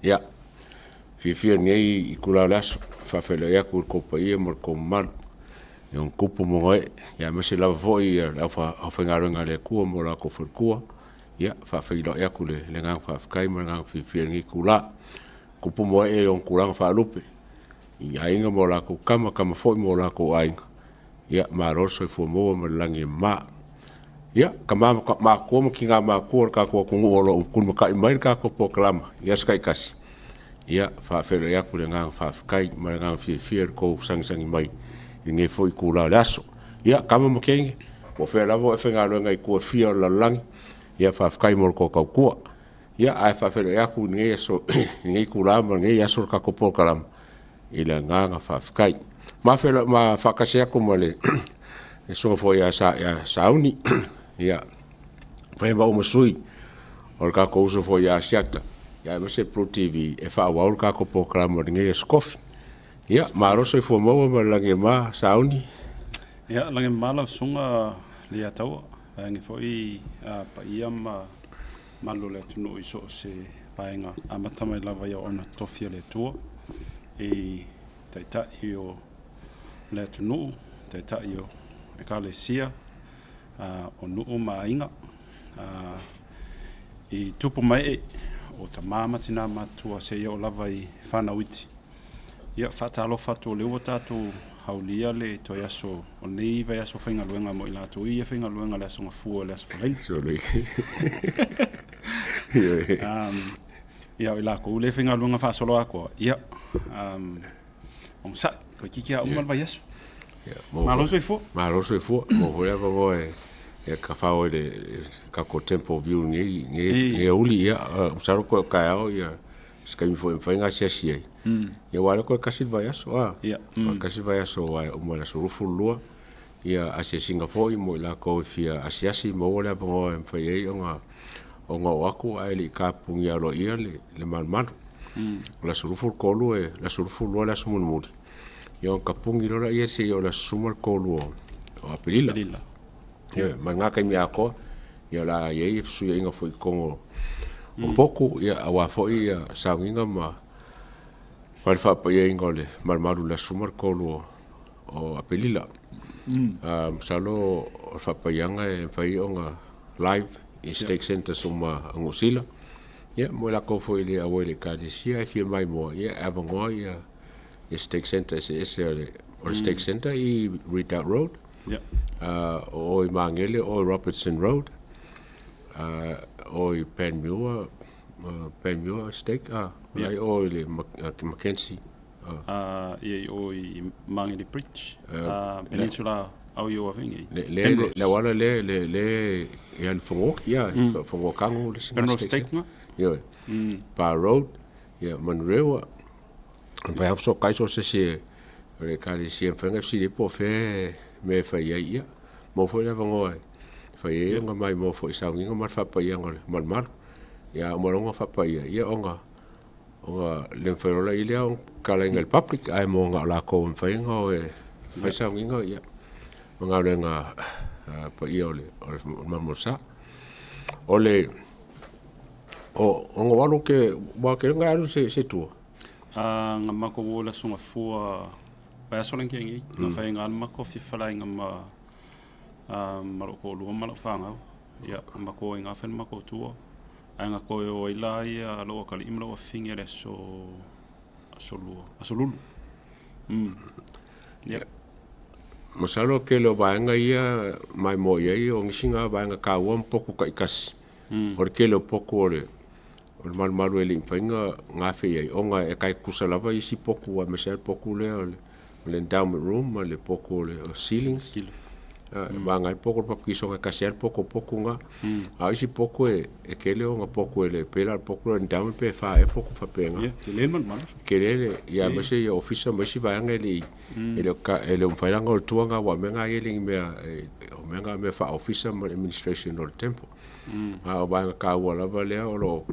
Ia, fiafia i lenei itula o le aso, e faafeiloai atu i le tou paia ma le tou mamalu i ona tupu ma ona ee, aemaise lava foi le aufaigaluega a le Atua ma o latou faletua. Ia, e faafeiloai atu i le agaga faafetai ma le agaga fiafia i lenei itula. Tupu ma ee i ona tulaga faalupe i Aiga ma latou Tama, Tama foi ma o latou Aiga, ia malo le soifua maua ma le lagi e mama. Ia, tama matutua ma tina matutua o le tatou atunuu o lo o tulimatai mai le tatou polokalama i aso taitasi, ia, e faafeiloai atu i le agaga faafetai ma le agaga fiafia i le tou sagisagi mai i lenei foi itula o le aso. Ia, Tama ma teine, po o fea lava o e faigaluega ai i itu e fia o le lalolagi, ia faafetai mo le tou tautua. Ia, ae faafeiloai atu i lenei aso i lenei itula ma lenei aso i le tatou polokalama i le agaga faafetai. Ma faatasi atu ma le susuga foi ia Sauni, e fai ma sui o le tatou uso foi ia Asiata aemaise le Pru TV e faaauau le tatou polokalama i lenei aso Tofi. Ia, malo le soifua maua ma le lagi e mama Sauni. Ia, lagi e mama lau susuga Leiataua, vaeane foi paia ma mamalu o le atunuu i so o se vaega, amata mai lava i auauna totofi a le Atua, i Taitai o le atunuu, Taitai o Ekalesia, o nuu ma aiga, i tupu ma ee, o tama ma tina matutua seia oo lava i fanau iti. Ia, faatalofa atu o lea ua tatou aulia le toe aso o lenei vaiaso faigaluega mo i latou ia faigaluega le aso Gafua i le aso Faraile. Ia, o i latou lea faigaluega faasoloatoa, ia, onosai, toeitiiti lava uma le vaiaso. Malo le soifua. Malo le soifua. Maua foi le avanoa e tafao ai i le tatou Temple View i lenei aoauli. Ia, masalo toe o taeao se taimi foi e mafai ona asiasi ai. Ia aua o lea toe tasi le vaiaso, a? Toe tasi le vaiaso aua e uma i le aso 22 asiasiga foi mo i latou e fia asiasi, maua le avanoa e mafai ai ona oo atu ae le i tapunia aloaia le malumalu. O le aso 23, o le aso 22 le aso mulimuli, ia ona tapuni loa lea seia oo i le aso 13 o Aperila. Ioe, ma lena taimi atoa, ia o le a i ai fesuiaiga foi i totonu o potu, aua foi sauniga ma le faapaiaina o le malumalu i le aso 13 o Aperila. Masalo o le faapaiaga e mafai ona live i stake centres uma a Niu Sila. Ia mo i latou foi e le auai i le Ekalesia ae fia maimoa, ia e avanoa stake centre eseese o le stake centre i Ridout Road, o o i Magele o i Robertson Road, o i Panmure, Panmure Stake, la i o i le Mackenzie. Ia i o i Magele Bridge, Peninsula au i o afengi. Le auala le le i alu Fongoki, ia, Fongokango le isi Penrose Stake nga? Ioe. Bar Road, ia Manurewa, Mafai lava fesootai so o se isi o le Ekalesia e mafai ona e fesili ai po o fea le mea e fai ai. Ia, maua foi le avanoa e fai ai ona maimoa foi i sauniga ma le faapaiaga o le malumalu. Ia a uma loa ona faapaia, ia ona le mafai loa lea ona tatalaina i le public, ae mo na o latou e mafai ona o e fai sauniga ma galuega paia o le malu o le sa. O le O alu ke wa ke nga alu se tua. A nga mako wo la sunga fua pa aso leng kengi nga fai nga mako fi fala nga ma a ma ko lu ma lo fa nga ya mako nga fa mako tua a nga ko o ila ia lo ka li lo finge le so so lu so lulu. Ya. Masalo ke lo vaenga ia mai mo ia i o ngisinga vaenga ka ua poku ka ikasi. O le tele o potu o le malumalu e le i mafai ona gafe i ai, ona e tai tutusa lava isi potu aemaise lava le potu lea o le endowment room ma le potu o le ceilings. E vaga ai le potu o le papatisoga e tasi lava le potu o potu na. A o isi potu e tele ona potu e le pei la o le potu lea o le endowment pe fa ea potu faapena. Ia, tele le malumalu. Tele le, ia aemaise ia ofisa ma isi vaega e le i e le o mafai la ona o i tua aua o mea na e le o ni mea, o mea na o mea faa-ofisa ma le administration o le temple. A o vaega taua lava lea o lo o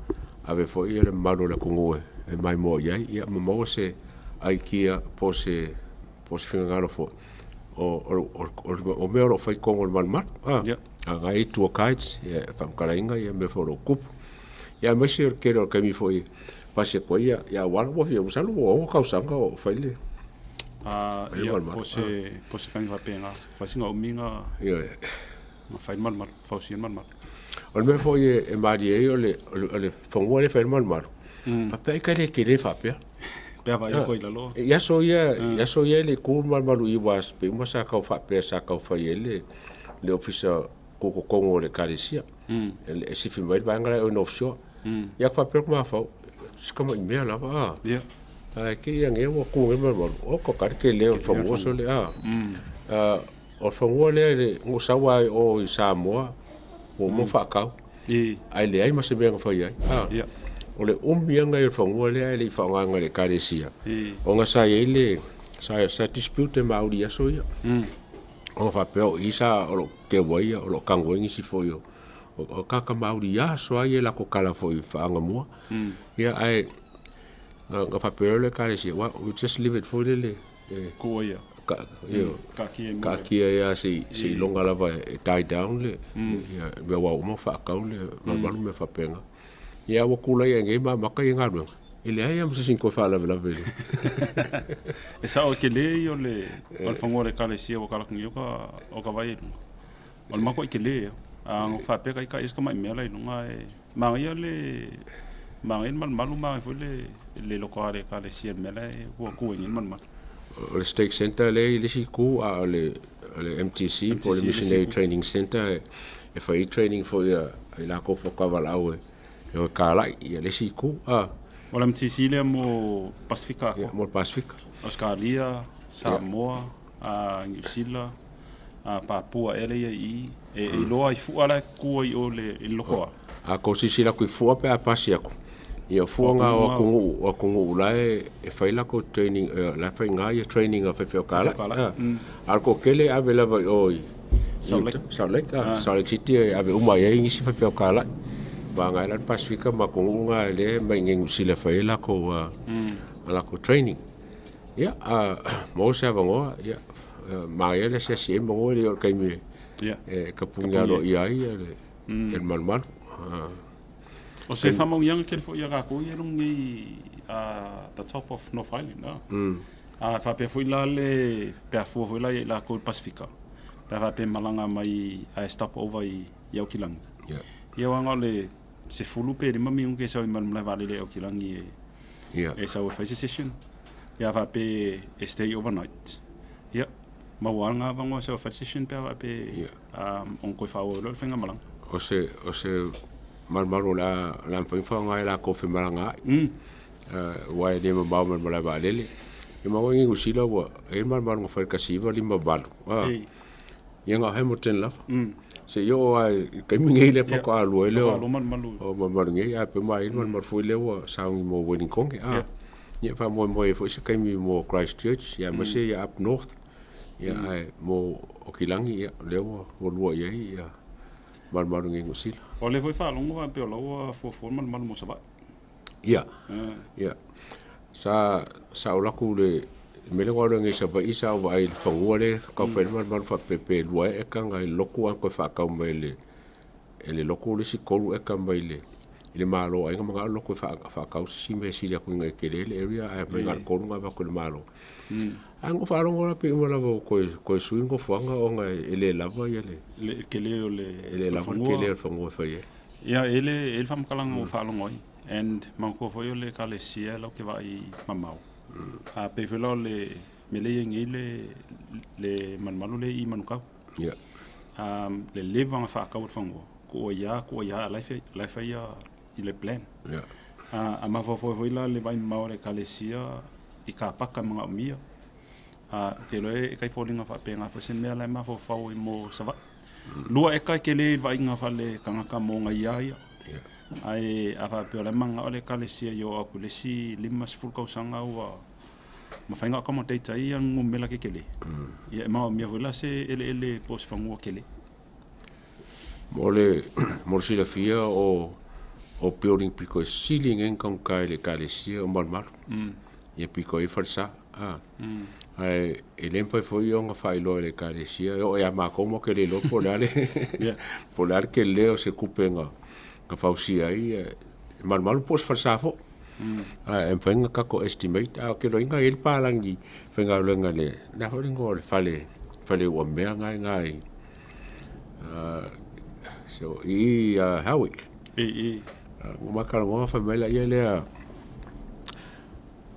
ave foi le mamalu o le atunuu e maimoa i ai, ia ma maua se aikia po o se finagalo foi o mea o lo o fai i totonu o le malumalu. A na e i tour guides e faamatalaina mea foi o lo o tutupu. Ia aemaise o le tele o taimi foi pasi atu ai ia auala ua fia masalo ua 6 tausaga o fai le Ia, po se po se faiga faapena, fai sina umi na na fai le malumalu, fausia le malumalu. O le mea foi e malie ai o le fanua lea e fai ai le malumalu, faapea ai ka le tele faapea. Pe a vaai atu ai i lalo. I aso ia, i aso ia e le i tu le malumalu i aua pei uma sa tau faapea sa tau fai ai le ofisa tutotonu o le ekalesia. E sifi mai le vaega lea o North Shore. Ia aku faapea ku mafaufau, si tamai mea lava a. Ae te i ane ua tu nei le malumalu, oka ka le tele o le fanua sole a. O le fanua lea i le na ou sau lava i o i Samoa ua uma ona faatau, ae leai ma se mea na fai ai. O le umi lava lenei o le fanua lea ae le i faaaogaina e le Ekalesia, ona sa i ai le, sa dispute e Māori i aso ia. Ona faapea o i sa o lo o keu ai, o lo o tanu ai nisi foi o tagata Māori i aso lava ia i latou tala foi faaanamua. Ia ae na faapea loa le Ekalesia, well, we just leave it foi lele e Kua ia. Kaatia ia seiloga lava e die down le ia mea ua uma ona faatau le malumalu ma mea faapena. Ia ua tulai ae nei ma amata ia galuega, e leai lava ma se isi na toe faalavelave i le. E sao e tele ia o le fanua o le Ekalesia ua tala atu nei o ka vai i luga. O le matou tele ia. A na faapea ka ita tamai mea la i luga e manaia le manaia le malumalu manaia foi le lotoa o le Ekalesia i le mea la e ua tu ai nei le malumalu. O le Stake Centre lea i le isi itu, a o le MTC po o le Missionary Training Centre e fai ai training foi a i latou faatoa valaau e o e kalai i le isi itu. O le MTC lea mo Pasefika atoa? Ia, mo le Pasefika. Ausetalia, Samoa, Niu Sila, Papua ea lea e i ai i i. E iloa i fua la e tu ai i o i le lotoa? A tou silasila atu i fua pe a pasi atu, ia o fua na o atunuu, o atunuu la e fai latou training, la e faiga ia training a faifeau kalai. A o le toatele e ave lava i o i Salt Lake, Salt Lake, Salt Lake City e ave uma i ai nisi faifeau kalai. Vagana ai la le Pasefika ma atunuu na lea e omai i inei i Niu Sila e fai ai latou training. Ia, maua se avanoa, ia, manaia le asiasi i ai manu e le oo i le taimi e tapuni aloaia ai le malumalu. O se faamanuiaga tele foi ia tatou ia i luga nei the top of North Island. A faapea foi la le pe a fua foi la ia i latou i le Pasefika, pe a faapea e malaga mai ae stop over i Aukilani. Ia aua na o le 10 pe 5 minute e sau ai ma le malae vaalele i Aukilani e e sau e fai se session. Ia faapea e stay overnight. Ia, maua lava lena avanoa e sau e fai le session pe a faapea ona toe faaauau loa le faigamalaga. O se, o se malumalu o le a, o le a mafai ona faaaoga e latou femalagaai, aua e le mamao ma le malae vaalele. Ia maua i Niu Sila ua i ai le malumalu na fai i le 1958, Ia na o Hamilton lava. Seia oo lava i le taimi nei lea faatoa alu ai lea o malumalu nei, ae pe ma i ai le malumalu foi lea ua sauni mo Wellington. Ia faamoemoe ai foi se taimi mo Christchurch, ia aemaise ia up north. Ia ae mo Okilagi, ia lea ua lua i ai ia malumalu nei i Niu Sila. O lea foi faalogo faapea o la ua fuafua le malumalu mo Savaii. Ia, ia. Sa, sa ou alu atu i le mea lea na ou alu ai nei i Savaii, sa ou vaai i le fanua lea e tau fai ai le malumalu faapea pe 2 eka nai le lotu ae toe faatau mai e le, e le lotu le isi 3 eka mai le, i le Malo. Ai na manao le lotu e faatau se isi mea e sili atu ina ia tele le area ae mai na o le 3 na avatu e le Malo. Ae na ou faalogo la pei uma lava ua toe, toe sui le nofoaga ona e le lava ia le, Le tele o le, e le lava le tele o le fanua e fai ai. Ia, e i ai le faamatalaga ua faalogo ai, and manatua foi o le Ekalesia latou te vaai mamao. A pei foi la o le mea lea e i ai nei le, le malumalu lea i Manukau. Le leva ona faatau e le fanua, tuu ai lava, tuu ai lava, a o la e fai ia i le plan. A mafaufau ai foi la le vaai mamao a le Ekalesia i kapaka e manaomia. Ou te iloa e tai foliga faapena foi se mea la e mafaufau ai mo Savaii. 2 eka e tele i le vaaiga faale-tagata mo nai a ia. Ae a faapea o la e mananao le Ekalesia ia oo atu i le isi 50 tausaga ua mafai ona accommodate ai ia numera tetele, ia e manaomia foi la se eleele po o se fanua tele. Mo le silafia o building pito e sili nei ona taugata i le Ekalesia o Malumalu. Ia pito ai falesa. Ae e le mafai foi ona faailoa e le Ekalesia, e oo ia matou matou te le iloa po o le a le po o le a le tele o se tupe na fausia ai e Malumalu po o se falesa foi. A e mafai ona tatou estimate, a o ke loiga e i ai le palagi faigaluega i le le a foi le igoa o le fale fale uamea na i ina i i Howick. I i. Ua ma talanoa fai mai laia lea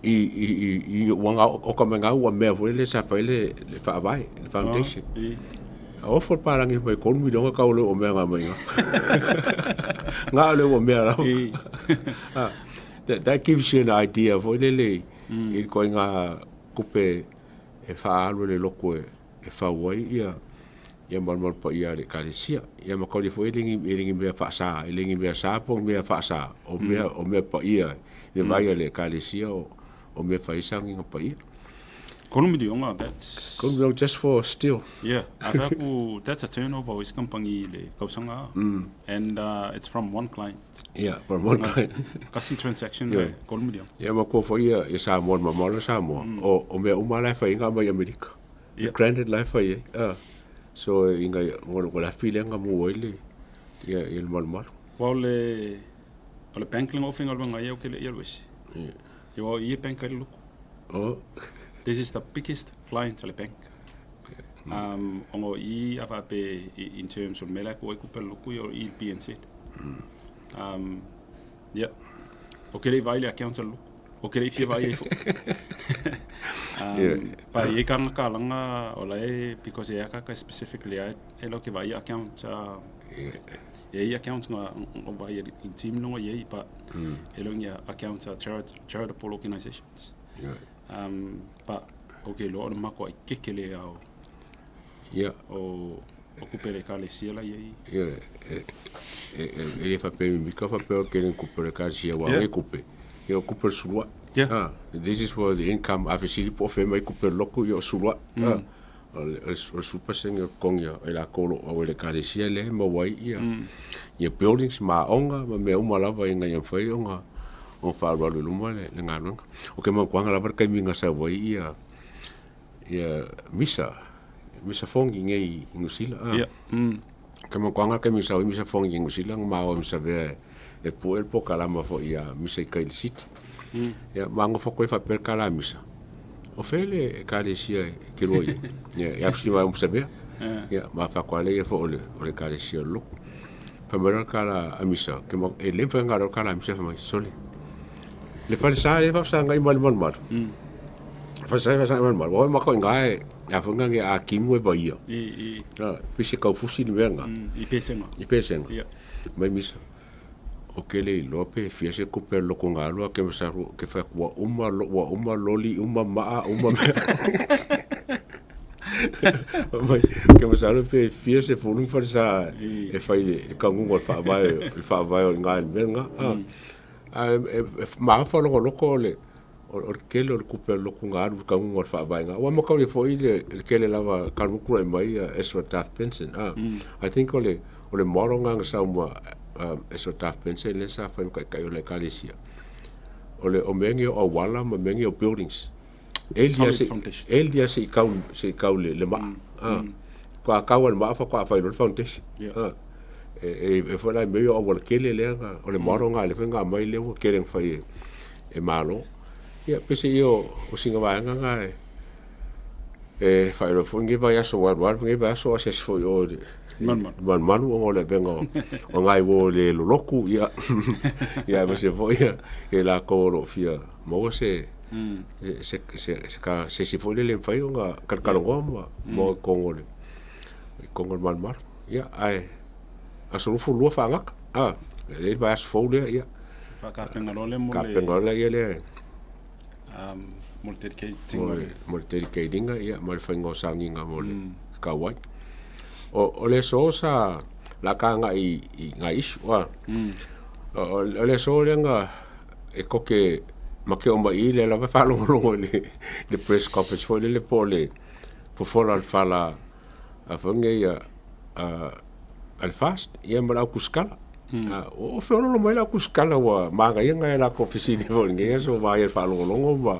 i i i ua oka mai ina uamea foi lele sa fai le faavae, le foundation. A ofo le palagi mai $3 miliona tau o le uamea na aumai i ina. Na o le uamea lava. That gives you an idea foi lele i le ituaiga tupe e faaalu e le lotu e fau ai ia ia malumalu paia a le Ekalesia. Ia ma tauli foi e le e le ni mea faasa, e le ni mea sa po o ni mea faasa, o mea o mea paia i le vaai a le Ekalesia o mea e fai ai sauniga paia. $3 miliona, that's... $3 miliona just for steel. Yeah, a fai atu, that's a turnover o isi kamupani i le tausaga. And it's from one client. Yeah, from one client. Tasi transaction yeah. $3 miliona. Yeah, matua foi ia ia Samoa, le mamao o Samoa. O mea uma la e fai ai na aumai Amerika. Yeah. Granted la e fai ai. So inga ngo la afi lea na mu ai le ia ia le malumalu. Aua o le bank le na ou faigaluega ai au ke le i alu ese. Yeah. Ia aua o i e bank ai le lotu. Oh. This is the biggest client a le bank. Ona o i a faapea in terms o le mea la e tuu ai tupe a le lotu ia o i le BNZ. Ia. Ou te le i vaai i le accounts a le lotu. Ou te le i fia vaai ai foi. Pa e i ai kānaka alaga o la e, because e akaka specifically lava e lau ke vaai i account e i ai accounts nga o vaai a le team longa i ai, but e le o ni accounts a charitable organizations. But ou te iloa o le makuaʻi keke lea o o o tupe a le Ekalesia la i ai. Ia, e le faapea e mimika faapea o tele ni tupe a le Ekalesia aua o tupe, ia o tupe o le suluaʻi. This is for the income, a fesili po o fea mai tupe a le lotu, ia o suluaʻi. O le 10% o totogi o i latou o lo o auai i le Ekalesia lea e maua ai ia ia buildings ma aoga ma mea uma lava ina ia mafai ona faalualu i luma le galuega. O ke manatuaga lava le taimi na sau ai ia ia misa, misa fongi nei i Niu Sila. O ke manatuaga le taimi na sau ai misa fongi i Niu Sila na maua ma savea e pue le polokalama foi ia misa i tai i le city. Ia ma nofo atu ai faapea le tala a misa, o fea le Ekalesia e te lua i ai? Ia, ia fesili mai ma savea. Ia, ma fai atu lava lea ia foi o le Ekalesia o le lotu. Fai mai loa le tala a misa, e le mafai ona alu le tala a misa fai mai, sole, le falesa lea e faafesagai ma le malumalu. Falesa e faafesagai ma le malumalu, aua e matou i ina e a foi nani a timu e vaia. Pei se taufusi le mea lena. I pesega. I pesega. Mai misa. Ou te le iloa pe fia se tupe a le lotu na alu a ke masalu ke fai atu ua uma ua uma loli uma maa uma mea. Mai ke masalo pe fia se fulu ni falesa e fai i le taunuuga o le faavae le faavae o i ina i le mea lena. Ae e maofa lona loto o le o le tele o le tupe a le lotu na alu i le taunuuga o le faavae ina. Aua e mataulia foi le tele lava talu ona tulai mai Ezra Taft Benson. I think o le O le model lena na sau ma Ezra Taft Benson lea sa fai ma taitai o le Ekalesia. O le o mea nei o auala ma mea nei o buildings. Eli se eli se i kau se i kau le maa. Faatoa kau le maa faatoa fai loa le foundation. E foi la i mea ia o auala tele lea na o le model lena lea foi na aumai lea ua tele na fai e Malo. Ia peiseai o sina vaega lena e E faailoa foi lenei vaiaso ua alu alu lenei vaiaso o asiasi foi i o i le Malumalu ona o le avega o nai uo le lolotu ia ia aemaise foi ia latou o lo o fia maua se se se isi foi lele e mafai ona talatalanoa ma o i totonu o le i totonu o le Malumalu. Ia ae aso 22 faagata e lelei le vaiaso fou lea ia Faatapena loa lea mo le tapena loa lea Mo le dedicating o le... Mo le dedicating ia, ma le faiga o sauniga mo le kau ai. O le aso sa la ka agai i nai issue, a. O le aso lea na e koke ma ke o mai i lea lava e faalogologo i le press conference foi lele po o le fofola o le fala a foi nei a le FAST ia ma le au kusikala. Ua feoloolo mai le au kusikala ua manaia nai a latou fesili foi i lenei aso ma ia le faalogologo ma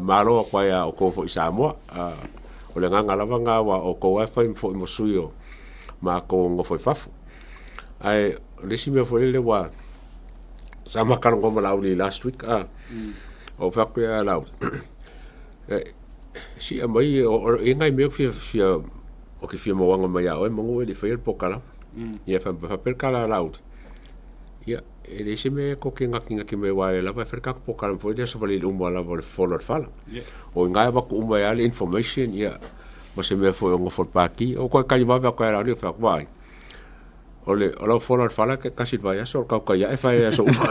malo atu ai ia outou foi i Samoa. O le agaga lava lena aua o outou lava e fai foi ma sui o matou nofo i fafo. Ae o le isi mea foi lele ua Sa ma talanoa ma Laauli last week a. Ou fai atu ia Laauli, si aumai e i ai nai mea ou te fia ou te fia mauaga mai ia oe manu e le i faia le polokalame. Ia faapea le tala a Laauli, ia e leai se mea e tou te natinati mai ai aua o lea lava e fai le tatou polokalame foi lea savali uma lava o le fofola o le fala. O i ina e avatu uma ai lava le information ia ma se mea foi o nofo i le pati. Ou toe tali vave atu lava ia Laauli ou fai atu, vaai, O le o lau fola o le fala e tasi i le vaiaso, o le tautai ae fai aso uma.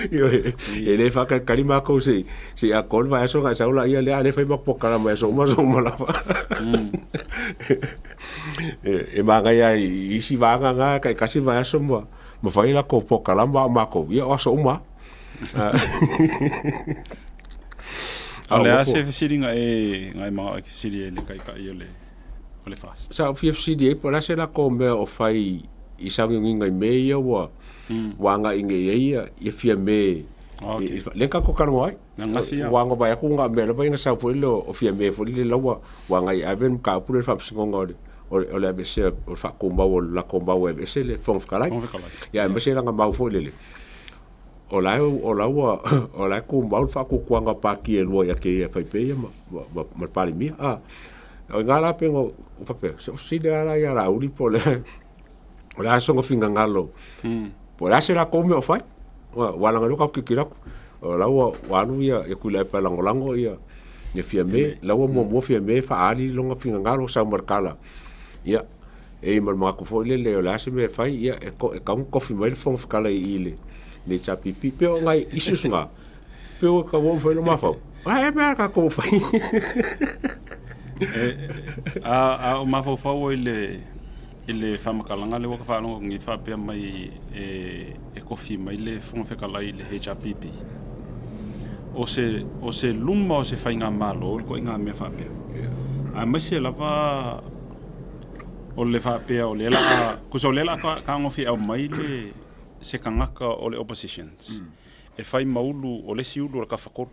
Ioe, e le faatalitali matou se i atoa le vaiaso ona e sau laia lea, a o lea e fai matou polokalame i aso uma aso uma lava. E manaia lava i isi vaega na e taitasi le vaiaso ma fai latou polokalame, a o matou, ia o aso uma lava. O le a se fesiliga e na e manao e fesili ai i le Taitai o le o le FAST. Sa ou fia fesili ai po o le a se latou mea o fai i sauniuniga i mea ia ua ua agai nei i ai ia Fiame Okay. Lea na tatou talanoa ai. Ua aga vaai atu na o mea lava ia na sau foi lea o Fiame foi lele la ua agai e ave le mataupu lea i le Faamasinoga o le aveesea o le faatumau o le latou mau e aveese le Fofoga Fetalai. Ia aemaise lana mau foi lele o la o la ua o la e tumau le faatuatuaga o Pati e lua ia te ia e fai pea ia ma le Palemia. O i ina la pei ona ou faapea, se i ou fesili lava la ia Laauli po o le a sona finagalo, po o le a se latou mea o fai. Aua leaga o lea ua tatou tilotilo atu, o la ua alu ia Tuilaepa e lagolago ia Fiame, o la ua muamua Fiame faaali lona finagalo sau ma le tala, ia e i ai ma le manatu foi lele o le a se mea e fai, ia e tatau ona tofi mai le Fofoga Fetalai i i le HRPP. E pei o nai issues na, pei ua tatau ona fai lou mafaufau, a e mea a tatou o fai. A ou mafaufau ai i le faamatalaga lea ua ta faalogo atu nei faapea mai e tofi mai le Fofoga Fetalai i le HRPP, o se luma o se faigamalo le ituaiga mea faapea. Aemaise lava o le faapea o lea o le a, tusa o lea o le a tagofi e aumai le se tagata o le oppositions e fai ma ulu o le isi ulu o le tafatolu.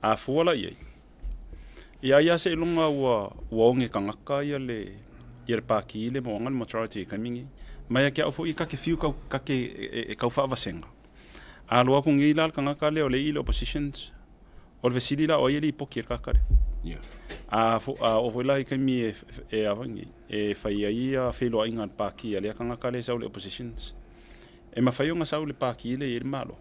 A fua la i ai, ia ai lava seiloga ua oge tagata ia le ia le pati le moaga le majority i le taimi lenei. Ma ia te au foi ta te fiu ta te e tau faavasega. A alu atu nei la le tagata lea o lea e i le oppositions, O le fesili la, o ai e lipoti e le tagata lea? A oo foi la i taimi e e fai ai ia feiloaiga a le Pati a lea tagata lea e sau i le oppositions, e mafai ona sau i le Pati lea e i ai le Malo.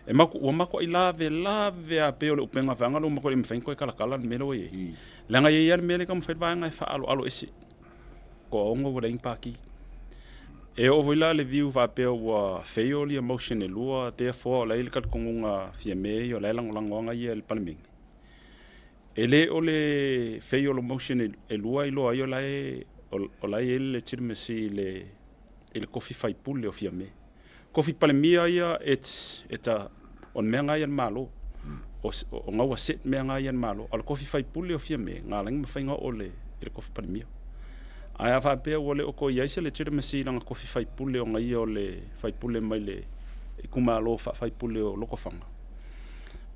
E ua matuai lavelave lava pei o le upega vaega lea ua matuai le mafai ona toe talatala le mea lea ua i ai. Leaga e i ai lava le mea lea e taumafai le vaega e faaaloalo ese. Toaono ua leai ni pati. E oo foi la le view faapea ua fail ia motion e lua, therefore o la e i ai le talitonuga Fiame ia o la e lagolago lava ia i le Palemene. E le o le fail o motion e lua e iloa ai o la e o la e i ai le legitimacy i le i le tofi faipule o Fiame. Tofi Palemia ia it's it's a o le mea lena ia a le Malo. O na ua set mea na ia a le Malo. A o le tofi faipule o Fiame, na ala ai ona mafai ona oo i le tofi Palemia. Ae a faapea ua le o toe i ai se legitimacy i lana tofi faipule ona ia o le faipule mai le itumalo faafaipule o Lotofaga,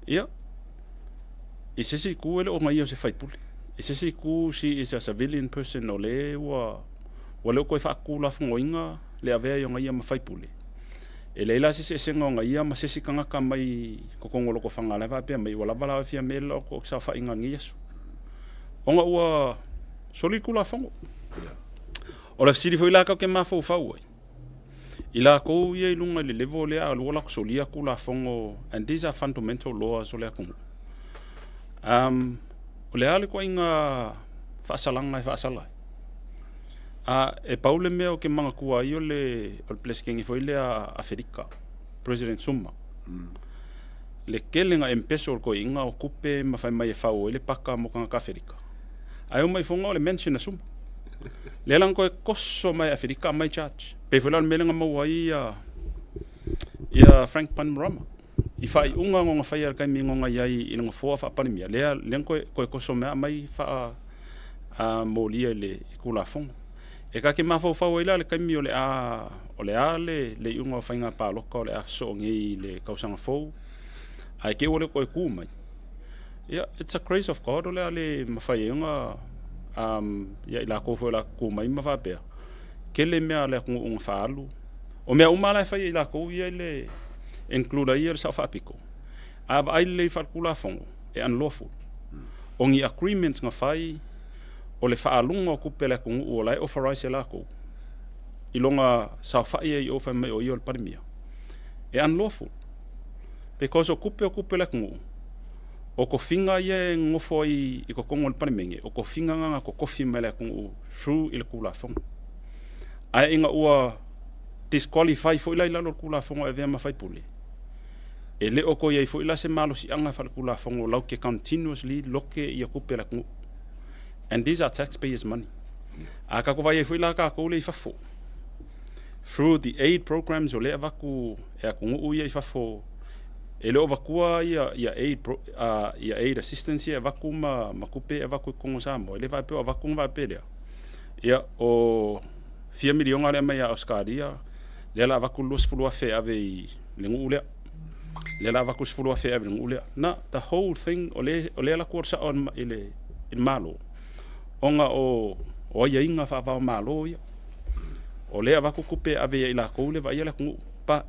ia, i se isi itu e le o ona ia o se faipule. I se isi itu she is a civilian person o lea ua le o toe faatulafonoina le avea ai ona ia ma faipule. E leai la se eseesega o ia ma se isi tagata mai totonu o Lotofaga la e faapea mai ua lava la oe Fiame le lau saofaiga i lenei aso. Ona ua soli le Tulafono. O le fesili foi la tatou te mafaufau ai, i latou ia i luga i le level lea a ua latou solia Tulafono and these are fundamental laws o le atunuu. O le a le ituaiga faasalaga e faasala ai? A e pau le mea ou te manatua ai o le o le Peresetene foi lea a Aferika, President Zuma. Le tele na empeso o le toeaina o tupe ma fai mai e fau ai le paka mo tagata Aferika. Ae oo mai foga o le mansion a Zuma. Lea la na toe toso mai e Aferika aumai charge. Pei foi la o le mea lea na maua ai ia ia Frank Bainimarama i faaiuga na faia i le taimi na i ai i le nofoa faa-Palemia, lea na toe toso mai aumai faa-molia i le Tulafono. E ta te mafaufau ai la i le taimi o le a o le a le iuga o faiga palota o le a sosoo nei i le tausaga fou, ae te i ua le toe tu mai, ia, it's a grace of God o le a le mafai ai ona ia i latou foi o le a tu mai ma faapea, tele mea a le atunuu na faaalu. O mea uma la e fai e i lakou ia i le include ai ia le Sao Faapito, a vaai lelei faaletulafono, e unlawful. O ni agreements na fai, o le faaaluga o tupe a le atunuu o la e authorize e latou i lona saofai ai i o fai mai o ia o le Palemia, e unlawful. Because o tupe o tupe a le atunuu, o tofiga ia e nonofo ai i totonu o le Palemene, o tofiga na na totofi mai e le atunuu through i le Tulafono. Ae ina ua disqualify foi la i lalo o le Tulafono e avea ma faipule, e le o toe i ai foi la se malosiaga faaletulafono latou te continuously lote tupe a le atunuu. And these are taxpayers money. A tatou vaai ai foi la tatou lea i fafo, through the aid programs o lea e avatu e atunuu ia i fafo, e le o avatua aid assistance ia e avatu ma tupe e avatu i totonu o Samoa, e le faapea o avatu ona faapea lea, ia o fia miliona lea mai ia Ausetalia, lea o le a avatu le $20,000 e ave i le nuu lea, lea o le a avatu le $10,000 e ave i le nuu lea. Na, the whole thing o lea e alu atu sao i le Malo, ona o aiaiga faava-o-Malo ia. O lea e avatu tupe e ave ia i latou le vaaia le atunuu. But,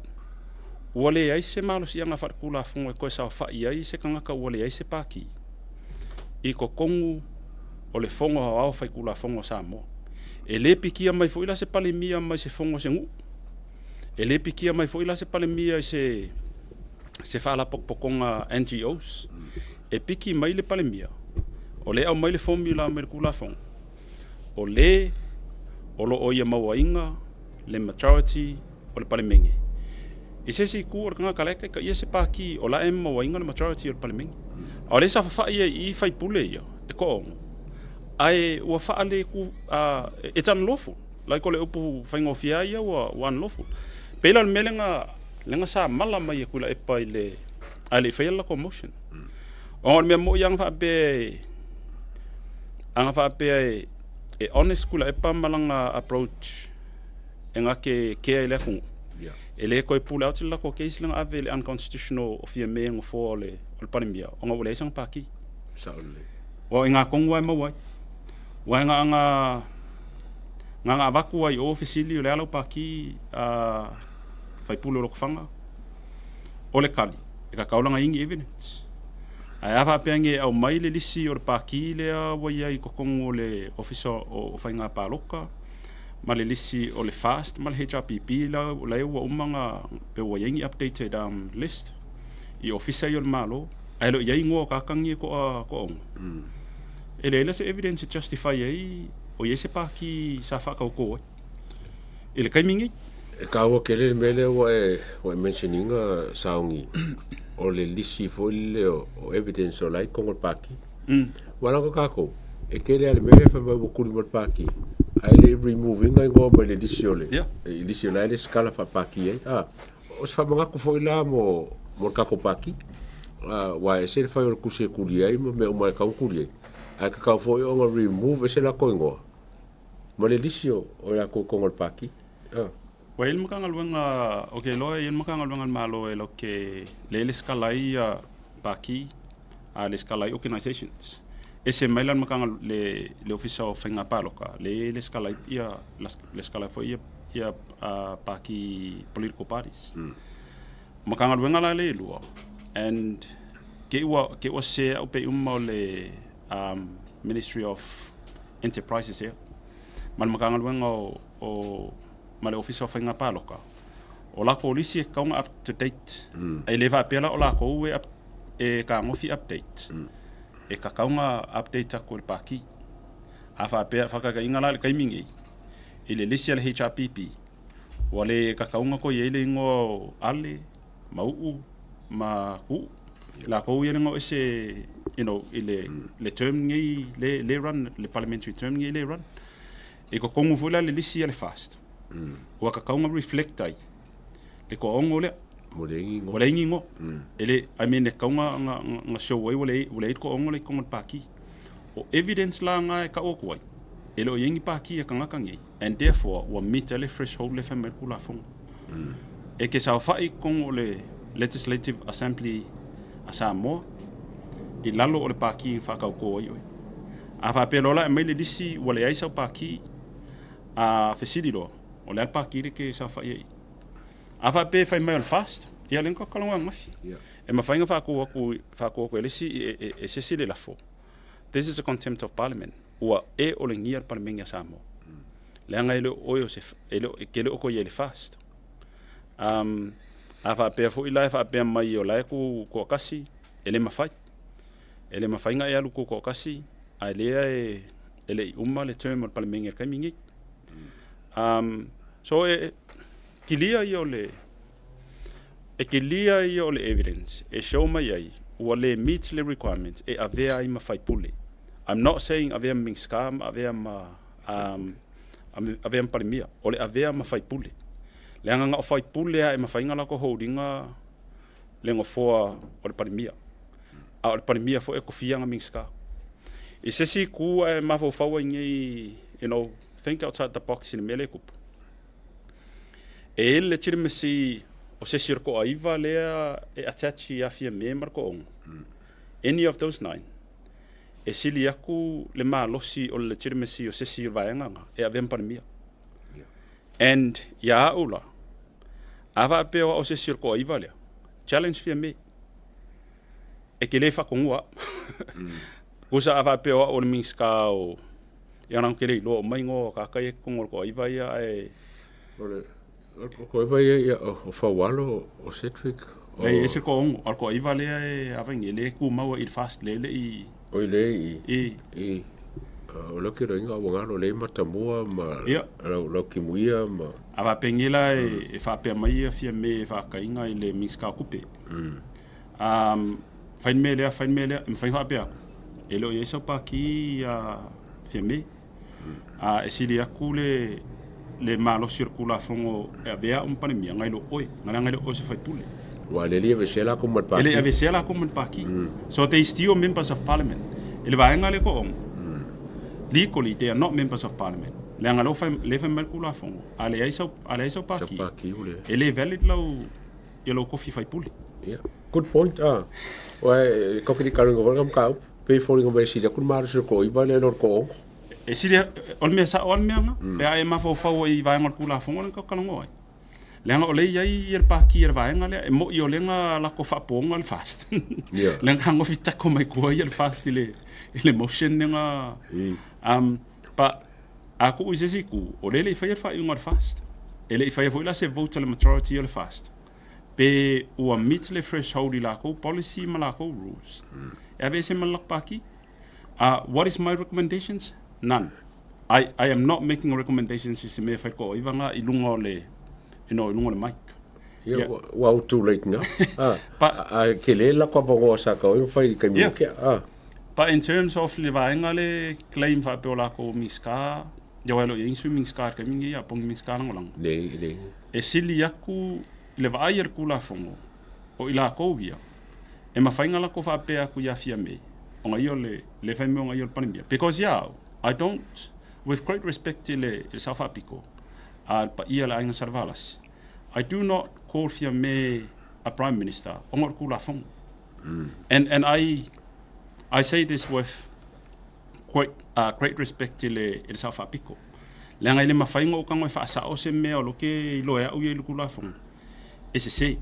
ua leai se malosiaga faaletulafono e toe saofai ai se tagata ua leai se pati i totonu o le Fono Aoao Faitulafono a Samoa. E le pikia mai foi la se Palemia mai se fono a se nuu. E le pikia mai foi la se Palemia i se faalapotopotoga NGOs. E piki mai le Palemia, o lea e aumai le formula mai le Tulafono, o le o lo o ia mauaina le majority o le Palemene. I se isi itu o le tagata la e taitaia se pati o la e mauaina le majority o le Palemene. A o lea e saofafai ai i i faipule ia e toaono, ae ua faale it's unlawful. Like o le upu faigofie lava ia ua unlawful. E pei la o le mea lea na sa mala mai e Tuilaepa i le ae le i faia le latou motion. Ona o le mea moni lava ana faapea e honest Tuilaepa ma lana approach e na te kea i le atunuu, e le toe pull out le latou case lea na ave i le unconstitutional o Fiame e nofoa o le Palemia ona ua leai sana pati. Aua o i ina tonu lava e maua ai. Aua na ona avatu lava i o fesili o le a lau pati faipule o Lotofaga, o le tali, e tatau la ona i ai ni evidence. Ae a faapea nei e aumai le lisi o le pati lea ua i ai i totonu o le Ofisa o Faiga Palota ma le lisi o le FAST ma le HRPP la ua uma ona pe ua i ai ni updated list i ofisa ia o le Malo, ae le o i ai igoa o tagata nei e toaono, e leai la se evidence e justify ai o i ai se pati sa faatautō ai i le taimi nei. E taua tele le mea lea ua e mention ina, Saogi, o le lisi foi lele o evidence o la e i totonu o le pati. Ua lava tatou, e tele lava le mea lea fai mai ua tuli mai le pati, ae le i remove ina igoa mai le lisi o le lisi o la e lesitala faapati ai. O se faamanatu foi la mo le tatou pati, aua e ese le fai o le tusi e tuli ai ma mea uma e tatau ona tuli ai, ae tatau foi ona remove ese latou igoa ma le lisi o latou i totonu o le pati. Ua i ai le Matagaluega, ou te iloa e i ai le Matagaluega a le Malo e latou te le lesitala ai pati, a lesitala ai organizations. Ese mai la le Ofisa o Faiga Palota, le lesitala ai ia, lesitala foi ia pati political parties. Matagaluega la lea e lua, and te i ua sese au pe uma o le Ministry of Enterprises ea, ma le Matagaluega o ma le Ofisa o Faiga Palota, o latou lisi e tatau ona up to date. E le faapea la o latou e tagofi update, e tatau ona update atu e le pati. A faapea, faataitaiga la i le taimi nei, i le lisi a le HRPP, ua le tatau ona toe i ai le igoa o Ale, Mauu ma Kuu. Latou ia le o ese, you know, i le term nei, le run, le parliamentary term nei le run. E totonu foi la le lisi a le FAST. Ua tatau ona reflect ai le toaono lea. Ua leai ni igoa. E le, I mean, e tatau ona show ai ua leai le toaono lea i totonu o le pati. O evidence la na e tau atu ai, e le o i ai ni pati a tagata nei, and therefore ua meet ai le threshold lea e fai mai le Tulafono. E ke saofai i totonu o le Legislative Assembly a Samoa i lalo o le pati e faatautō ai oe. A faapea loa la e aumai le lisi ua leai sau pati, a fesili loa, o le a le pati lea e te saofai ai? A faapea e fai mai o le FAST, ia lea na tatou talanoa ananafi. E mafai ona faatu atu, faatu atu e le isi, e se isi le lafo. This is a contempt of parliament. Ua e olegia le Palemene a Samoa. Leaga e le o oe o se, e le o, e te le o toe i ai i le FAST. Um, a faapea foi la e faapea mai o la e tu toatasi, e le mafai. E le mafai ona e alu tutoatasi, a lea e, e le i uma le term o le Palemene i le taimi lenei. Um, so e kilia ia o le e kilia ia o le evidence e show mai ai ua le meet le requirement e avea ai ma faipule. I'm not saying avea ma Minista ma avea ma um, avea ma Palemia. O le avea ma faipule. Leaga na o faipule lava e mafai ona latou hold ina le nofoa o le Palemia. A o le Palemia foi e tofia ana Minista. I se isi itu ae mafaufau ai nei, you know, think outside the box i le mea lea e tupu. E i ai le legitimacy o se isi o le toaiva lea e attach ia Fiame ma le toaono. Any of those nine, e sili atu le malosi o le legitimacy o se isi o le vaega lena e avea ma Palemia. And ia au la, a faapea o au se isi o le toaiva lea, challenge Fiame. E te le faatonua au. Tusa a faapea o au o le Minisita o ia na te le iloa uma igoa o tagata ia i totonu o le toaiva ia ae O le toaiva ia ia o Faualo, o Cedric, o Leai e ese le toaono, a o le toaiva lea e avainei lea e tumau ai i le FAST lea e le i Oi lea i i o lea ou te iloaina ua galo lea i Matamua ma Lautimuia ma A faapea la e faapea mai ia Fiame e faataiga i le Minisita o Tupe. Fai le mea lea, fai le mea lea, e mafai ona faapea atu, e le o i ai sau paki ia Fiame. A e sili atu le le malosi o le Tulafono e avea au ma Palemia, nai lo oe, leaga e le o oe se faipule. Ua le i aveesea latou ma le pati. E le i aveesea latou ma le pati. So they still members of parliament. I le vaega lea toaono, legally they are not members of parliament. Leaga lea ua lea e fai mai le Tulafono, a leai sau, a leai sau paki, e le valid lau ia lou tofi faipule. Yeah. Good point. Ah. Ua e koki ni karunga wala kam kau. Pe foliga mai sili aku malosi o le toaiva lea i lo le toaono. E sili, o le mea sao lava le mea lena. Pe a e mafaufau ai i vaega o le Tulafono lea na tatou talanoa ai. Leaga o lea e i ai ia le paki a le vaega lea, e moni o lea na lako faapoga le FAST. Yeah. Lea na gofi tako mai kua ia le FAST i le, i le motion lea na... But a tuu i se isi itu, o lea e le i faia le faaiuga a le FAST. E le i faia foi la se vote a le majority o le FAST. Pe ua meet le threshold i lakou policy ma lakou rules. E aveese ma le latou paki. What is my recommendations? None. I, I am not making a recommendations i se mea e fai toaiva nga i lunga o le, you know, i lunga o le mic. Yeah, yeah. Ua au too late now. Ah, but, a ke le la kwa vongoa sa ka oi fai kai yeah. Ah. But in terms of le vaenga le claim fa pe o la ko miska, ia wai lo ia insu miska ka mingi ia pongi miska langolango. Le, le. E sili aku le vaai a le Tulafono o i lakou ia, e mafai ona latou faapea atu ia Fiame, ona ia o le, le fai mai ona ia o le Palemia. Because ia au, I don't, with great respect i le, i le Sao Faapito, a le paia o le Aiga Salevalasi, I do not call Fiame a Prime Minister ona o le Tulafono. And, and I, I say this with great, great respect i le, i le Sao Faapito. Leaga e le mafai ona ou tago e faasao se mea o lo ke iloa e au ia i le Tulafono, e sese.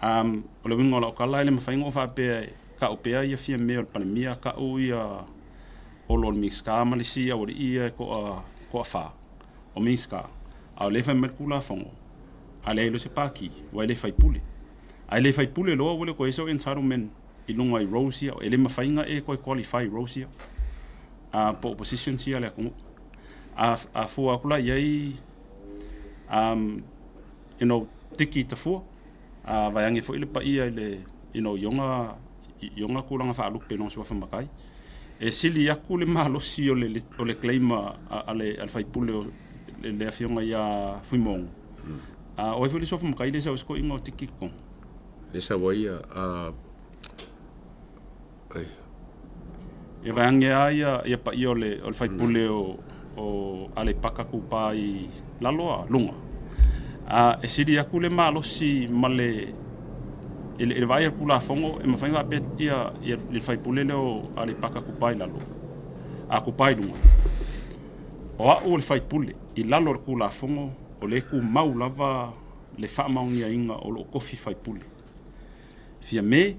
Um, o le uiga o lau tala e le mafai ona ou faapea e kau pea ia Fiame o le Palemia, kau ia Olo o le Minisita ma le isi aualii ia e toa, toafa o Minisita. A o lea e fai mai le Tulafono, a leai loa se paki, ua e le faipule. A e le faipule loa ua le toe i ai sou entitlement i luga i roles ia, e le mafai ona e toe qualify i roles ia, a po o positions ia a le atunuu. A, a fua atu la i ai, um, you know, tiki ta fua, a vaeane foi le paia i le, you know, i ona, i ona tulaga faalupe i lona suafa matai. E sili atu le malosi o le, o le claim a, a le, a le faipule o le, le afioga ia Fuimogo. A o ai foi le suafa matai lea e sau ai se toeaina o Tiki i totonu? Le sau ai a ai. Ia vaeane lava ia, ia paia o le, o le faipule o, o Aleipata Itupa i lalo a luga. A e sili atu le malosi ma le, i le, i le vaai a le Tulafono e mafai ona faapea ia, ia le faipule lea o Aleipata Itupa i lalo, a Itupa i luga. O au o le faipule i lalo o le Tulafono o lea e tumau lava le faamaoniaina o lou tofi faipule. Fiame,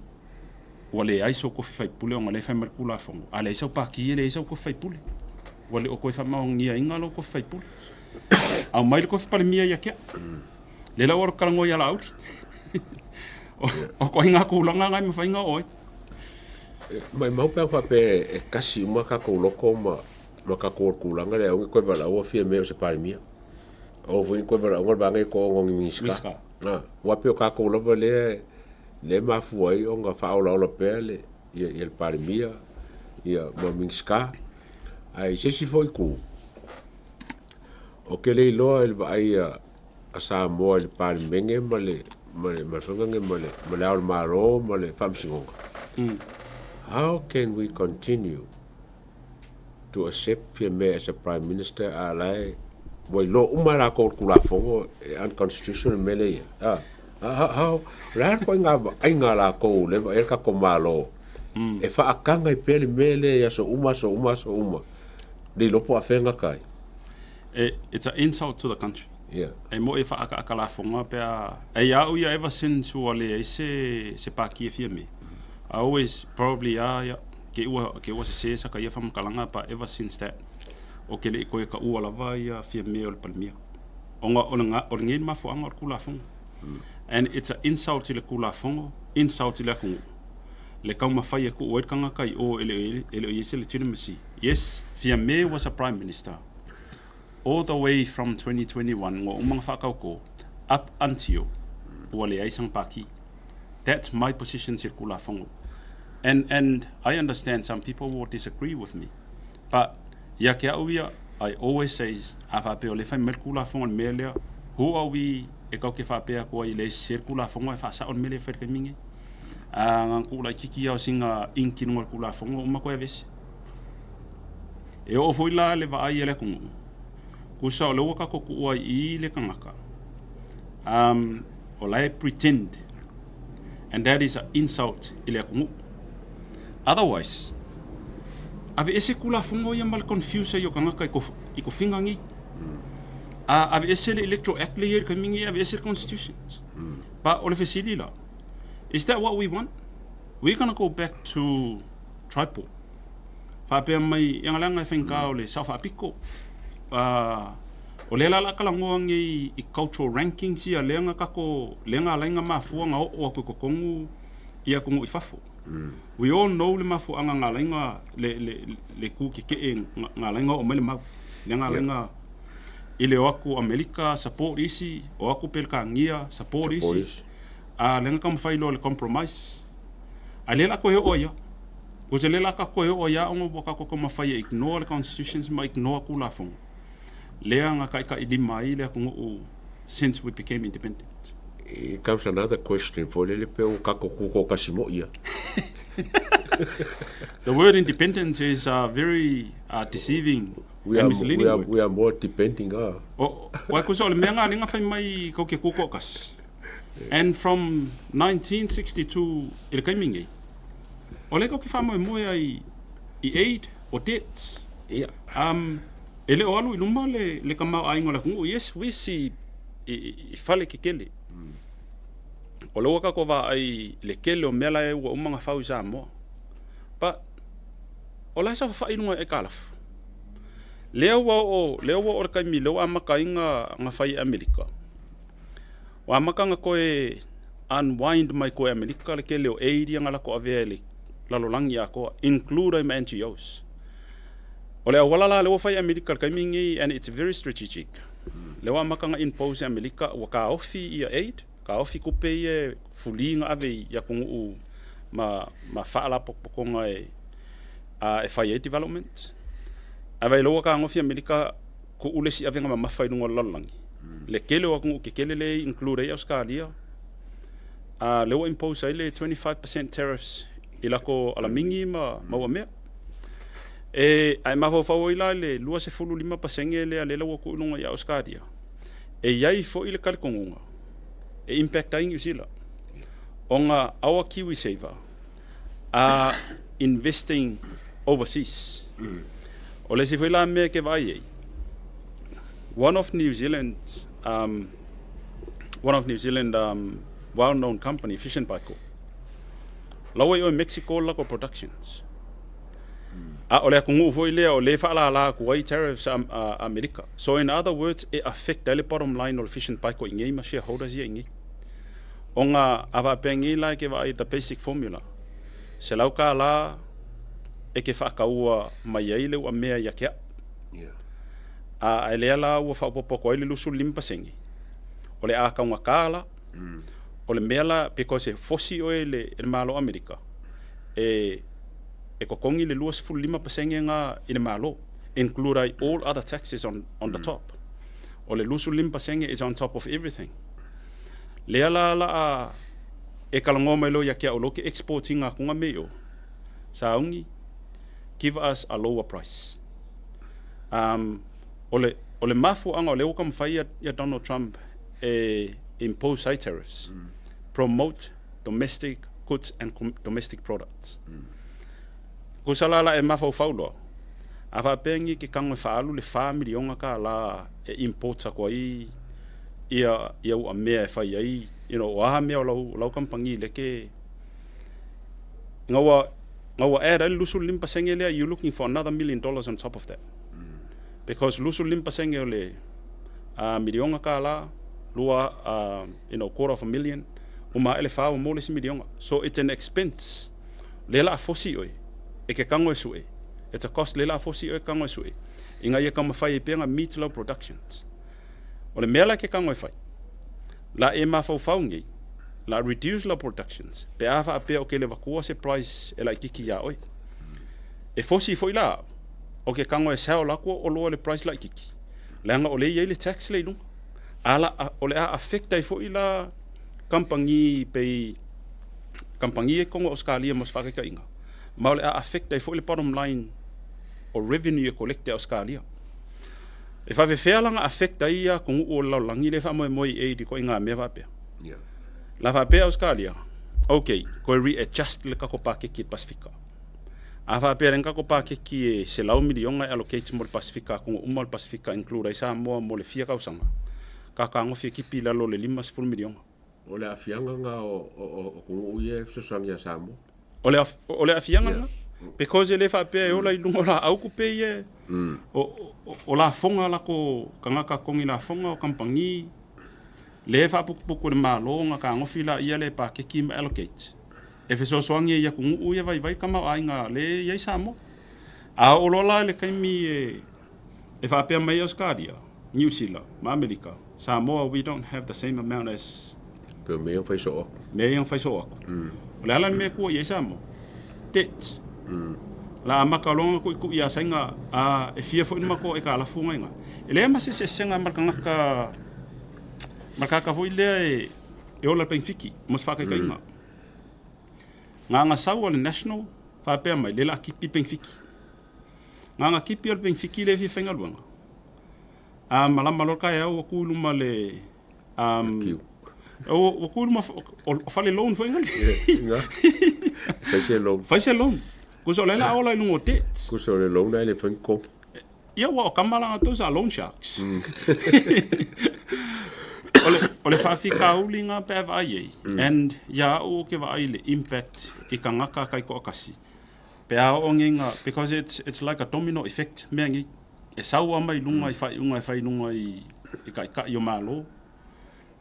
ua leai sou tofi faipule ona o lea e fai mai le Tulafono, a leai sau pati e leai sau tofi faipule. Ua le o toe faamaoniaina lou tofi faipule. Aumai le tofi Palemia ia te au. Lea la ua alu talanoa ia Laauli. O ituaiga tulaga na e mafai ona oo ai. Maumau pe a faapea e tasi uma tatou loto ma ma tatou o le tulaga lea aua ne i toe valaau Fiame o se Palemia. Aua foi ne i toe valaau le vaega lea toaono o ni Minisita. Aua pei o tatou lava lea lea e mafua ai ona faaolaola pea le ia, ia le Palemia ia ma Minisita. Ae i se isi foi itu, ou te le iloa i le vaai a a Samoa i le Palemene ma le ma le ma le ma le ma le Ao o le Malo ma le Faamasinoga. How can we continue to accept Fiame as a Prime Minister a la e ua iloa uma e latou le Tulafono e unconstitutional le mea lea e i ai. O le a le ituaiga vaaiga a latou lea e vaai ai le tatou Malo e faataga ai pea le mea lea i aso uma, aso uma, aso uma, le iloa po o afea e gata ai. It's an insult to the country. E moi e faaakaaka lafoga pe a e ia au ia ever since ua leai se se pākia Fiame. I always probably a ia ke ua ke ua sese sa ka ia faamatalaga but ever since that o ke le i koe taua lava ia Fiame o le Palemia. Ona o le o lenei le mafuaaga o le Tulafono. And it's a insult i le Tulafono, insult i le atunuu. Le taumafai e tuu ai le tagata i o e le e le o i ai se legitimacy. Yes, Fiame was a Prime Minister all the way from 2021 ua uma ona faatautō up until ua leai sana pākī. That's my position i le Tulafono. And, and I understand some people will disagree with me. But ia te au ia, I always say, a faapea o lea e fai mai le Tulafono i le mea lea, who are we e tatou te faapea atu ai e leai sese le Tulafono ae faasao le mea lea e fai i le taimi lenei. A na ona tuu laitiiti lava o sina ink i luga o le Tulafono uma toe aveese. E oo foi la le vaai a le atunuu, tusa o lea ua tatou tuua ai i i le tagata, o la e pretend and that is a insult i le atunuu. Otherwise, aveese Tulafono ia ma le confuse ai o tagata i tofiga nei. A aveese le Electoral Act lea e i ai i le taimi nei, aveese le Constitutions. But o le fesili la, is that what we want? We gonna go back to tribal. Faapea mai, ia leaga e faigata o le sao faapito. O lea la o le a talanoa nei i cultural rankings ia lea na tatou, lea na ala ai ona mafua ona oo atu i totonu i atunuu i fafo. We all know le mafuaaga na ala ai ona le tu tetee na ala ai ona oo mai le mau. Lea na ala ai ona i le o atu Amerika support isi, o atu Pelekania support isi. A lea na taumafai loa le compromise. A lea la toe oo ai lava. Ko te lea la ka toe oo ai lava ona ua tatou taumafai e ignore le constitutions ma ignore Tulafono lea na taitailima ai le atunuu since we became independent. Here comes another question foi lele pe ua tatou tutoatasi moi ia. The word independence is a very deceiving and misleading word. We are more depending ah. Ua kusa o le mea nga lea na fai mai kou ke tutoatasi. And from 1962 i le taimi nei, o lea tou te faamoemoe ai i aid or debts. Ia. E le o alu i luma le tamaoaiga o le atunuu. Yes, we see i fale kekele. O lea ua tatou vaai i le tele o mea la e ua uma ona fau i Samoa. But o la e saofafai i luga i aitalafu. Lea ua oo, lea ua oo le taimi lea ua amata ai ona fai e Amerika. Ua amata ona toe unwind mai koe Amerika le tele o aid ia na latou avea i le lalolagi atoa, include ai ma NGOs. O le auala la lea ua fai e Amerika i le taimi lenei and it's very strategic. Lea ua amata ona impose e Amerika ua taofi ia aid, taofi tupe ia e fuli na ave i atunuu ma faalapotopotoga e fai ai development. Ae vaai loa ua tagofi Amerika tuu le isi avega mamafa i luga o le lalolagi. Le tele o atunuu tetele lea e include ai Ausetalia, lea ua impose ai le 25% tariffs i lako alamigi ma ua mea. E, ae mafaufau ai la i le 25% lea lea ua tuu i luga i Ausetalia, e i ai foi le talitonuga e impact ai Niu Sila, ona our KiwiSaver are investing overseas. O le isi foi la mea e ke vaai ai, one of New Zealand's One of New Zealand well known company, Fish and Piko. La ua i o i Mexico le latou productions. A o le atunuu foi lea o lea e faalala atu ai tariffs a Amerika. So in other words, e affect ai le bottom line o le Fish and Piko i inei ma shareholders ia i inei. Ona a faapea nei la e ke vaai the basic formula, $100 e ke faataua mai ai le uamea ia te au. A lea la ua faaopoopo atu ai le 25%, o le a taugata la. O le mea la, because e fosi oe e le Malo o Amerika e totogi le 25% na i le Malo, include ai all other taxes on the top. O le 25% is on top of everything. Lea la la a e talanoa mai loa ia te au lo ke export ina atuga mea i o. Sauni, give us a lower price. O le mafuaaga o lea ua taumafai ia Donald Trump e impose ai tariffs. Promote domestic goods and domestic products. Tusa la la e mafaufau loa. A faapea ni ke tago e faaalu le $4 miliona e import atu ai ia uamea e fai ai, o aha mea o lau kamupani le ke nga ua add ai le 25% lea, you looking for another $1 million on top of that. Because 25% o le miliona kālā, lua, quarter of a million, uma ae le fa ua maua le isi miliona. So it's an expense. Lea la a fosi oe, e ke tago e sue. It's a cost lea la a fosi oe e tago e sue. Ina ia taumafai ai pea na meet lau productions. O le mea la ke tago e fai, la e mafaufau nei, la reduce lau productions, pe a faapea o ke le vatua se price e laitiiti iā oe. E fosi foi la au, o ke tago e sell atu o loa le price laitiiti. Leaga o le i ai le tax le i luga. A la, o le a affect ai foi la kamupani pei kamupani e kongo Australia mo se faataitaiga. Ma o le a affect ai foi le bottom line o revenue e collect e Australia. E faafefea la na affect ai ia atunuu o le lalolagi lea e faamoemoe i aid i ituaiga mea faapea. La faapea Australia, okay, koe readjust le tatou paketi i le Pasifika. A faapea le tatou paketi e 100 miliona e allocate mo le Pasifika, atunuu uma o le Pasifika include ai Samoa mo le fia tausaga, kakagofi e kipi i lalo o le 50 miliona. O le aafiaga na o atunuu ia e fesoasoani ia Samoa. O le aafiaga lena. Because e le faapea e ola i luga o laau tupe ia o lafoga latou tagata totogi lafoga o kamupani lea e faaputuputu e le Malo ona tagofi laia le paketi ma allocate. E fesoasoani ai i atunuu ia vaivai tamaoaiga lea e i ai Samoa. A oo loa la i le taimi e faapea mai ai Australia, New Zealand ma Amerika, Samoa, we don't have the same amount as Pe o mea ia fai soo atu. Mea ia fai soo atu. O le ala le mea kua i ai Samoa. Debt. La amata loa ona tuitui ia saina a e fia foi ni matou aitalafu ngai. E leai ma se eseesega ma le tagata ma le tagata foi lea e ola i le penefiti mo se faataitaiga. Gaga sau a le National faapea mai lea o le a kipi penefiti. Gaga kipi o le penefiti lea e fia faigaluega. A malama loa le taeao ua tu i luma le Kiu. Ua tu i luma o fale loan foi ngali. Nga. Fai se loan. Fai se loan. Kusa o le la ola i luga o debt. Kusa o le loan ai le fai kogi. Ia ua o kama la those are loan sharks. O le faafitauli nga pe a vaai ai. And ia au o ke vaai le impact i tagata taitoatasi. Pe a oo ngeiga because it's like a domino effect mea nei. E sau lava mai luga i faaiuga e fai luga i taitai o Malo.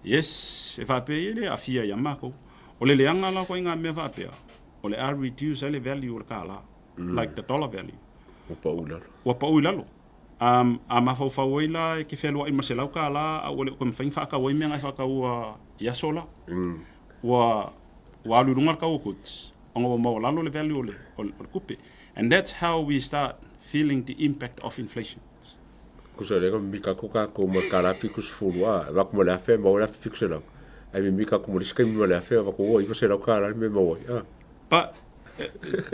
Yes, e faapea ia le aafia ia matou. O le leaga la ituaiga mea faapea, o le a reduce ai le value o le kālā. Like the dollar value. Ua pau i lalo. Ua pau i lalo. A mafaufau ai la e ke fealuai ma $100 a ua le o toe mafai ona faatau ai mea na e faataua i aso la. Ua alu i luga le tau o goods ona ua maualalo le value o le tupe. And that's how we start feeling the impact of inflation. Kusa le mimika atu tatou ma le $1.70 a, avatu ma le 1,000 maua le 1,700. Ae mimika atu ma le isi taimi ma le 1,000 avatu ua $900 le mea e maua ai. Ah. Pa,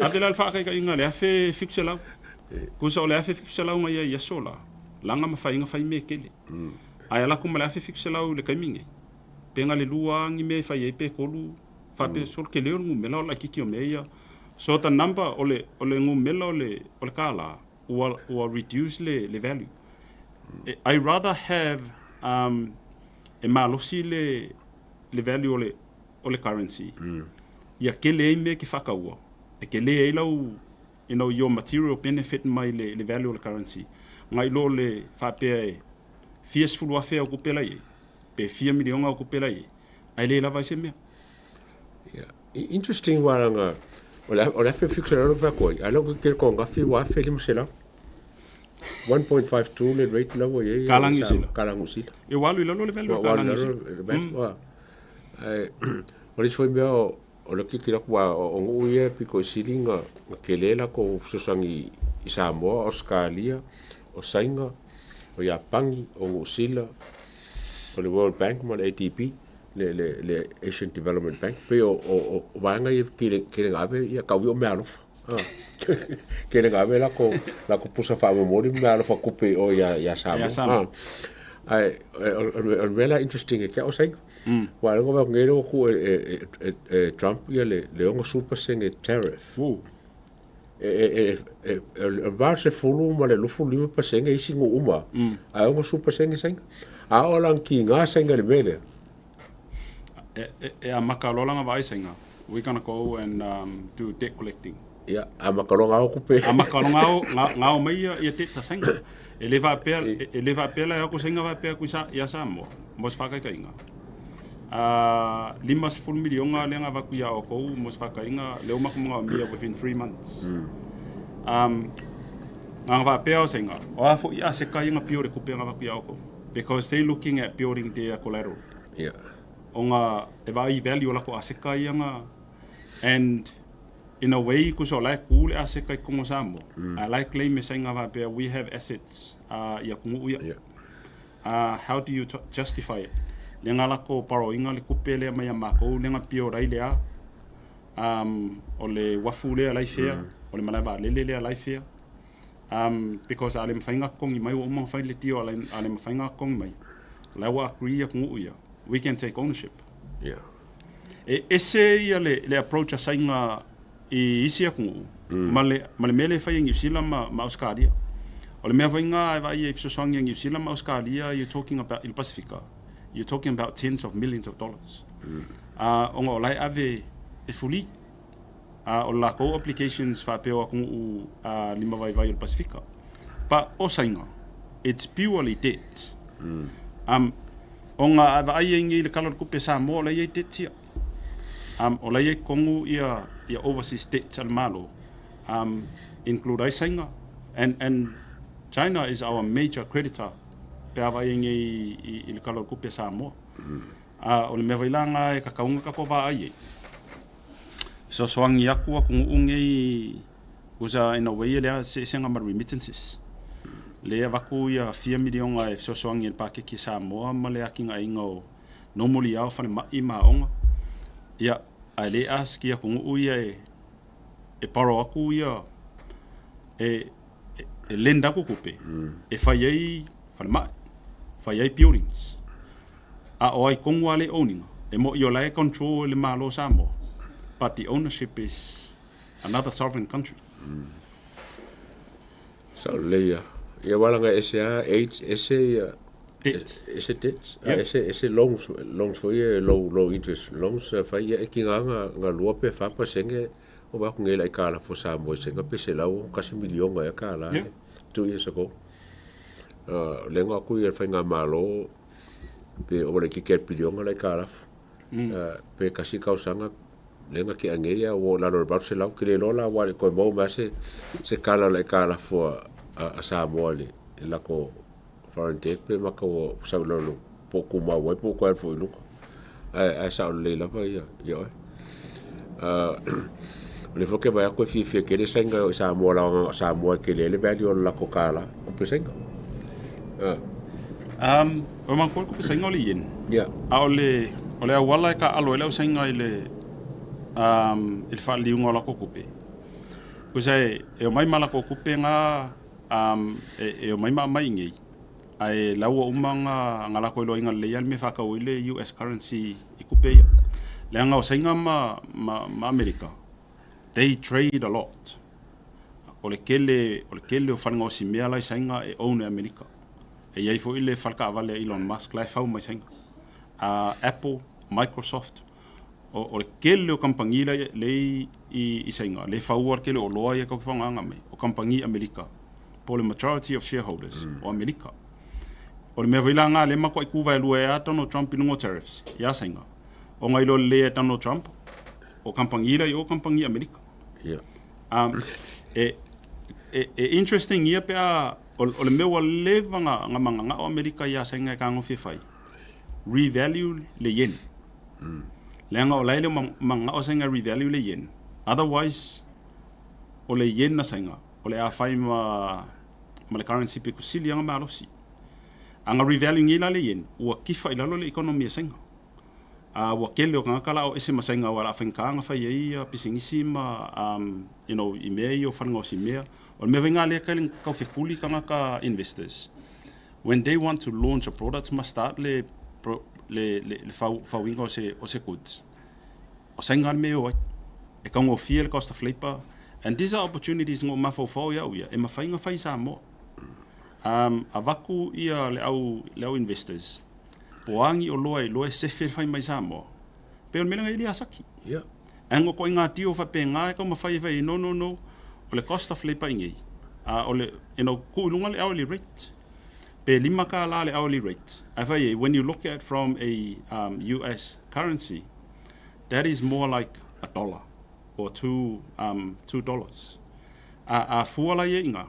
ave la le faataitaiga le 1,700. Kusa o le 1,700 na ia i aso la, laga ma faiga fai mea tele. Ae ala atu ma le 1,700 i le taimi nei, pe na le lua ni mea e fai ai pe tolu, faapea so le tele o le numera o le laitiiti o mea ia. So the number o le numera o le kālā ua reduce le value. I rather have E malosi le le value o le o le currency. Ia tele ai mea e te faataua, e tele ai lau you know, your material benefit mai le, le value o le currency. Ngai lo le faapea e fia sefulu afe au tupe la i ai, pe fia miliona au tupe la i ai, ae le lava ai se mea. Yeah. Interesting walanga o le afe fixa lalo fa koi. Alo ke ke ko ngafi wa afe lima sela. 1.52 le rate la wo ye. Kala New Zealand. Kala New Zealand. E walu i lalo le value kala New Zealand. Wa. Ai o le foi mea o le kiki la kwa o ngu ia piko sili nga kele la ko fesoasoani i Samoa, Australia, o Saina, o Iapangi, o Niu Sila, o le World Bank ma le ADB, le, le, le Asian Development Bank, pei o, o, o vaega ia kele, kele nga ave ia kau i o mea alofa. Ah. Kele nga ave lako, lako pusa whaamomori mea alofa kupe o ia, ia Samoa. Ia Samoa. Ah. Ai, o le mea la interesting e kia o Saina. Ua alu ngā ngē leo ku e, e, e, e Trump ia le, le 60% tariff. Woo. E, e, e, e, e, e va se fulu ma le lufu lima pasenge isi ngu uma. A 60% sainga. A o lang ki ngā sainga le mele. E, e, e a maka loa langa vaai sainga. We're gonna go and do debt collecting. Ia, a maka loa ngā o kupe. A maka loa ngā o, ngā, ngā o mai ia, ia debt ta sainga. E le faapea, e le faapea la e ako sainga faapea ku sa, ia Samoa, mo se whakaikainga. A, 50 miliona lea nga vaku ia oukou mo se whakainga, leo maku mga o mia within 3 months. Nga faapea o sainga, o a fo i a se kai nga pio le kupe nga vaku ia oukou. Because they looking at building their collateral. Yeah. O nga, e vai value o lako a se kai nga, and in a way kusa o la e ku le aseka i Kongo Samoa. A la e claim e sainga faapea we have assets ia kungu'u ia. Yeah. How do you justify it? Le nga lako borrowinga le kupe lea mai a makou le nga pio rai le a o le uafu lea lai fea, o le malae vaalele lea lai fea. Because a le mafai nga kongi mai ua uma ona fai le tio a le mafai nga kongi mai. O la ua agree ia kungu'u ia. We can take ownership. Yeah. E ese ia le, le approach a Sainga i isi atunuu ma le, ma le mea lea e fai e Niu Sila ma, ma Ausekalia. O le mea foi lena e vaai ai i fesoasoani a Niu Sila ma Ausekalia, you're talking about, i le Pasifika, you're talking about tens of millions of dollars. Ona o la e ave e fuli. O le lakou obligations faapea o atunuu limavaivai o le Pasifika. But o Saina, it's purely debt. Ona a vaai ai nei i le Tala o le Tupe a Samoa, o la e i ai debt ia. O la e i ai totonu ia, ia overseas debt a le Malo, include ai Saina. And China is our major creditor pe a vaai ai nei i le Tala o le Tupe a Samoa. O le mea foi la lena e tatau ona tatou vaai ai. Fesoasoani atu atunuu nei kusa in a way e leai se eseesega ma le remittances. Lea e avatu ia fia miliona e fesoasoani i le paketi a Samoa ma le atinaeina o normally lava o falemai ma aoga. Ia, ae le ask i atunuu ia e borrow atu ia e lend atu tupe e fai ai falemai, fai ai buildings. A o ai tonu a le owning, e mo'i o la e control e le Malo o Samoa, but the ownership is another sovereign country. Sao lelei ia. Ia wala nga ese a AIDS ese ia Debt. Ese debts, Yeah. ese ese loans, loans foi ia low low interest loans fai ia e ki nga nga nga lua pe fa pasenge o va ku ngela i kala fo Samoa i senga pe se lau kasi milionga ia kala Yeah. 2 years ago. Lenga aku ia whai ngā malo pe o wale ki ke pilionga lai ka rafu. Pe kasi kausanga lenga ki ange ia o lalo le se lau ki le lola wa le koe mau mea se se kala lai ka rafu a Samoa le lako foreign debt pe maka o sau lalo po ku mau ai po koe fo i lunga. Ai ai sa le lava ia ia oe. O le foke vai aku e fiafia kele sainga o Samoa la Samoa kele le value o le lako kala kupe sainga. O makou le kupe sainga o le yen. Yeah. A o le o le auala e kaalo ai le au sainga i le i le faaliliuga o lako kupe. Kusa e e omai ma lako kupe nga e omai ma aumai iinei. Ae la ua uma ona lako iloaina lelei lava le mea e faatau ai le US currency i kupe ia. Leaga o Saina ma ma Amerika, they trade a lot. O le tele o le tele o fale gaosi mea la i Saina e own e Amerika. E i ai foi le fale taavale a Elon Musk la e fau mai Saina. Apple, Microsoft, o le tele o kamupani la lea i Saina, lea e faua le tele o oloa ia tatou te faaaogaina mai, o kamupani Amerika, po o le majority of shareholders o Amerika. O le mea foi la lena lea e matuai tuvaelua ai lava Donald Trump i luga o tariffs ia Saina, ona e iloa lelei e Donald Trump, o kamupani la i o o kamupani Amerika. E interesting ia pe a, o le mea ua leva na mananao Amerika ia Saina e tagofi e fai, revalue le yen. Leaga o la e le o mananao Saina e revalue le yen. Otherwise, o le yen a Saina, o le a fai ma le currency pito sili lava ona malosi. A na revalue nei la le yen, ua tifa i lalo le economy a Saina. Ua tele o tagata la o ese ma Saina aua o le a faigata ona fai ai pisinisi ma i mea ia o falegaosimea. O le mea foi lena lea e tau fetuli tagata investors. When they want to launch a product ma start le fauina o se goods, o Saina le mea e o ai. E taugofie le cost of labour and these are opportunities na ou mafaufau ai au ia e mafai ona fai i Samoa. Avatu ia le au investors po o a ni oloa e iloa e sefe le fai mai Samoa, pei o le mea lea na i ai le Yazaki. Ae na ituaiga deal faapena e taumafai e fai ai, no, no, no, o le cost of labour i inei, o le, tuu i luga le hourly rate, pe $5 le hourly rate. Ae fai ai, when you look at from a US currency, that is more like a dollar or $2. A fua la ia i ina,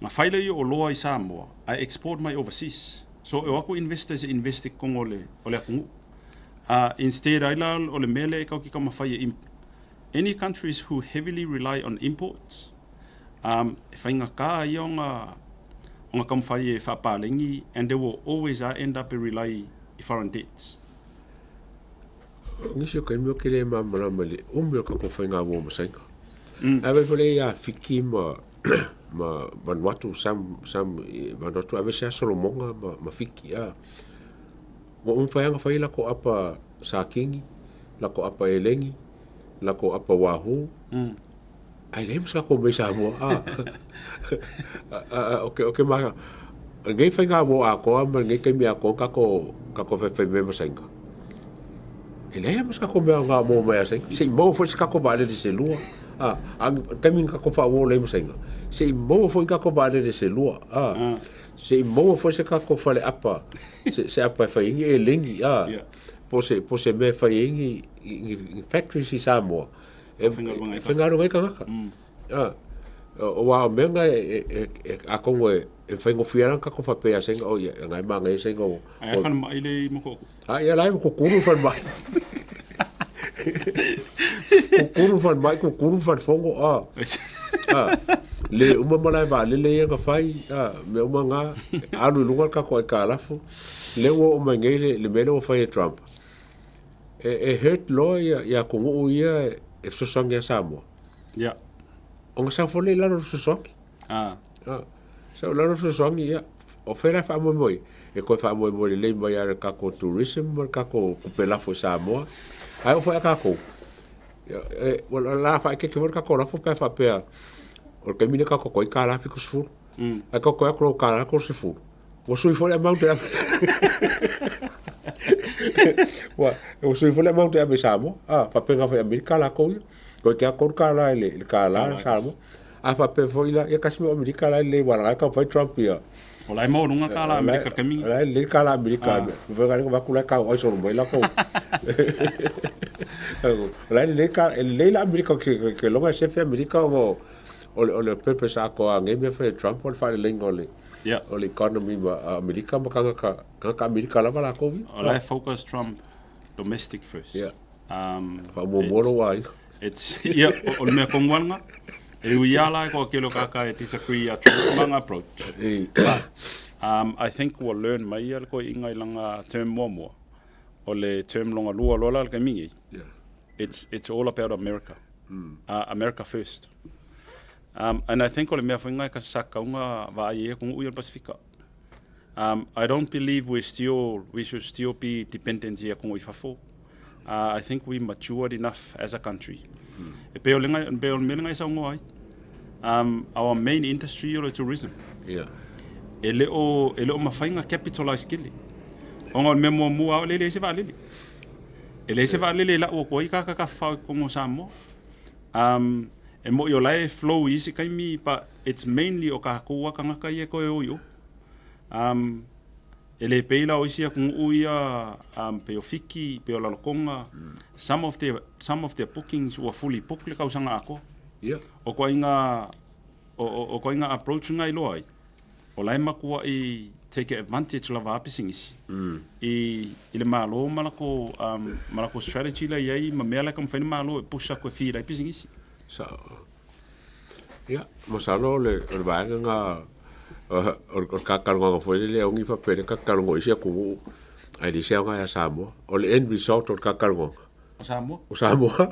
na fai lea o oloa i Samoa, ae export mai overseas. So e o atu investors e invest i totonu o le atunuu. Instead ai la o le mea lea e tatou te taumafai e any countries who heavily rely on imports, e faigata ia ona taumafai e faapaleni and they will always end up e rely i foreign debts. O nisi o taimi ou te le malamalama i le umi o le tatou faigamua ma Saina. Ae vaai foi lea ia Fiti ma Vanuatu, some Vanuatu aemaise lava Solomona ma Fiti. Ua uma mafai lava ona fai latou apa sakini, latou apa eleni, latou apa wahoo, ae leai ma se latou mea i Samoa. O ke ma, lenei faigamua atoa ma lenei taimi atoa na tatou faifai ma Saina, e leai lava ma se tatou mea aoga o maua mai ia Saina. Se i maua foi se tatou vaalele se lua. A o le taimi na tatou faaauau ai ma Saina, se i maua foi ni tatou vaalele se lua. Se i maua foi se tatou fale apa, se apa e fai ai ni eleni, po o se mea e fai ai ni factories i Samoa, e faigaluega ai tagata. Aua o mea na atonu e faigofie lava ona tatou faapea ia Saina, oi, o lena e manaia Saina. Ae a falemai le i Motootua? A ia la e kukulu le falemai. Kukulu le falemai, kukulu le falefono, a. Le uma malae vaalele ia na fai, a, mea uma na, alu i luga le tatou aitalafu. Lea ua oo mai nei le mea lea ua fai e Trump. E hurt loa ia atunuu ia e fesoasoani ia Samoa. Ona sau foi lea i lalo o le fesoasoani. Sau i lalo o le fesoasoani, ia, o fea la e faamoemoe ai? E toe faamoemoe lelei mai lava i le tatou tourism ma le tatou tupe lafo i Samoa. Ae oo foi ia tatou, o le a faaeteete foi le tatou lafo pe a faapea o le taimi lenei tatou toe $1.70. Ae tatou toe o atu loa i le $30, ua sui foi le amount e ave. Ua sui foi le amount e ave i Samoa. Faapena foi i Amerika latou ia. Toe te $3 i le $1 Samoa. A faapea foi la, ia tasi mea o Amerika la e lelei aua o la e taumafai Trump ia. O la e maualuga $1 Amerika i le taimi lenei. O la e lelei le $1 Amerika. Mafai ona avatu la e tau solo mai latou. O la e lelei, e lelei la Amerika ke loga e sefe Amerika ona o le purpose atoa a nei mea fai e Trump o le faaleleiga o le economy ma Amerika ma tagata Amerika lava latou ia. O la e focus Trump domestic first. Faamuamua lou aiga. It's, ia, o le mea tonu lava lena. E ui lava la e toatele o tagata e disagree ia Trump ma lana approach. But I think ua learn mai ia le toeaina i lana term muamua. O le term lona lua loa la i le taimi nei. It's all about America. America first. And I think o le mea foi lena e sa tatau ona vaai ai atunuu ia o le Pasefika. I don't believe we should still be dependent i atunuu i fafo. I think we matured enough as a country. E pei o le mea lena e saunoa ai. Our main industry o le tourism. E le o mafai ona capitalize tele. Ona o le mea muamua lava o lea e leai se vaalele. E leai se vaalele e lau atu ai tagata tafafao i totonu o Samoa. E moni o la e flow i isi taimi but it's mainly o tatou lava tagata ia e toe o i o. E le pei la o isi atunuu ia pei o Fiti, pei o Lalotoga, some of their, some of their bookings ua fully booked le tausaga atoa. Ia. O ituaiga, o ituaiga approach na iloa ai, o la e matuai take advantage lava a pisinisi i le Malo ma latou, ma latou strategy la e i ai ma mea la e taumafai le Malo e push atu e feed ai pisinisi. Sao. Ia, masalo o le vaega na o le kakalogaga foi lele e ogi faapea le kakalogo i isi atunuu ae leai se aoga ia Samoa. O le end result o le kakalogaga. O Samoa. O Samoa.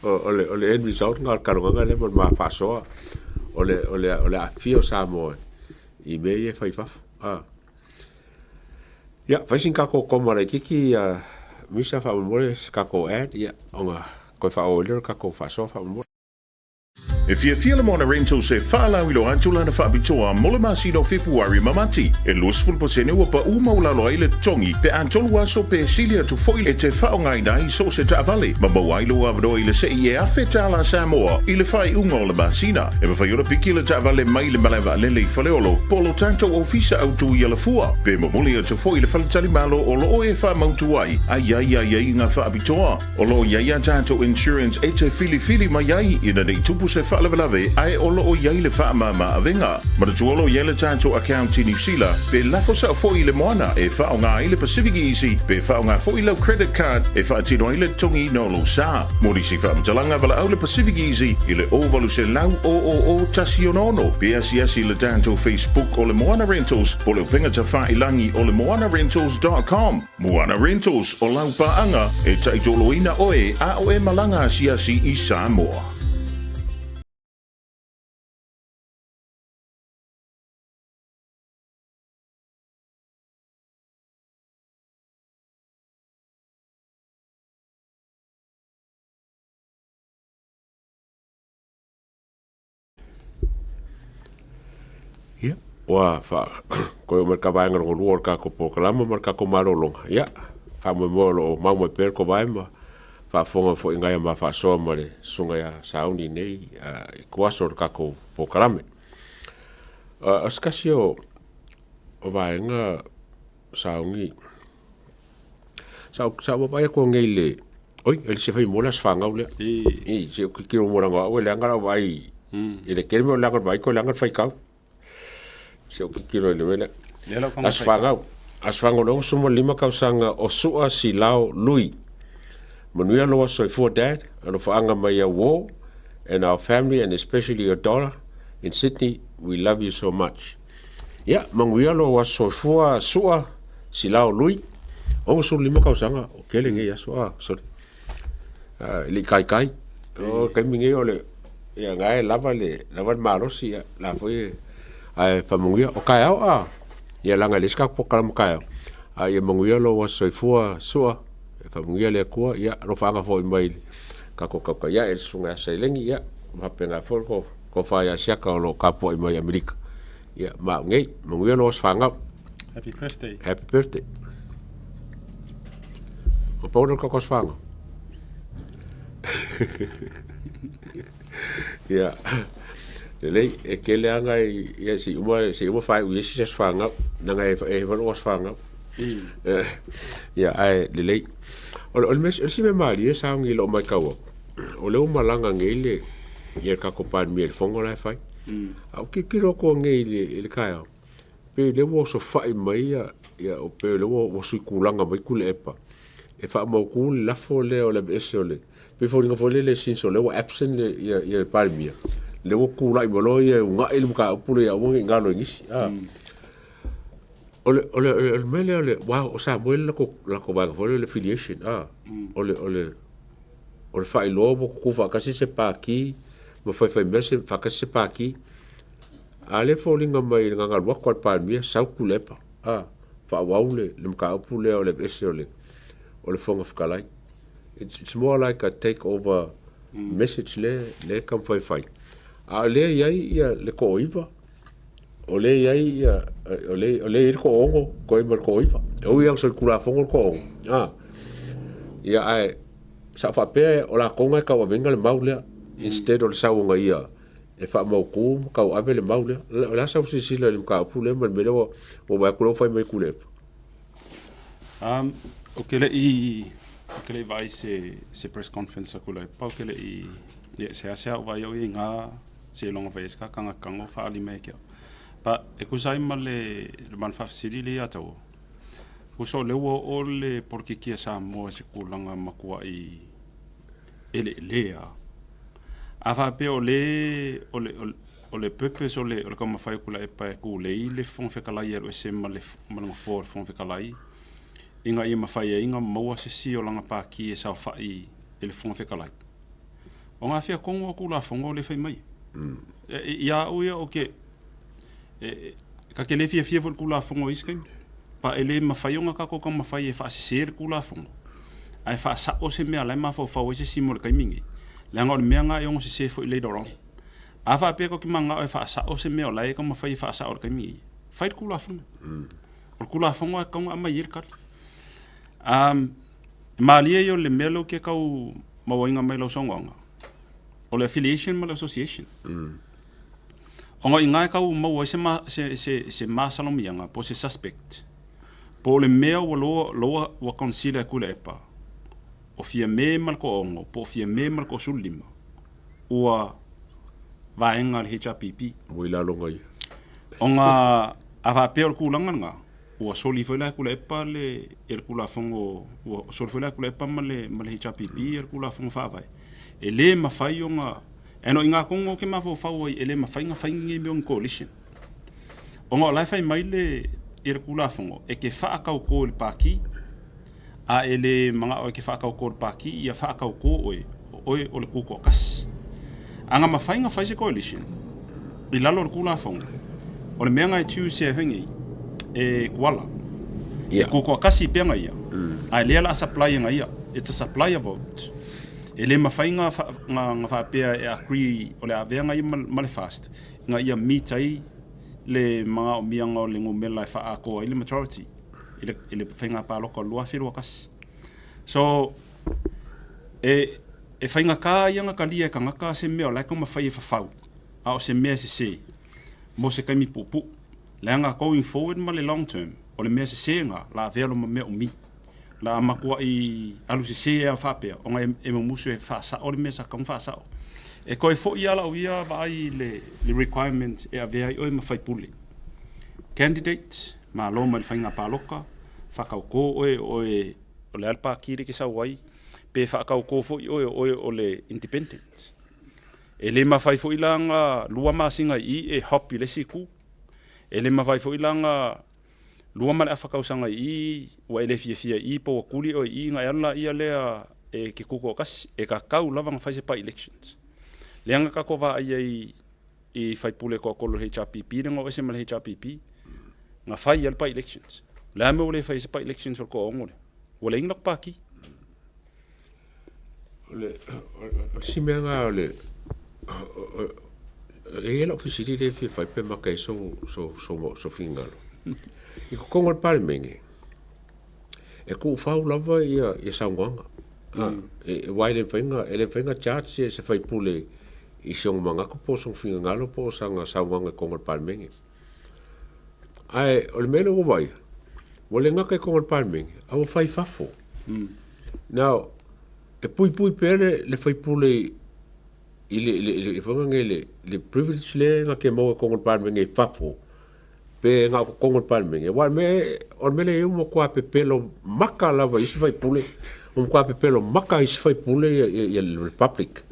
O le end result na o le kalogaga lea ma le ma faasoa. O le aafia o Samoa i mea ia e fai i fafo. Ia, fai sina tatou koma laitiiti Misa faamolemole se tatou ad, ia, ona toe faaauau ai lea o le tatou faasoa faamolemole. E fiafia le Moana Rentals e faalauiloa atu lana faapitoa mo le masina o Fepuari ma Mati. E 20% ua pau maualalo ai le totogi pe a tolu aso pe sili atu foi e te faaaogaina ai so o se taavale ma maua ai lou avanoa i le sei e $1,000 Samoa i le faaiuga o le masina. E mafai ona piki le taavale mai le malae vaalele i Faleolo po o lo tatou ofisa autu i Alafua, pe momoli atu foi i le faletalimalo o lo o e faamautu ai a i ai aiaiga faapitoa. O lo o i ai a tatou insurance e te filifili mai ai ina ne i tupu se faalavelave ae o lo o i ai le faamama avega. Manatua o lo o i ai le tatou account i Niu Sila pe lafo sao foi i le moana e faaaoga ai le Pacific Easy pe faaaoga foi lau credit card e faatino ai le totogiina o lou sa. Mo nisi faamatalaga, valaau le Pacific Easy i le 0800 000 166 pe asiasi i le tatou Facebook o le Moana Rentals po o le upega tafailangi o le moanarentals.com. Moana Rentals, o lau paaga e taitoloina oe a o e malaga asiasi i Samoa. Ia, ua faa koe o mai ka vaega lona lua o le tatou polokalama ma le tatou malologa. Ia, faamoemoe o lo o mau mai pea le kovae ma faafofoga foi ngai a ma faasoa ma le susuga ia Sauni nei i tua aso o le tatou polokalame. O se tasi o vaega Sauni Sa sa vaavaai atu anei i le oi e le se fai mo le aso fanau lea. I se ou tilotilo mo lana au e leaga lau vaai i le tele mea o leaga o le vaai toe leaga le faitau. Se ou tilotilo i le mea lea. Lea lau taga Aso fanau. Aso fanau o le 65 tausaga o Sua Silao Lui. Manuia lou aso soifua Dad, alofaaga mai au uo and our family and especially your daughter in Sydney, we love you so much. Ia, manuia lou aso soifua Sua Silao Lui, 65 tausaga, o tele nei aso, ah, sorry. Ah, e le i taitai. O le taimi nei o le, ia, na e lava le, lava le malosi, ia, la foi e, ae faamanuia. O taeao, ah, ia leaga e leai se tatou polokalame taeao, a ia manuia lou aso soifua Sua, e faamanuia le Atua, ia, alofaaga foi mai le tatou tautai ae le susuga ia Saileni, ia, faapena foi le tofa ia Siaka o lo o tapuai mai Amerika. Ia, ma au nei, manuia lou aso fanau. Happy birthday. Happy birthday. O pau lea o le tatou aso fanau. Ia, lelei, e tele lava nai, ia se i uma, se i uma faaiu i isi aso fanau, leaga e iva lou aso fanau. Ia, ae lelei. O le mea, o le isi mea malie sa i lou matau atu, o lea ua malaga nei le, ia le tatou Palemia i le fono la e fai. A ou tilotilo atu anei i le taeao, pei o lea ua osofai mai ia, ia pei o lea ua sui tulaga mai Tuilaepa e faamautu le lafo lea o le aveese o le, pei e foliga foi lele since o lea ua absent le, ia, ia le Palemia, lea ua tulai mai loa ia e uunai le mataupu lea ia aua ne i galo i nisi. O le, o le, o le mea lea o le, aua o Samoa e i ai le latou vaega foi lea o le affiliation, o le, o le, o le faailoa ua tutu faatasi se pati ma faifai mea se, faatasi se pati. A o lea e foliga mai i le gagalu atu a le Palemia, sau Tuilaepa, a, faaauau le, le mataupu lea o le aveese o le, o le Fofoga Fetalai. It's more like a take over message lea, lea e taumafai e fai. A o lea e i ai ia le toaiva. o lea e i ai ia, o lea, o lea e i ai le toaono, toe ma le toaiva. E ui lava ina solitulafono le toaono, a, ia ae sa ou faapea o latou na e tauaveina le mau lea, instead o le sau o ia e faamautu ma tauave le mau lea. O le a sau silasila i le mataupu lea ma le mea lea ua vaai atu lea ua fai mai e Tuilaepa? Ou te le i, ou te le i vaai i se, se press conference a Tuilaepa, ou te le i, ia, seasea ou vaai au ia i gā seiloga fai ai se kakagakaga o faaali mai ia te au. But e tusa ai ma le, ma le faafesili lea ia te au, tusa o lea ua oo le polokiki a Samoa i se tulaga matuai eleelea. A faapea o le, o le, o le purpose o le, o le taumafai o Tuilaepa e tulei le Fofoga Fetalai e alu ese ma le, ma le nofoa o le Fofoga Fetalai, ina ia mafai ai ona maua se isi o lana pati e saofai i le Fofoga Fetalai. O gafea tonu o Tulafono lea e fai mai. Ia au ia ou te, e, ta te le fiafia foi i le Tulafono i isi taimi, pa e le mafai ona tatou taumafai e faasese le Tulafono, ae faasao se mea o la e mafaufau ai se isi mo le taimi lenei, leaga o le mea lena e ono sese foi later on. A faapea tatou te mananao e faasao se mea o la e taumafai e faasao i le taimi lenei, fai le Tulafono. O le Tulafono e tatau ona aumai ai le tali. E malie ia o le mea lea ou te tau mauaina mai lau saunoaga, o le affiliation ma le association. Ona o i ina e tau maua ai se, se, se, se masalomiaga po o se suspect, po o le mea ua loa, loa ua consider e Tuilaepa, o Fiame ma le toaono, po o Fiame ma le toasefululima, ua vaega a le HRPP. Ua i lalo o ia. Ona a faapea o le tulaga lena, ua soli foi la e Tuilaepa le, le Tulafono, ua soli foi la e Tuilaepa ma le, ma le HRPP le Tulafono Faavae. E le mafai ona, and o i ina tonu ou te mafaufau ai e le mafai ona fai ni mea o ni coalition. Ona o la e fai mai le, le Tulafono, e te faatautō i le Pati, a e le manao e te faatautō i le Pati, ia faatautō oe, o oe o le Tutoatasi. A na mafai ona fai se coalition i lalo o le Tulafono, o le mea na e choose e fai nei, e Tuala. E Tutoatasi pea na ia, a e lea o le a supply e na ia. It's a supplier vote. E le mafai na faapea e agree o le a avea na ia ma le FAST ina ia meet ai le manaomiaga o le numera e faaatoa ai le majority i le faiga palota o le 2021. So, e faigata ia ona talia e tagata se mea o la e taumafai e fafau, a o se mea e sese mo se taimi puupuu. Leaga going forward ma le long term, o le mea sese lena, la avea loa ma mea umi. La matuai alu sese lava faapea, ona e mumusu e faasao le mea sa tatau ona faasao. E toe foi lava lau ia vaai i le requirement e avea ai oe ma faipule. Candidate, malo mai le faiga palota, faatautō oe o oe o le a le pati lea e te sau ai, pe faatautō foi oe o oe o le independent. E le mafai foi la ona lua masina i i e hop i le isi itu. E le mafai foi la ona lua ma le afa tausaga i i ua e le fiafia i i po ua tuli oe i i ona e alu laia lea e ke tutoatasi. E tatau lava ona fai se by-elections. Leaga tatou vaai ai i faipule toatolu o le HRPP lea na o ese ma le HRPP, na fai lava le by-elections. O le a le mea ua le fai ai se by-elections o le toaono lea? Ua leai ni latou pati. O le isi mea lena o le, e i ai lau fesili lea e fia fai pe maka ai sou finagalo. I totonu o le Palemene, e tuufau lava ia saunoaga. Aua e le mafai ona charge se sui usufono i sona manatu po o sona finagalo po o sana saunoaga i totonu o le Palemene. Ae o le mea lea ua vaaia, ua le gata i totonu o le Palemene, a ua fai i fafo. Now, e puipui pea le sui usufono i le foi lea le privilege lea na te maua i totonu o le Palemene i fafo, pe na o totonu o le Palemene. Aua o le mea, o le mea lea e i ai ua matua pepelo maka lava i isi sui usufono, ua matua pepelo maka i isi sui usufono le public.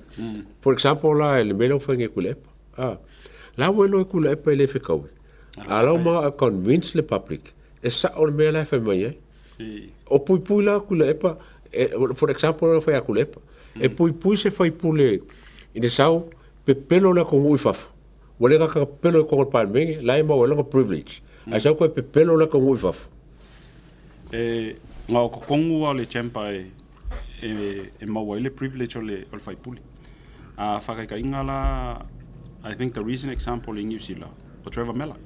For example la i le mea lea ua fai nei e Tuilaepa. A, la ua iloa e Tuilaepa e le fetaui. A la ua manao e convince le public e sao le mea la e fai mai ai. O puipui la Tuilaepa, for example la fai a Tuilaepa, e puipui se faipule i le sau pepelo le atunuu i fafo. Ua le gata pepelo i totonu o le Palemene, la e maua ai lona privilege. Ae sau toe pepelo le atunuu i fafo. E na o totonu lava o le chamber e maua ai le privilege o le faipule. A faataitaiga la, I think the recent example i Niu Sila, o Trevor Mallard.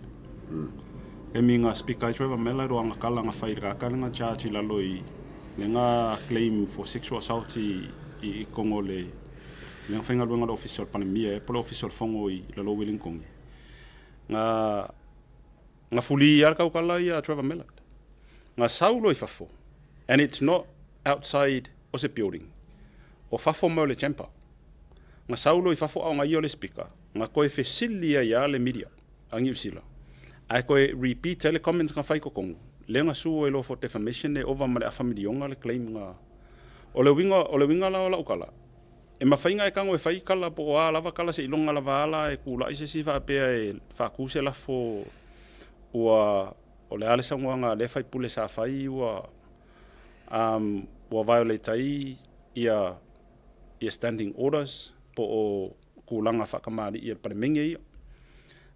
Taimi nga speaker ai Trevor Mallard o anga kala nga fai i le kaka le nga charge i lalo i le nga claim for sexual assault i i kongo le le nga faigaluega le ofisa o le Palemia e po le ofisa o le Fono i lalo o Wellington. Nga nga fuli ia le kaukala ia Trevor Mallard. Nga sau loa i fafo and it's not outside o se building. O fafo mai o le chamber. Nga sau loa i fafo a o nga ia o le speaker nga koe fesili ai ia le media a Niu Sila. Ae koe repeat ai le comments nga fai kokongo. Lea nga sue ai loa for defamation e ova ma le afa milionga le claim nga. O le uiga o le uiga la o lau kala, e mafai nga e tago e fai kala po o a lava kala seiloga lava ala e kula'i se isi faapea e faaku se lafo ua o le a le saunoaga a lea faipule sa fai ua um ua violate ai ia ia standing orders po o tulaga faatamalii a le Palemene ia.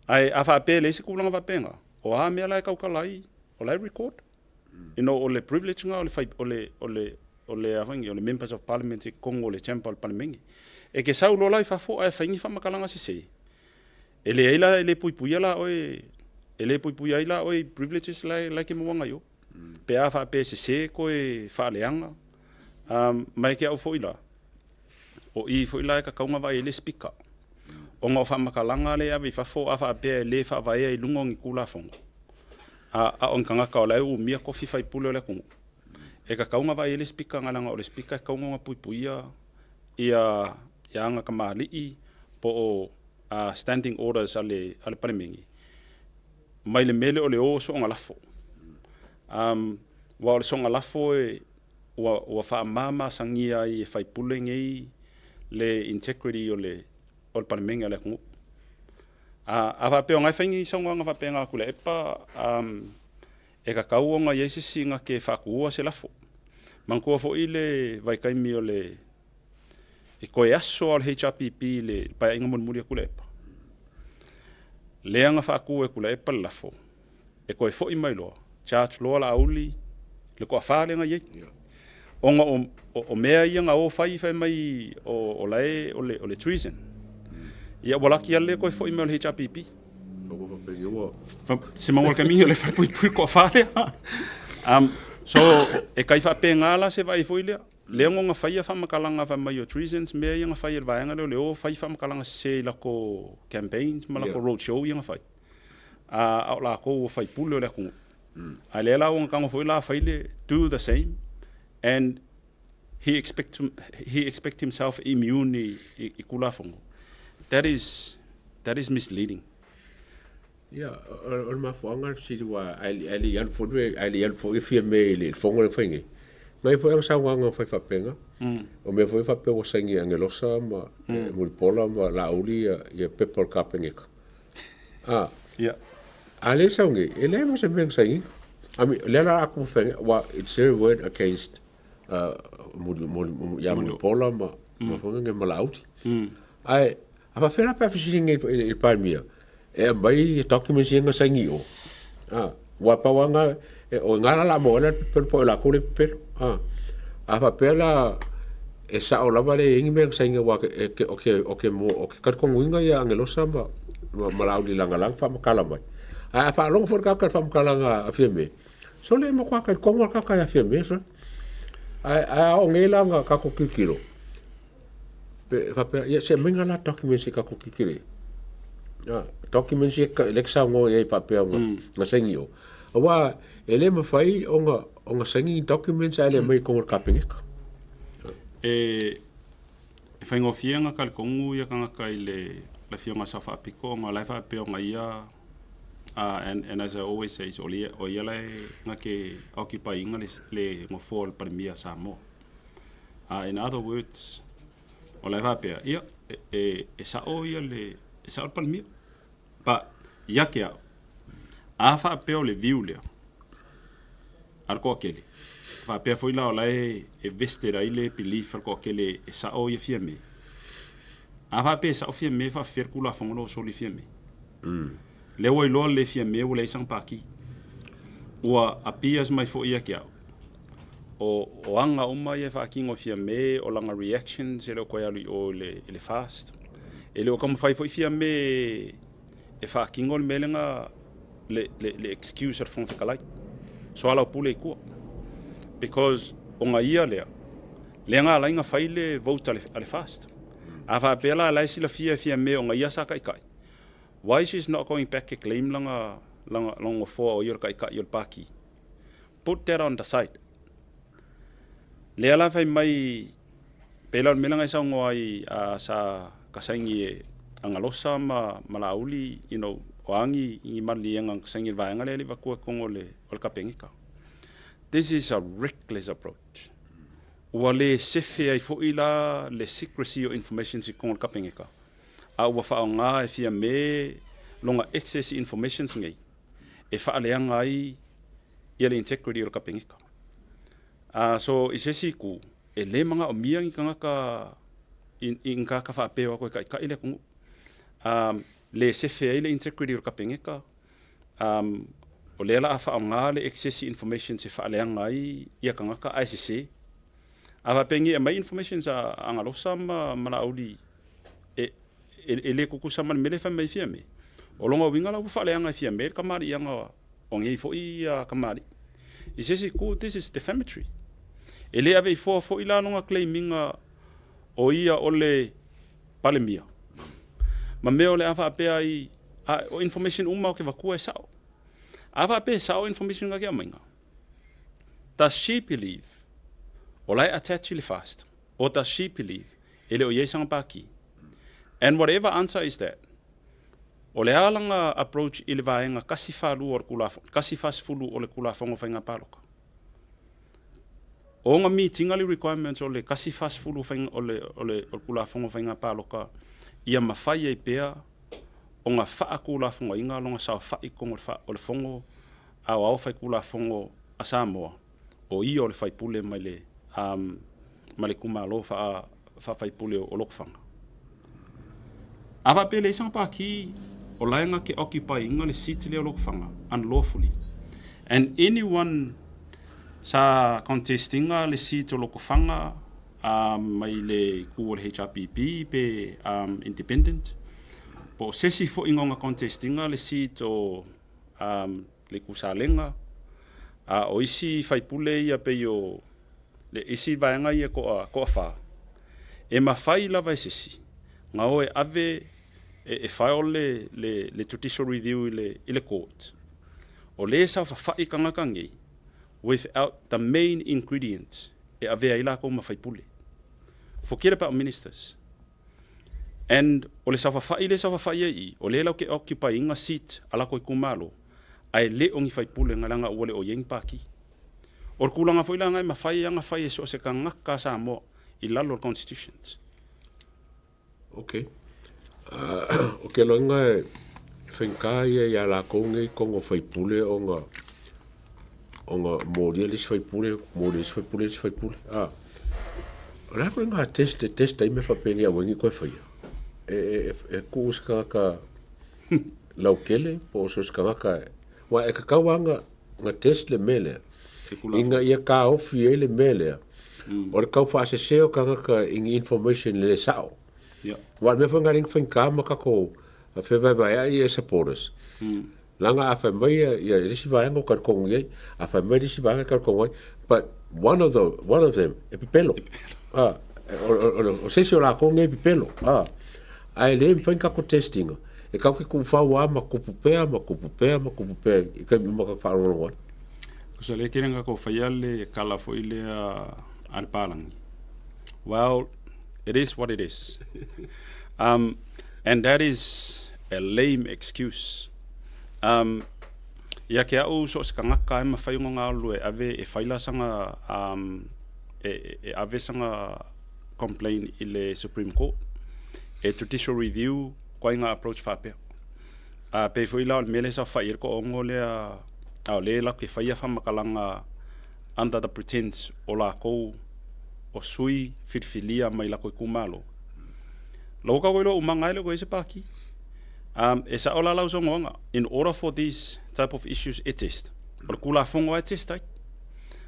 Ae a faapea e leai se tulaga faapena, o a mea la e tautala ai, o la e record. You know, o le privilege lena o le fai, o le, o le, o le, a foi nei, o le Members of Parliament i totonu o le Chamber o le Palemene. E te sau loa la i fafo ae fai ni faamatalaga sese, e leai la, e le puipuia la oe, e le puipuia ai la oe i privileges la e, la e te maua agai i o. Pe a faapea e sese koe faaleaga, um, ma e te au foi la, O i foi la e tatau ona vaai ai le Speaker, ona o faamatalaga lea e ave i fafo a faapea e le faavaea i luga o ni Tulafono, a, a o ni tagata o la e umia tofi faipule o le atunuu, e tatau ona vaai ai le Speaker leaga o le Speaker e tatau ona puipuia ia, ia aga tamalii po o standing orders a le, a le Palemene mai le mea lea o le o soona lafo. Um, aua o le soona lafo e, ua, ua faamamasagia ai e faipule nei le integrity o le, o le Palemene a le atunuu. A, a faapea o na e fai ni saunoaga faapena a Tuilaepa, um, e tatau ona i ai se isi na te faatuua se lafo. Manatua foi le vaitaimi o le, i toe aso lava o le HRPP i le paeaiga mulimuli a Tuilaepa, lea na faatu e Tuilaepa le lafo, e toe foi mai loa, charge loa Laauli le toafa lea na i ai. Ona o, o, o mea ia na o fai fai mai o, o la e o le, o le treason. Ia ua laki lava le toe foi mai o le HRPP. Se maua le kamini o le falepuipui toafa lea. Um, so, e kai faapena la se vaai foi lea. Lea ona faia faamatalaga fai mai o treasons mea ia na fai e le vaega lea o le o fai faamatalaga sese i lako campaigns ma lako road show ia na fai. A o lakou ua faipule o le atunuu. A lea la ua tago foi la fai le do the same and he expect to, he expect himself immune i, i, i Tulafono. That is, that is misleading. Ia, o le mafuaaga o le fesili aua a le i alu foi, a le i alu foi Fiame i le fono lea na fai nei, na i ai foi ana saunoaga na fai faapena, o mea foi faapea ua saini e Agelosa ma Mulipola ma Laauli ia pepa o le Kapeneta. A, a lea e sau nei, e leai ma se mea na sainiina. I mean, o lea la a ku fai, aua it's their word against ia Mulipola ma foi ma Laauli. Ae, a faapefea la pe a fesili nei i le Palemia, e aumai documents ia na saini i o. A, aua pau lava na, o i ina la o le a maua ai le pepelo po o latou lea e pepelo. A, a faapea la e sao lava le i ai ni mea na saini aua o ke, o ke, o ke talitonuina ia Agelosa ma, ma Laauli leaga la na faamatala mai. Ae a faalogo foi le tagata i le faamatalaga a Fiame, sole e matua talitonu lava le tagata ia Fiame, sole. Ae, ae a oo nei la ona tatou tilotilo, Pe faapea, ia se aumaiga la documents e tatou tilotilo i ai. A, documents ia lea e te saunoa i ai faapea ona na saini i o. Aua e le mafai ona, ona saini ni documents ae le aumai i totonu o le Kapeneta. E, e faigofie ona talitonu ia tagata i le, le Afioga a Saofaapito ona o la e faapea ona ia and, and as I always say, o ia, o ia la e na te occupy ina le, le nofoa o le Palemia a Samoa. In other words, o la e faapea, ia, e, e, e sao ia le, e sao le Palemia. But, ia te au, a faapea o le view lea, a le toatele, faapea foi la o la e, e vested ai le belief a le toatele e sao ia Fiame. A faapea e sao Fiame, e faafefea le Tulafono lea ua soli e Fiame. Lea ua iloa le Fiame ua leai sana pati. Ua appears mai foi ia te au, o, o aga uma ia e faatino e Fiame, o lana reactions e le o toe alu i o i le, i le fast. E le o taumafai foi Fiame e faatino le mea lea na le, le, le excuse a le Fofoga Fetalai. Soalaupule i tua. Because o ga ia lea, lea na ala ai na fai le vote a le, a le FAST. A faapea la la e silafia e Fiame o ga ia sa taitai, why she's not going back e claim lana, lana, lana nofoa o ia o le taitai o le Pati? Put that on the side. Lea la fai mai, pei la o le mea lea na e saunoa ai a sa kasaini e Agalosa ma ma Laauli, you know, o a ni ni maliliega na kasaini i le vaega lea e le i avatua i totonu o le o le Kapeneta. This is a reckless approach. Ua le sefe ai foi la le secrecy o informations i totonu o le Kapeneta, a ua faaaoga e Fiame lona access i informations nei e faaleaga ai ia le integrity o le Kapeneta. A so i se isi itu, e le manaomia ni tagata i, i ni tagata faapea o atu e taitai le atunuu. Um, le sefe ai le integrity o le Kapeneta, um, o lea la a faaaoga le access i informations e faaleaga ai ia tagata ae sese. A faapea nei e aumai informations a Agalosa ma, ma Laauli e, e, e le tutusa ma le mea lea e fai mai Fiame. O lona uiga la ua faaleaga e Fiame le kamaliiaga o nei foi kamali'i. I se isi itu, this is defamatory. E le ave ifoa foi la lona claim iga o ia o le Palemia. Ma mea o le a faapea ai, a, o information uma o ke vatua e sa'o. A faapea e sa'o information nga ke aumaiga, does she believe o la e attach i le FAST or does she believe e le o i ai sana pākī? And whatever answer is that, o le a lana approach i le vaega 142 o le Tulafono, 140 o le Tulafono o Faiga Palota? O ona mitinga le requirements o le 140 o faiga, o le, o le, o le Tulafono o Faiga Palota ia mafai ai pea ona faatulafonoina lona saofai i totonu o le Fono Aoao Faitulafono a Samoa, o ia o le faipule mai le, um, ma le itumalo faa, faafaipule o Lotofaga. A faapea e leai sana pākī, o la e na ke occupy ina le seat lea o Lotofaga unlawfully. And anyone sa contest ina le seat o Lotofaga um, mai le itu o le HRPP pe um, independent, po o sesi foi na ona contest ina le seat o um, le itu Salega, a o isi faipule ia pei o le isi vaega ia toa, toafa, e mafai lava e sesi na o e ave e, e file le, le, le judicial review i le, i le court. O le saofafai tagata nei without the main ingredient e avea ai lakou ma faipule. Forget about ministers. And o le saofafai lea e saofafai ai i, o lea lau ke occupy ina seat a lako itumalo, ae le o ni faipule nga leaga ua le o i ai ni pākī. O le tulaga foi la nga e mafai ai ona fai e so o se tagata a Samoa i lalo o le Constitutions. Ok. O ke loiga e faigata ia iā lakou nei kogo faipule ona ona molia le isi faipule, molia le isi faipule, le isi faipule. A, o le a koe ngā test e test ai mea faapea aua nei toe faia? E, e, e, e kuu se tagata laukele po o so se tagata e, aua e tatau lava ona, ona test le mea lea, ina ia taofi ai le mea lea, o le tau faasese o tagata i ni information le sa'o. Aua o le mea foi lena lea na faigata ma tatou fevaevaea'i ia supporters, Leaga a fai mai ia le isi vaega o talitonu i ai, a fai mai le isi vaega e talitonu ai, but one of the one of them e pepelo. Ah, o se isi o lakou nei e pepelo. Ah, ae le mafai ni tatou test ina. E tatou te tuufau lava ma tupu pea, ma tupu pea, ma tupu pea i taimi uma tatou te faalogologo ai. Tusa lea kele na tatou faia le kala foi lea a le palagi. Well, it is what it is. And that is a lame excuse. Um, ia ke a'u so o se tagata e mafai ona galulue e ave e faila saga um, e, e ave saga complain i le Supreme Court. E judicial review koa nga approach faapea. A pei foi la o le mea lea sa fai ai le toaono lea, a o lea latou te faia faamatalaga under the pretense o lakou o sui filifilia mai lakou itumalo. Lau ka koe umaga ai le koe se pākī. E sa'o la lau saunoaga, in order for these type of issues e test, o le Tulafono lava e test ai.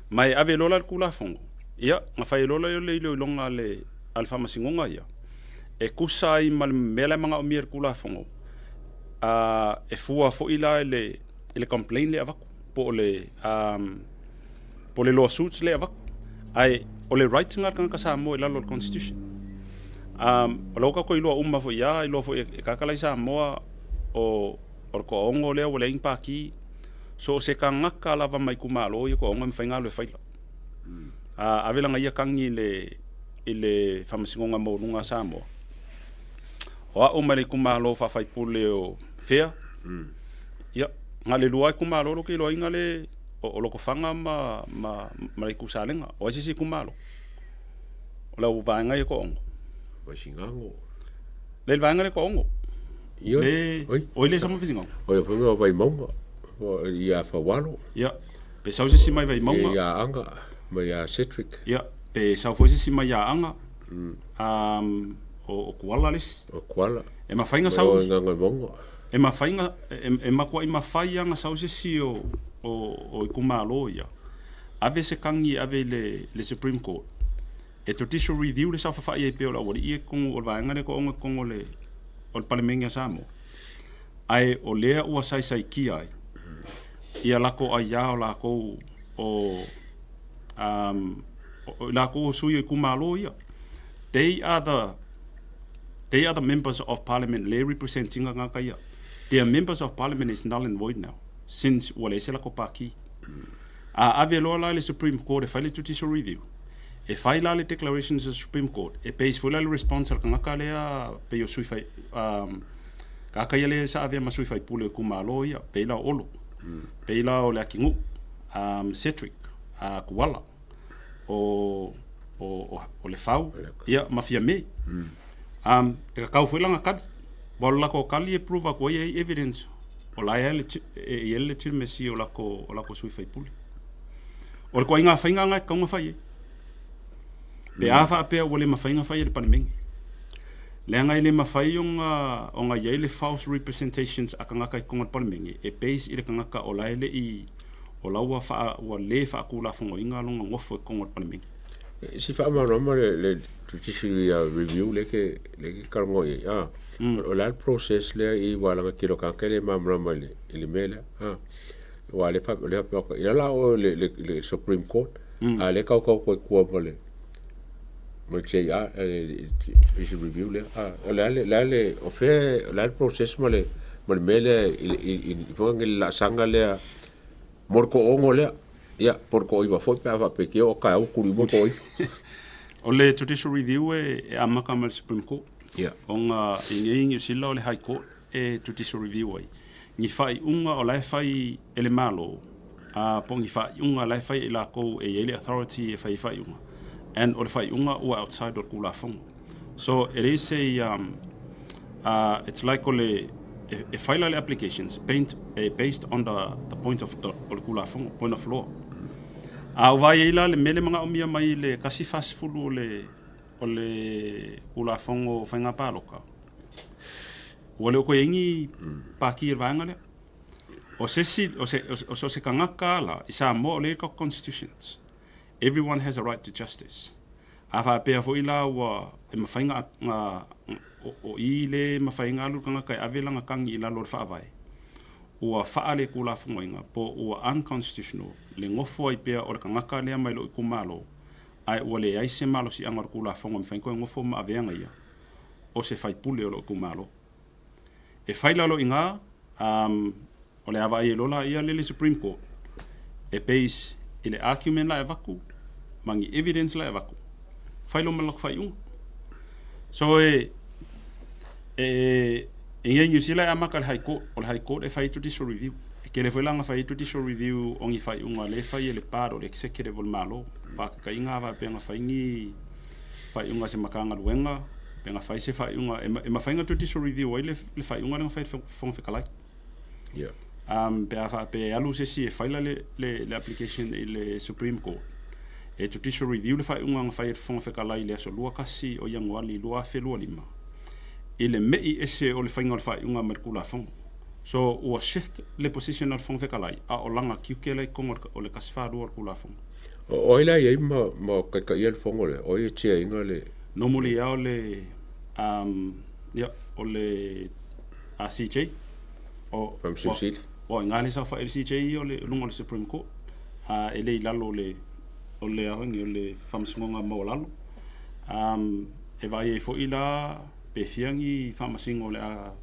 Ma e ave loa la le Tulafono, ia, na fai loa lea o le iloiloga a le, a le Faamasinoga ia, e tusa ai ma le mea la e manaomia e le Tulafono, e fua foi la i le, i le complaint lea avatu po o le um, po o le lawsuits lea avatu ae o le right lena a le tagata Samoa i lalo o le constitution. Um, o la ua tatou iloa uma foi lava, iloa foi e tagata la i Samoa o o le toaono lea ua leai ni paki. So o se tagata lava mai itumalo ia toaono e mafai ona alu e faila. A ave lana ia tagi i le i le Faamasinoga Maualuga a Samoa. O a'u mai le itumalo faafaipule o Fea, ia, na o le lua lava itumalo lea ou te iloaina le o Lotofaga ma, ma, ma le Itu Salega. O ai se isi itumalo? O lau vaega ia e toaono. Vaisigano. Le vaega lea e toaono. Ioe. Le, Oi. oi le sama Vaisigano. O ia foi o Vaimauga. O ia Faualo. Ia, pe sau se isi mai Vaimauga. Ia Aga ma ia Cedric. Ia, pe sau foi se isi mai Aana. Um, o, o Kuala le isi. O Kuala. E mafai ona sau. O Gagaemauga. E mafai ona, e, e matuai mafai lava ona sau se isi o, o, o itumalo ia, ave se kagi e ave i le, le Supreme Court, e judicial review le saofafai ai pea o le aualii ia i totonu o le vaega lea toaono i totonu o le, o le Palemene a Samoa. Ae o lea ua saisaitia ai ia latou aiā o latou o, um, o i latou o sui o itumalo ia. They are the they are the members of parliament le represent ina tagata ia. Their members of parliament is null and void now since ua leai se latou paki. A ave loa la i le Supreme Court e fai le judicial review, e fai la le declarations a le Supreme Court, e base foi la le response a le tagata lea pei o sui fai, um, tagata ia lea sa avea ma sui faipule o itumalo ia, pei la o Olo, pei la o Leakinuu, um, Cedric, uh, Kuala, o, o, o, o Lefau, ia, ma Fiame. Um, e kakau foi lana kali. Aua o le latou kali e prove atu ai e i ai evidence o la e e i ai le legitimacy o latou, o latou sui faipule. O le ituaiga faiga lena e tatau ona fai ai. Pe a faapea ua le mafai ona fai e le Palemene. Leaga e le mafai ona, ona i ai le false representations a tagata i totonu o le Palemene e base i le tagata o la e le i, o la ua faa, ua le faatulafonoina lona nofo i totonu o le Palemene. Se faamalamalama le, le judiciary review lea ke, lea ke talanoa i ai, ah, o le a le process lea i aua leaga tele o tagata e le malamalama i le, i le mea lea, ah. Aua lea faapea, lea faapea, ia la oe le, le, le Supreme Court, a lea tautau atu ai tua ma le, ma le JR, le judicial review lea, ah, o le a le, le a le, o fea, o le a le process ma le, ma le mea lea i, i, i, i, foi le laasaga lea mo le toaono lea, ia, po o le toaiva foi pe a faapea e te oo taeao ua tuli uma le toaiva. O le judicial review e, e amata mai le Supreme Court. Ia. Ona i nei i Niu Sila o le High Court e judicial review ai. Ni faaiuga o la e fai e le Malo, ā, po o ni faaiuga la e fai e i latou e i ai le authority e fai ai faaiuga, and o le faaiuga ua outside o le Tulafono. So it is a um, uh, it's like o le e, e fai la le applications paint, eh, based on the, the point of the, o le Tulafono, point of law. A o vaai ai la le mea le manaomia mai i le 140 o le o le Tulafono o Faiga Palota, ua le o toe i ai ni paki i le vaega lea. O se isi, o se, o se, o se tagata la i Samoa o lea i le Constitutions. Everyone has a right to justice. A faapea foi la ua e mafai na, na, o, o i le mafai ona alu le tagata e ave lana tagi i lalo o le faavae, ua faaletulafonoina po ua unconstitutional le nofo ai pea o le tagata lea mai lou itumalo ae ua leai se malosiaga o le Tulafono e mafai ona toe nofo ma aveaga ia o se faipule o lou itumalo. E fai lalo i ina, um, o le a vaai ai loa laia le le Supreme Court e base i le argument la e avatu ma ni evidence la e avatu, fai loa ma le latou faaiuga. So e, e, e i ai Niu Sila e amata i le High Court, o le High Court e fai ai judicial review. E tele foi la ona fai ai judicial review o ni faaiuga lea e fai e le part o le executive o le Malo. Faataitaiga a faapea na fai ni faaiuga a se Matagaluega, pe na fai se faaiuga, e mafai ona judicial review ai le faaiuga lea na fai e le Fofoga Fetalai. Yeah. Um, pe a faapea e alu se isi e faila le, le, le application i le Supreme Court, e judicial review le faaiuga na fai e le Fofoga Fetalai i le aso 21 o Ianuari 2025, i le me'i ese o le faiga o le faaiuga mai le Tulafono. So, ua shift le position a le Fofoga Fetalai, a o lana tiute la i totonu o le 142 o le Tulafono. O ai la e i ai ma, ma taitaia le fono lea? O ai e chair ina le... Normally lava o le, um, ia, o le a CJ. O, From Sioux City. Aua o i ina le saofai ai le CJ o le luga o le Supreme Court, e le i lalo o le o le a o le Faamasinoga Maualalo. E vaai ai foi la pe fia ni faamasino o le a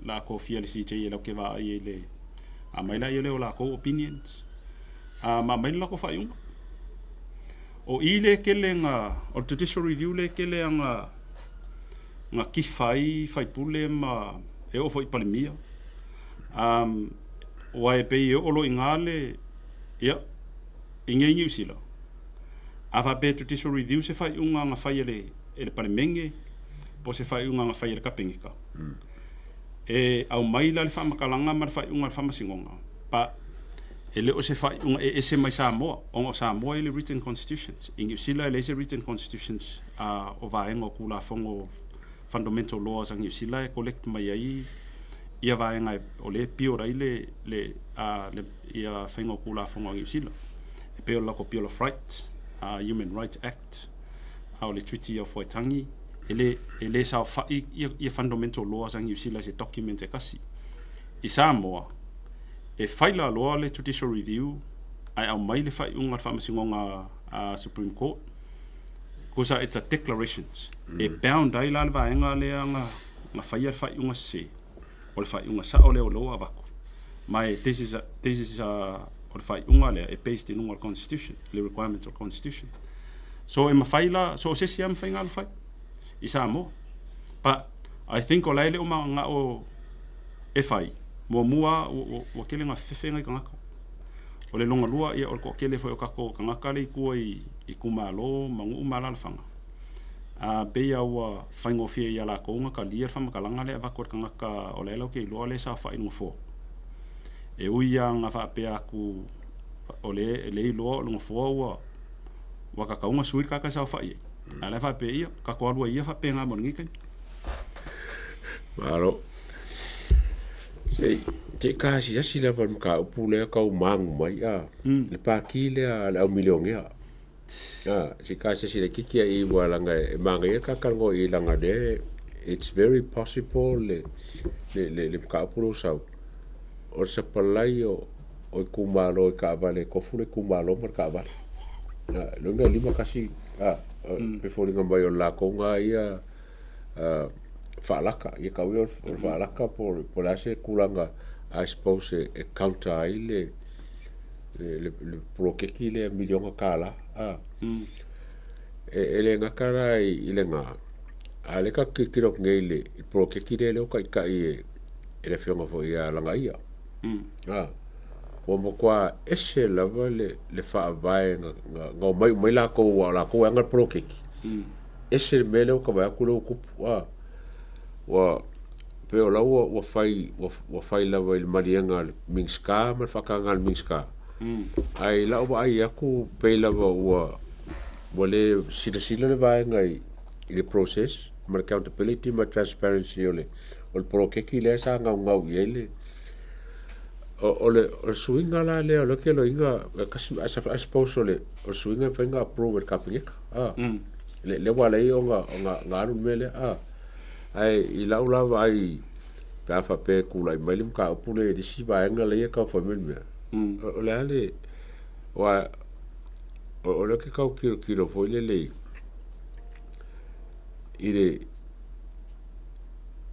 la tofia e le CJ e latou te vaai ai i le aumai laia lea o latou opinions ma aumai le latou faaiuga. O i lea e tele ina, o le Judicial Review lea e tele lava na tifa ai faipule ma e oo foi i Palemia. Aua e pei e oo loa i ina le, ia, i inei i Niu Sila, a faapea e Judicial Review se faaiuga na fai e le Palemene po o se faaiuga na fai e le Kapeneta, e aumai la le faamatalaga ma le faaiuga a le Faamasinoga, but e le o se faaiuga e ese mai Samoa, ona o Samoa e i ai le written constitutions. I Niu Sila e leai se written constitutions o vaega o Tulafono fundamental laws a Niu Sila e collect mai ai ia vaega o lea e build ai le, le, le ia faiga o Tulafono a Niu Sila. E pei o le latou Bill of Rights, Human Rights Act, a o le Treaty of Waitangi, e le, e le saofai ia, ia fundamental laws a Niu Sila i se document e tasi. I Samoa, e fai laloa le Judicial Review ae aumai le faaiuga a le Faamasinoga a Supreme Court, Kosa it's a declarations. E bound ai la le vaega lea na, na faia le faaiuga sese, o le faaiuga sao lea o lea ua avatu. Ma e this is a, this is a, o le faaiuga lea e based i luga o le constitution, le requirements o le constitution. So e mafai la, so o se isi lava mafai ona fai i Samoa. But I think o la e le o mananao e fai, muamua ua, ua tele na fefe nai tagata. O le lona lua, ia, o le toatele foi o tatou tagata lea i tua i itumalo ma nuu ma alaalafaga, a pei lava ua faigofie ia latou ona talia le faamatalaga lea e avatu e le tagata o la e latou te iloa lea e saofai i le nofoa. E ui lava ina faapea atu o lea e iloa o le nofoa ua ua tatau ona sui le tagata e saofai ai, a o la e faapea, ia, tatou alu ai ia faapena mo lenei taimi. Malo. Se i ta asiasi lava i le mataupu lea tau magu mai a, le pati lea a le au milionea. A, se i ta asiasi laitiiti lava i i aua leaga e manaia le ta talanoa i i leaga o lea it's very possible le le mataupu lea ua sau, o le sapalai o itumalo i taavale e tofu le itumalo ma le taavale. A, lona uiga e 51 a, e foliga mai o le latou lena ia faalaka, ia tau ia o le faalaka po o le a se tulaga I suppose e counter ai le le poloketi lea miliona tala a. E le gata la i lena, a o lea tatou te tilotilo atu nei i le poloketi lea ua taitai e le afioga foi ia Lagaia. A, ua matua ese lava le faavae na omai uma ai latou aua o latou e ana le poloketi. Ese le mea lea ua ta vaai atu lea ua tupu a. Ua pei o la ua ua fai ua fai lava i le maliega a le Minisita ma le faatagaga a le Minisita. Ae i lau vaai atu pei lava ua ua le silasila le vaega i i le process ma le accountability ma le transparency o le o le poloketi lea sa gaugau i ai le o le o le suiga la lea o lea ou te iloaina I suppose o le o le suiga e mafai ona approve e le Kapeneta a. Lea ua ala ai ona ona alu le mea lea a. Ae i lau la vaai pe a faapea e tulai mai le mataupu lea i le isi vaega lea e tau fai mai le mea, o le a le, aua o lea ou te tau tilotilo foi lele i le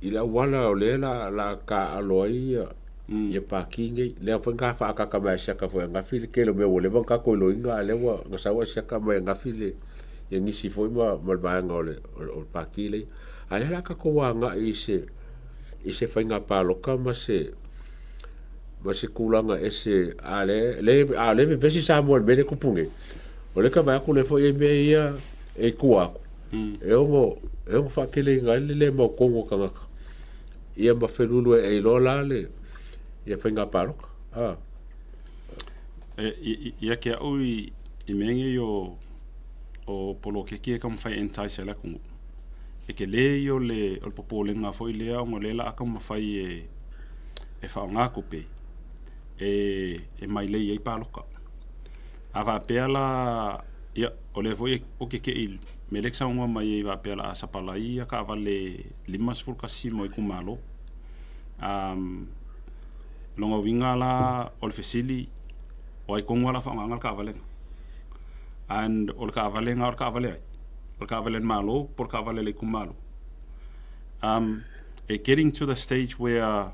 i le auala o lea o le a taaalo ai ia Pati nei. Lea foi na faaataata mai e Asiata foi ananafi le tele o mea ua leva ona tatou iloaina, a o lea ua na sau Asiata mai ananafi le ia nisi foi ma le vaega o le Pati lea. A o lea o le a tatou agai i se i se faiga palota ma se ma se tulaga ese, a o lea a o lea e vevesi Samoa i le mea lea e tupu nei. O lea e tau vaai atu o lea foi e i ai mea ia e i tua atu, e ono e ono faateleina ai le le mautonu o tagata ia ma feluelueai loa la le ia faiga palota. A. E, ia te au i, i mea nei o, o poloketi e taumafai e entice ai le atunuu, e tele ia o le, o le popolega foi lea ona o lea o le a taumafai e, e faaaoga tupe e, e mailei ai palota. A faapea la, ia, o lea foi ou te tei i le mea lea e te saunoa mai ai faapea o le a sapalai ia taavale 51 mo itumalo. Lona uiga la o le fesili, o ai tonu lava o le a faaaogaina le taavale lena? And o le taavale lena o le taavale a ai? O le taavale a le Malo po o le taavale a le itumalo? Um, it getting to the stage where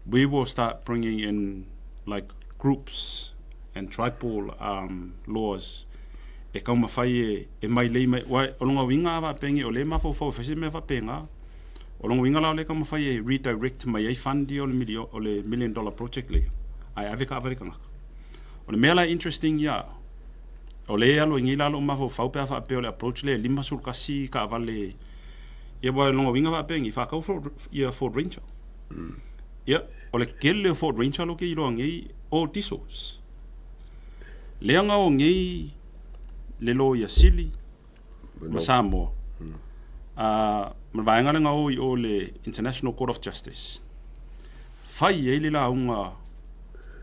we will start bringing in like groups and tribal um, laws e taumafai e, e mailei mai. Ua, o lona uiga a faapea o lea e mafaufau e fai se mea faapena, o lona uiga la o lea e taumafai e redirect mai ai fund ia o le, milio, o le million dollar project lea, ae ave taavale tagata. O le mea la e interesting ia au, o lea e alu ai nei la lou mafaufau pe a faapea o le approach lea e 51 taavale, ia aua o lona uiga faapea nei, faatau Ford, ia Ford Ranger. Ia, o le tele o Ford Ranger lea ou te iloa nei, o diesels. Leaga o nei le loia sili ma Samoa. A ma le vaega lea na o i o le International Court of Justice. Fai ai le lauga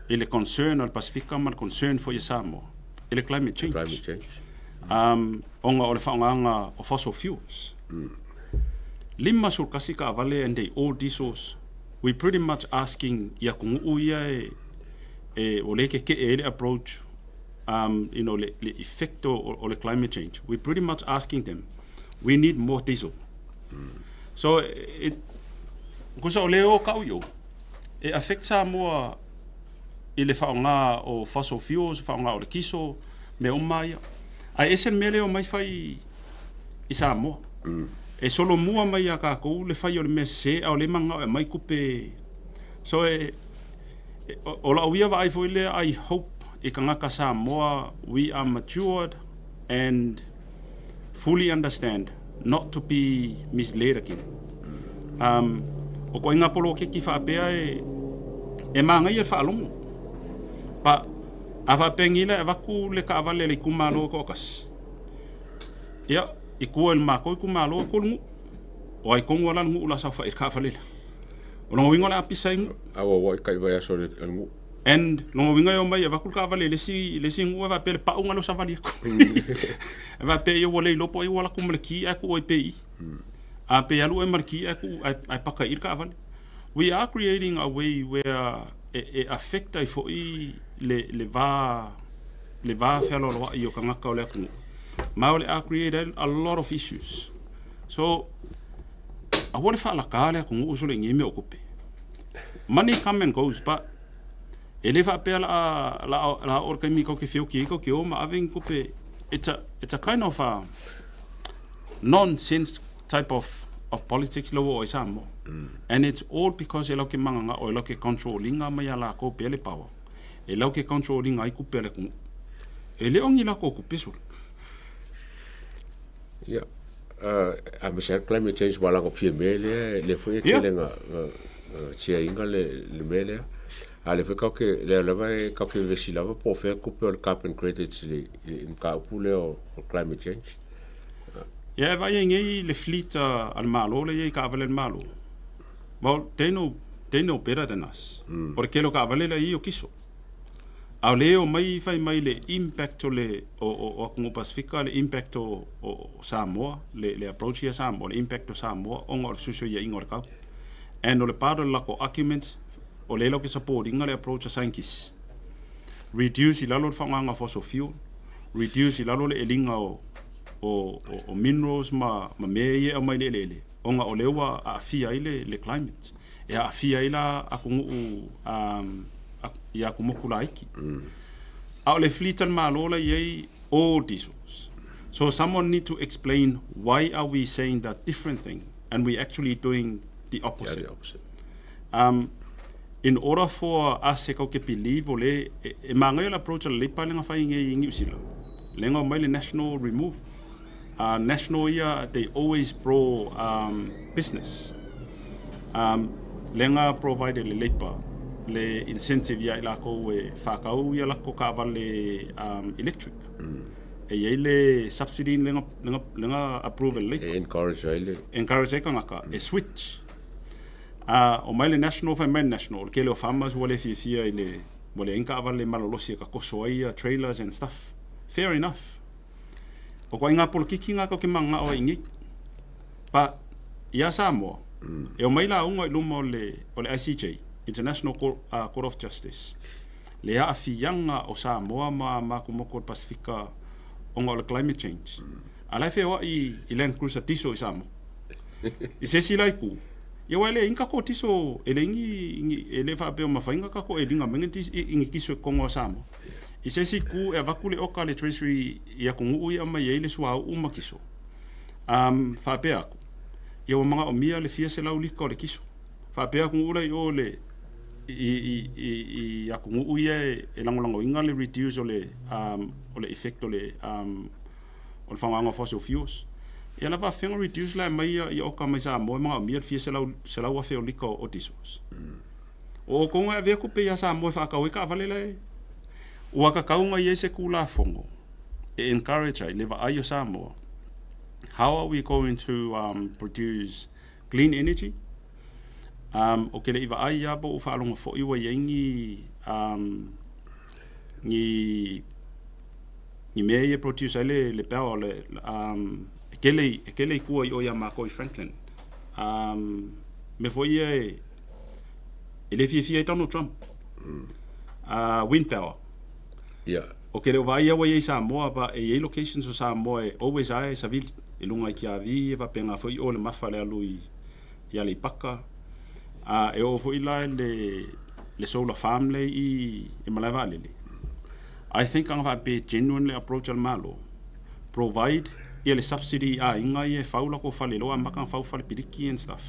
i le concern o le Pasifika ma le concern foi a Samoa i le climate change. Climate change. Um, ona o le faaaogaga o fossil fuels. Mm. 51 taavale and they all diesels. We pretty much asking i atunuu ia e e o lea e keke'e ai le approach um, you know, le, le effect o, o le climate change. We're pretty much asking them, we need more diesel. Mm. So, it, kusa o lea o kau i o, e affect Samoa i le faaaoga o fossil fuels, faaaoga o le kiso, mea uma ia. Ae ese le mea lea o mai fai i Samoa. Mm. E solomua mai iā kākou le fai o le mea sese, a o lea e mananao e aumai tupe. So e, o lau ia vaai foi lea, I hope i tagata Samoa we are matured and fully understand not to be misled again. Um, o koʻi poloketi faapea e, e māgaia le faalogo. But a faapea nei la e avatu le taavale a le itumalo e toatasi, ia, i tua i le matou itumalo e tolu nuu. O ai tonu lava la le nuu o le a saofai i le taavale lea. O lona uiga o le a pisa ai nuu. A ua ua i kai vaiaso le nuu. And lona uiga e omai e avatu le taavale i le isi, i le isi nuu e faapea le pau na lea o savali atu. E faapea ia ua le iloa po o ai ua alu atu ma le ki ae tuu ai pea i i. A pe alu oe ma le ki ae tuu ae, ae paka i i le taavale. We are creating a way where e, e affect ai foi le, le va le va fealoaloai o tagata o le atunuu. Ma o le a create ai a lot of issues. So, aua le faalata le atunuu solo i nei mea o tupe. Money come and goes, but e le faapea la a, la a, la a oo le taimi kou te feoki ai kou te o ma ave ni tupe. It's a, it's a kind of a nonsense type of, of politics le ua oo ai Samoa. And it's all because e lau ke manganga'o, e lau ke control ina mai a lakou pea le power. E lau ke control ina ai tupe a le atunuu. E le o ni lakou tupe solo. Ia, a ma se climate change wala ko fia mea lea, lea foi e tele nga tiainga le, le mea lea. A le foi kau ke, lea lava e kau ke vevesi lava po o fea kupe o le carbon credits i le, i le mataupu lea o, o climate change. Ia, e vaai ai nei le fleet a, a le Malo lea e i ai i taavale a le Malo. Well, they know, they know better than us. Mm. O le tele o taavale lea e i ai o kiso. A o lea e omai fai mai le impact o le o, o, o atunuu Pasifika, le impact o, o, o Samoa, le, le approach ia Samoa, le impact o Samoa ona o le fesuisuiaiga o le tau. And o le part o le lako arguments, o lea latou te support ina le approach a scientists. Reduce i lalo le faaaogaina o fossil fuel, reduce i lalo le eliga o, o, o, o minerals ma, ma mea ia e aumai i le eleele, ona o lea ua aafia ai le, le climate. E aafia ai la atunuu um, i atumotu laiti. Mm. A o le fleet a le Malo la i ai all diesels. So someone need to explain why are we saying that different thing and we actually doing the opposite. Yeah, the opposite. Um, in order for us e kau ke believe o le e, e māngai o le approach a le Leipa le nga whai ngei i New Zealand. Le nga mai le national remove. National ia they always pro um, business. Um, le nga provide le Leipa le incentive ia i lakou e whakau ia lako kaavale um, electric. Mm. E iai le subsidy le nga, le nga, le nga approve le Leipa. E encourage ai le. Encourage ai kangaka mm. e switch. A o mai le national fai mai le national, o le kele o farmers ua le fiafia i le ua leai ni kaavale malolosi e takoso ai ia trailers and stuff. Fair enough. O koʻi ngā polokiki ngā kau ke manga'o ai i nei. But, iā Samoa, mm. e omai lauga i luma o le, o le ICJ, International Court of Justice le aafiaga o Samoa ma matou motu o le Pasefika ona o le climate change. A o la e feoai i Land Cruiser diesel i Samoa. I se isi la itu, ia aua e leai ni tatou diesel, e leai ni, e le faapea o mafai ona tatou eliga mai ni diesel i totonu o Samoa. I se isi itu e avatu le oka a le Treasury i atunuu ia e aumai ai le suauu ma kiso, faapea atu, ia ua manaomia le fia selau lita o le kiso. Faapea atunuu la i o le i atunuu ia e lagolagoina le reduce o le o le effect o le o le faaaogaina o fossil fuels. Ia la faafefea ona reduce la e aumai ia oka mai Samoa e manaomia le fia 100,000 o lita o diesels. O outou na e avea tupe ia Samoa e faatau ai taavale la e ua tatau ona i ai se Tulafono e encourage ai le vaai o Samoa how are we going to produce clean energy. Um, ou te le i vaai lava po o faalogo foi ua i ai ni, um, ni, ni mea ia e produce ai le, le power, le, um, e tele, e tele i tua i o ia mākou i Franklin. Um, mea foi ia e, e le fiafia ai Donald Trump. Wind power. Yeah. Ou te le o vaai lava ua i ai i Samoa, but e i ai locations o Samoa e always lava e savili i luga i Tiavi e faapena foi o le mafa le alu i i Aleipata. A e oo foi la i le le solar farm lea i i Malaevaalele. I think ana faapea e genuine le approach a le Malo, provide ia le subsidy i aiga ia e fau latou fale, lea ua amata ona fau fale piliki and stuff.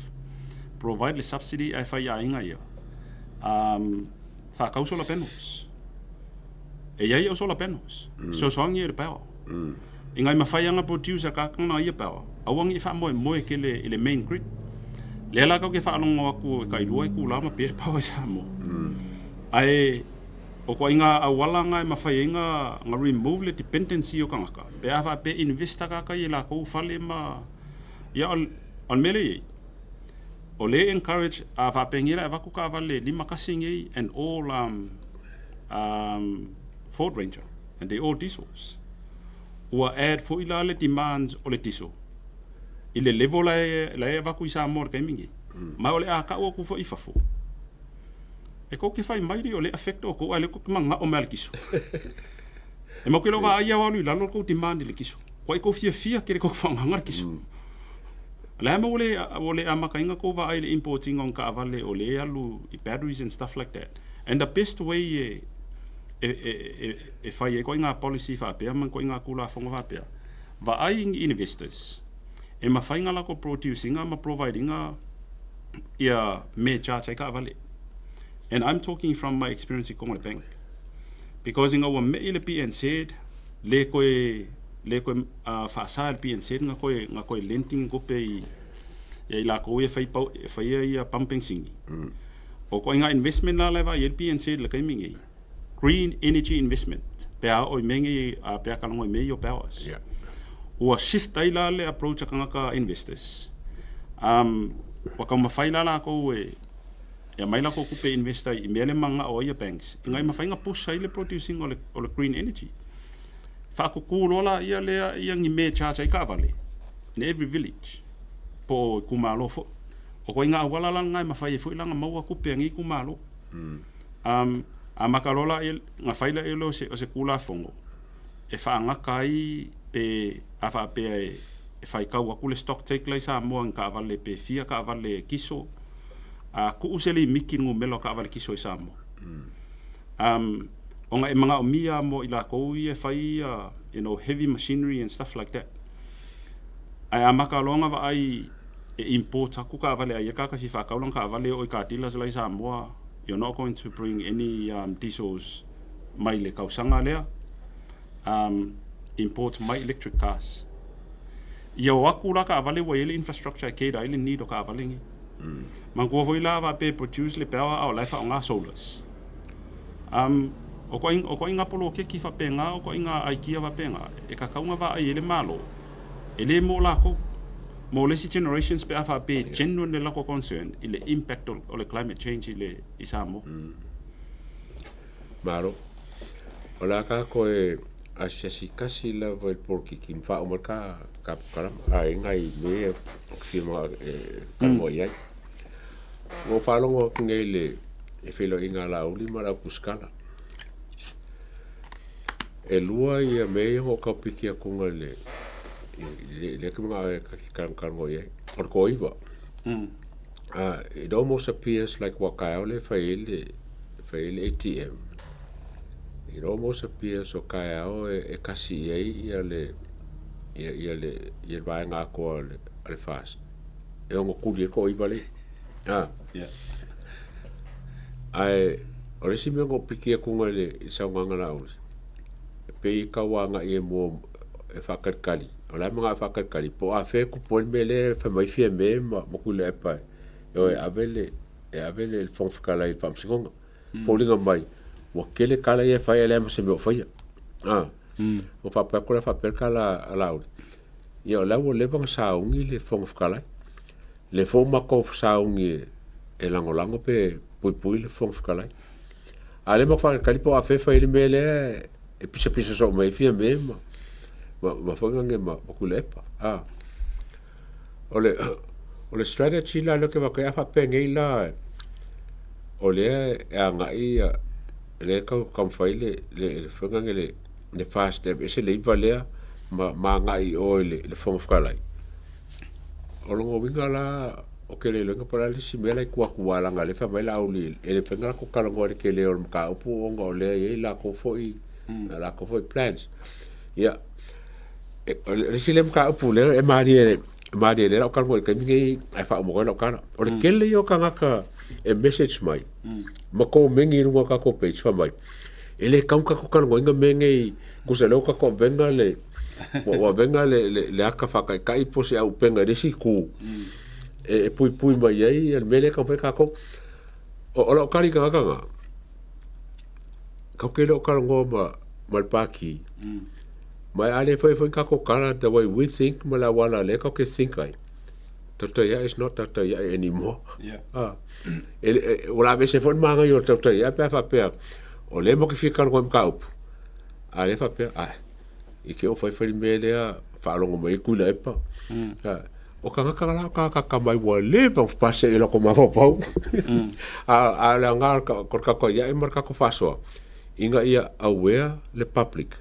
Provide le subsidy ae fai i aiga ia. Um, faatau solar panels. E i ai au solar panels. Fesoasoani i le power. Inga i mawhai anga produce ka kana ia power. Aua ngi whaamoemoe ke le, i le main grid. Lea la kau ke whaalongo aku e kailua i kūlā ma pē le power i Samoa. Ae, o koa i ngā auala nga e mawhai ai nga, nga remove le dependency o kangaka. Pe a whaapea invest kaka i e lākou fale ma, ia o, o le mea lea i ai. O le encourage a faapea la e avatu taavale 51 nei and all Ford Ranger and they all diesels. Ua add foi la le demands o le diesel i le level la e, la e avatu i Samoa i le taimi nei. Ma o le a tau atu foi i fafo. E kou te fai mai o le affect o kou, a le kou te mangao mai a le kiso. E mau ke lo vaai au alu i lalo le kou demand i le kiso. Kua i kou fiafia ke le kou whaongaga le kiso. Le a mo le ua le amataina kou vaai i le importing o ni taavale o le alu i batteries and stuff like that. And the best way e e e e e fai ai koe i ngā policy faapea ma koe i ngā Tulafono faapea, vaai i ni investors e mawhai ngā lako produce-inga ma providing-a ia me charge ai taavale. And I'm talking from my experience i Kongo le bank. Because ina ua me'i le PNZ, le koe le koe faasa e le PNZ nga koe nga koe lending kope i ia i lakou ia fai pau e faia ia pumping sini. O koe nga investment la la e vaai ai le PNZ le taimi nei. Green energy investment pe a oo i mea nei a pe a kalogo i mea ia o powers. Yeah. Ua shift ai la le approach a kangaka investors. Ua taumafai la lakou e e aumai lakou kupe e invest ai i mea le manao ai ia banks ina ia mafai ona push ai le producing o le o le green energy. Faakukū loa laia lea ia ni mea e charge ai taavale in every village po o itumalo foi. O koe ngā auala la lena e mafai ai foi la ona maua tupe a nei itumalo. Amata loa laia ona fai laia lea o se o se Tulafono e faagata ai pe a faapea e faitau atu le stock take la i Samoa i ni taavale pe fia taavale kiso, a tuu se limiti i le numera o taavale kiso i Samoa. Ona e manaomia mo i lakou ia e fai ia you know heavy machinery and stuff like that. Ae amata loa ona vaai e import atu taavale ai e ka fia faatau lana taavale e oo i car dealers la i Samoa, you're not going to bring any diesels mai le tausaga lea, import mai electric cars. Ia o atu la taavale ua i ai le infrastructure e cater ai le need o taavale nei. Manatua foi la faapea e produce le power a o la e faaaoga solars. O koʻi, o koʻi poloketi faapena, o koʻi aikia faapena, e tatau ona vaai ai le Malo, e le mo lakou, mo le isi generations pe a faapea e genuine le latou concern i le impact o le climate change i le i Samoa. Malo. O le a tatou e asiasi tasi lava i le polokiki ma faauma le ka ka polokalama a e nai mea o ke fia manao e talanoa i ai. Ua ou faalogo atu nei i le i feiloaiga a Laauli ma le au kusikala. E lua ia mea ia na ou tau piki atuga i le i lea tulaga e ta te talanoa i ai, o le toaiva. It almost appears like ua taeao lea e fai ai le fai ai le ATM. It almost appears o taeao e kasi i ai ia le ia ia le ia le vaega atoa a le FAST e ono tuli ai le toaiva lea. Ae o le isi mea na ou piki atu i le saunoaga a Laauli, e pei e tau agai e mua e faatalitali, o la e manao e faatalitali po o afea e tupu ai le mea lea e fai mai ai Fiame ma Tuilaepa e o e ave le, e ave le Fofoga Fetalai i le Faamasinoga. E foliga mai ua tele tala ia e fai ae leai ma se mea o faia. Ona faapea atu lea faapea le tala a Laauli, ia o la ua leva ona sauni le Fofoga Fetalai. Lea foi ua matou sauni e lagolago pe puipui le Fofoga Fetalai. A o lea matou faatalitali po o afea e fai ai le mea lea e pisapisa soo mai ai Fiame ma ma foi nane ma Tuilaepa. O le o le strategy la lea ou te vaai atu ai, a faapea nei la o lea e agai ia lea e tau taumafai le le foi nane le le FAST e aveese le iva lea ma agai i o i le Fofoga Fetalai. O lona uiga la, ou te le iloaina po o le a le isi mea la e i tua atu aua leaga o lea e fai mai Laauli e le mafai ona latou talanoa i le tele o le mataupu ona o lea e i ai latou foi a latou foi plans. Ia, o le isi lea mataupu lea e malie malie lea lau talanoa i le taimi lenei ae faauma atu ai lau tala. O le tele ia o tagata e message mai ma komeni i luga o tatou page fai mai, e le tatau ona tatou talanoaina mea nei tusa o lea ua tatou avega le ua avega le ata faataitai po o se auupega i le isi itu e puipui mai ai le mea lea e taumafai tatou. O lau tali i tagata na, tatou te le o talanoa ma le Pati, ma a le faia foi ni tatou tala the way we think ma le auala lea tatou te think ai, tautai ae is not tautai ae anymore. Ua lavese foi le manaia o le tautai ae pe a faapea o lea matou te fia talanoa i mataupu, a lea faapea, ae, i te i ua fai fai le mea lea, faalogo mai ai Tuilaepa. O tagata la, o tagata atamai ua leva ona pasese i latou mafaufau. A o le aoga o le tatou ai ma le tatou faasoa, ina ia aware le public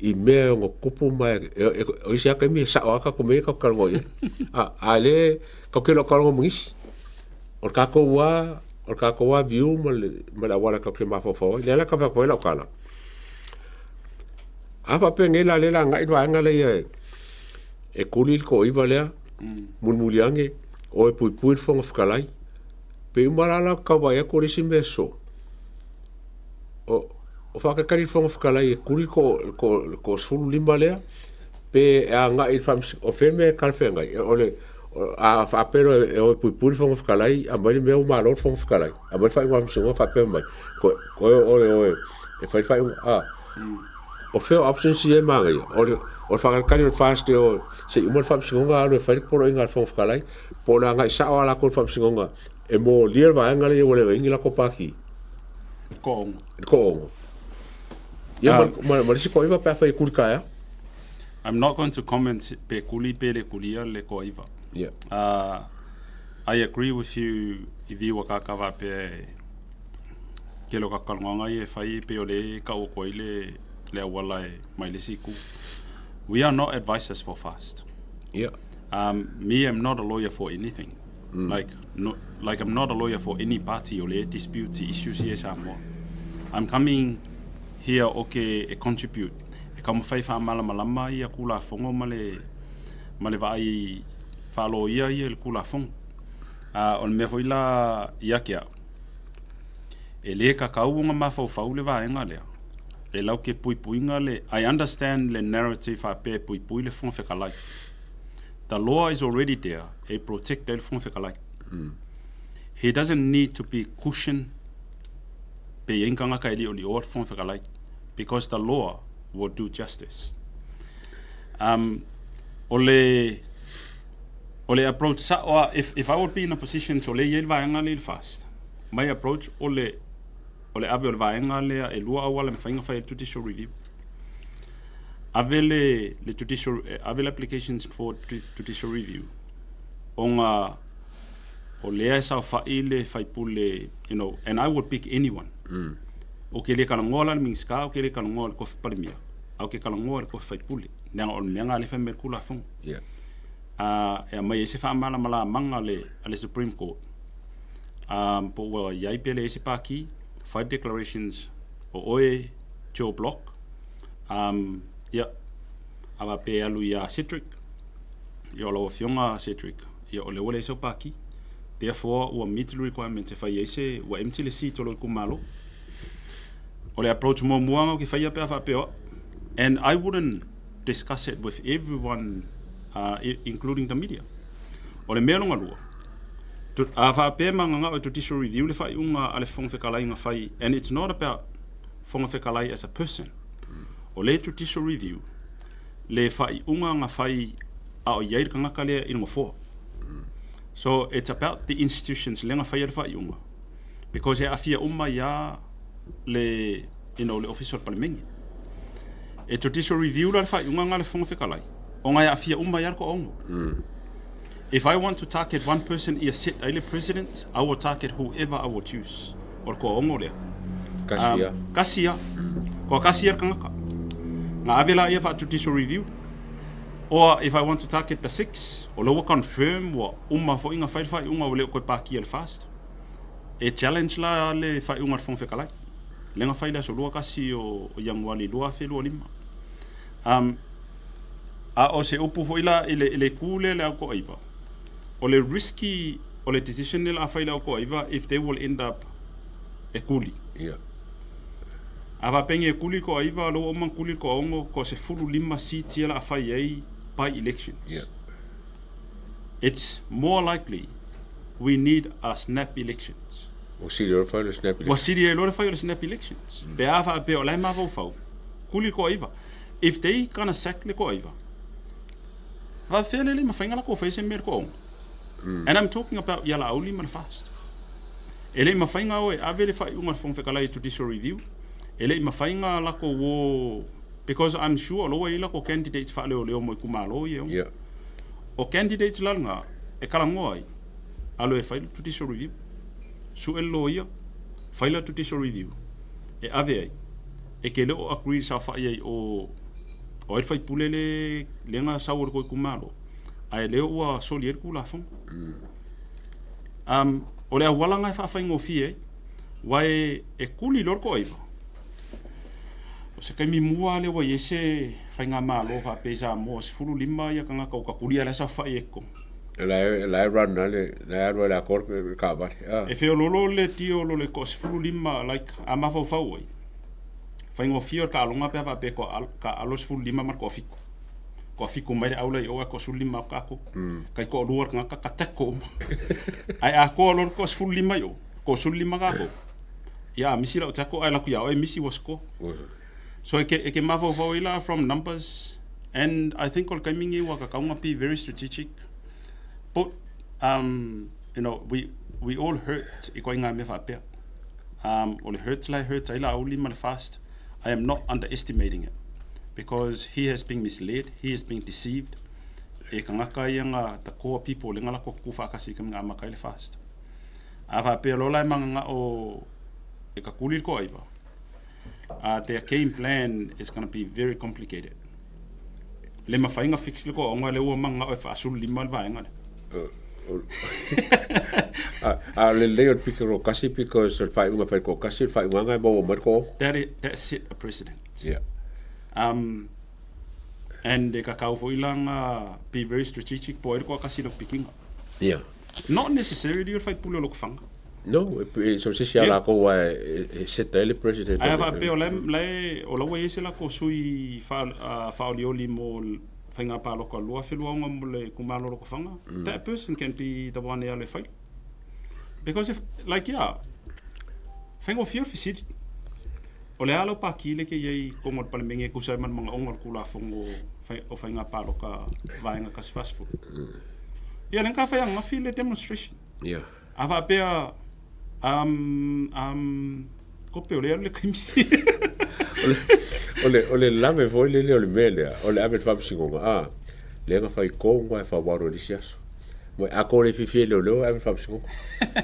i mea e ono tupu ma o isi lava taimi e sao lava tatou mea ia tatou te talanoa i ai. A o lea tatou te le o talanoa ma nisi. O le tatou lava, o le tatou lava view ma le auala tatou te mafaufau ai. O lea la e tau fai atu ai lau tala, a faapea nei la o lea o le a agai le vaega lea e tuli le toaiva lea, mulimuli ane, o e puipui le Fofoga Fetalai. Pei uma la la tau vaai atu o le isi mea sosoo, o faatalitali le Fofoga Fetalai e tuli le toa-15 lea, pe e agai i le Faamasinoga, o fea le mea e talafeagai? O le a faapea loa e o e puipui le Fofoga Fetalai, aumai le mea ua malo le Fofoga Fetalai, aumai le faaiuga a le Faamasinoga faapea mai, toe o e o e fai le faaiuga. A, o fea o options ia e manaia? O le faatalitali o le FAST e o se i uma le Faamasinoga alu e fai le poloaiga a le Fofoga Fetalai, po o le agai sao lava latou i le Faamasinoga e molia le vaega lea ua le o i ai ni latou pati. Le toaono. Le toaono. Ia ma le isi toaiva pe afai e kuli taeao. I'm not going to comment pe kuli pe le kulia le toaiva. Yeah. I agree with you i viu a kaka faapea e tele o kakalogaga ia e fai pei o lea e tau atu ai le le auala e mai le isi itu. We are not advisors for fast. Yeah. Me I'm not a lawyer for anything. Like no, like I'm not a lawyer for any party o le dispute issues ia i Samoa. I'm coming here o ke e contribute e taumafai e faamalamalama ia Tulafono ma le ma le vaai faaloia ia i le Tulafono. A o le mea foi la ia te au, e lē tatau ona mafaufau le vaega lea e lau ke puipuiga le I understand le narrative faapea e puipui le Fofoga Fetalai. The law is already there e protect ai le Fofoga Fetalai. He doesn't need to be cushioned pe i ai ni tagata e liolioa le Fofoga Fetalai because the law will do justice. Um, o le o le approach sa'o a if I would be in a position so le i ai le vaega lea i le FAST, my approach o le o le ave o le vaega lea e lua auala e mafai ona fai ai le judicial review. Ave le le judicial ave le applications for judicial review ona. O lea e saofa'i le faipule, you know, and I would pick anyone. Mm. Ou ke le kalagoa la le Minisita, ou ke le kalagoa le kofi Palemia, a ou ke kalagoa le kofi faipule. Leaga o le mea lena lea e fai mai le Tulafono. Yeah. A e aumai ai se faamalamalamaga a le, a le Supreme Court, um, po ua i ai pe leai se pākī, fai declarations o oe Joe Block, um, ia, a faapea e alu iā Cedric, ia o lau afioga Cedric, ia o lea ua leai sau pākī. Therefore, ua meet le requirements e fai ai se, ua empty le seat o lou itumalo. O le approach muamua lena ou te faia pe a faapea o au. And I wouldn't discuss it with everyone, including the media. O le mea lona lua, a faapea e mananao e judicial review le faaiuga a le Fofoga Fetalai na fai, and it's not about Fofoga Fetalai as a person. O le judicial review, le faaiuga na fai a o i ai le tagata lea i le nofoa. So it's about the institutions lea na faia le faaiuga because e aafia uma ai lava le, you know, le Ofisa o le Palemene. E judicial review la le faaiuga lena a le Fofoga Fetalai ona e aafia uma ai lava le toaono. If I want to target one person ia set ai le president, I will target whoever I will choose. O le toaono lea. Kasi ia. Kasi ia. Kua kasi ia le tagata. Na ave la ia faa-judicial review. Or if I want to target the six, o lea ua confirm ua uma foi na fai le faaiuga ua le o toe pakia le fast. E challenge la le faaiuga a le Fofoga Fetalai. Lea na fai i le aso 21 o Ianuari 2025. Um, a o se upu foi la i le, i le ku lea le au toaiva, o le risky o le decision lea la a fai le au toaiva if they will end up e kuli. Yeah. A faapea e kuli toaiva, lo ua uma ona kuli toaono, toa 15 seats ia la a fai ai by elections. Yeah. It's more likely we need a snap elections. Ua sili ai le fai o le snap elections. Ua sili ai loa le fai o le snap elections. Pe a faapea o la e mafaufau, kuli toaiva. If they gonna sack le toaiva, faapefea le le mafai ona latou faia se mea i le toaono? And I'm talking about ia Laauli ma le FAST. E le i mafai ona o e ave le faaiuga a le Fofoga Fetalai i Judicial Review, e le i mafai ona latou o, because I'm sure o la ua i ai latou candidates faaleoleo mo itumalo ia e ono. Yeah. O candidates la lena e talanoa ai, alu e fai le Judicial Review, sue le loia, fai la Judicial Review, e ave ai, e te le o agree le saofai ai o o ai le faipule le lea na sau o le tou itumalo, ae lea ua soli ai le Tulafono. Um, o le auala lena e faafaigofie ai, aua e, e kuli loa le toaiva. O se taimi mua lea ua i ai se faigamalo faapea i Samoa, 15 ia tagata ua takuli a o la e saofai ai i totonu. La e, la e run a le, la e alu ai le atoa le taavale. Ah. E feoloolo le tio lo le toa 15, like, a mafaufau ai, faigofie o le taaloga pe a faapea e taaalo le 15 ma le toa 7. Toa 7 mai le au la i o ae toa 15 o tatou. Tai toalua le tagata ka tackle uma. Ae atoa loa le toa 15 i o, toa 15 tatou. Ia a misi lau tackle ae alu atu ia oe misi ua score. So e ke, e ke mafaufau ai la from numbers and I think o le taimi lenei ua tatau ona be very strategic. But um, you know, we, we all hurt i ituaiga mea faapea. Um, o le hurt la e hurt ai Laauli ma le fast, I am not underestimating it because he has been misled, he has been deceived e tagata ia na the core people lea na latou tutu faatasi i taimi na amata ai le fast. A faapea loa la e mananao e tatuli le toaiva, their game plan is gonna be very complicated. Le mafai ona fix le toaoga lea ua mananao e faasulu lima le vaega lea. A o le lelei o le piki toatasi because o le faaiuga e fai toatasi, o le faaiuga lena e maua mai le toaoga. That, is, that set a precedent. Yeah. And e kakau foi la na be very strategic po ai le toatasi i lau pikiga. Yeah. Not necessarily o le faipule o Lotofaga. No, e so se isi a lakou aua e set ai le president. Ae a faapea o la e o la ua i ai se latou sui faaolioli mo faiga palota 2026 mo le itumalo o Lotofaga, that person can be the one e alu e fai. Because if, like yeah, faigofie o le fesili. O le a lau pākī lea ke i ai i totonu o le Palemene e tusa ai ma le manaoga o le Tulafono o Faiga Palota Vaega 140. Ia, lea na ta fai ananafi le demonstration. Yeah. A faapea, um, um, kope o lea alu le taimi. O le, o le lave foi lele o le mea lea, o le ave i le faamasinoga, a, lea na fai tonu lava e Faualo i le isi aso. Mai, a kou le fiafia i leoleo e ave i le faamasinoga.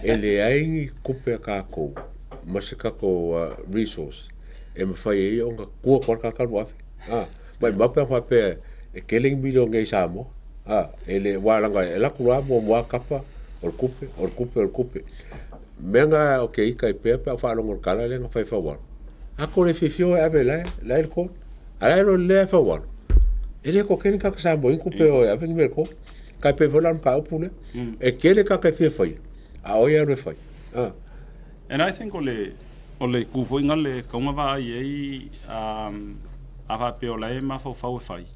E leai ni tupe a tatou ma se tatou resource e mafai ai ona tua atu lava le tagata alu ave. A, maumau pe ana faapea e tele ni milionea i Samoa. A, e le, aua leaga e alu atu loa muamua lava tapa, o le tupe, o le tupe, o le tupe. O le mea lena ou te ita ai pea pe a ou faalogo i le tala lea na fai e Faualo, a tou le fiafia o e ave la e i le court. A o la e iloa lelei lava e Faualo, e le toatele ni tagata Samoa e i ai ni tupe e o e ave ni mea i le court. Tai pei foi la o le mataupu lea. E tele tagata e fia faia, a o ai e alu e fai? Ah. And I think o le o le itu foi na le tatau ona vaai ai a faapea o la e mafaufau e fai.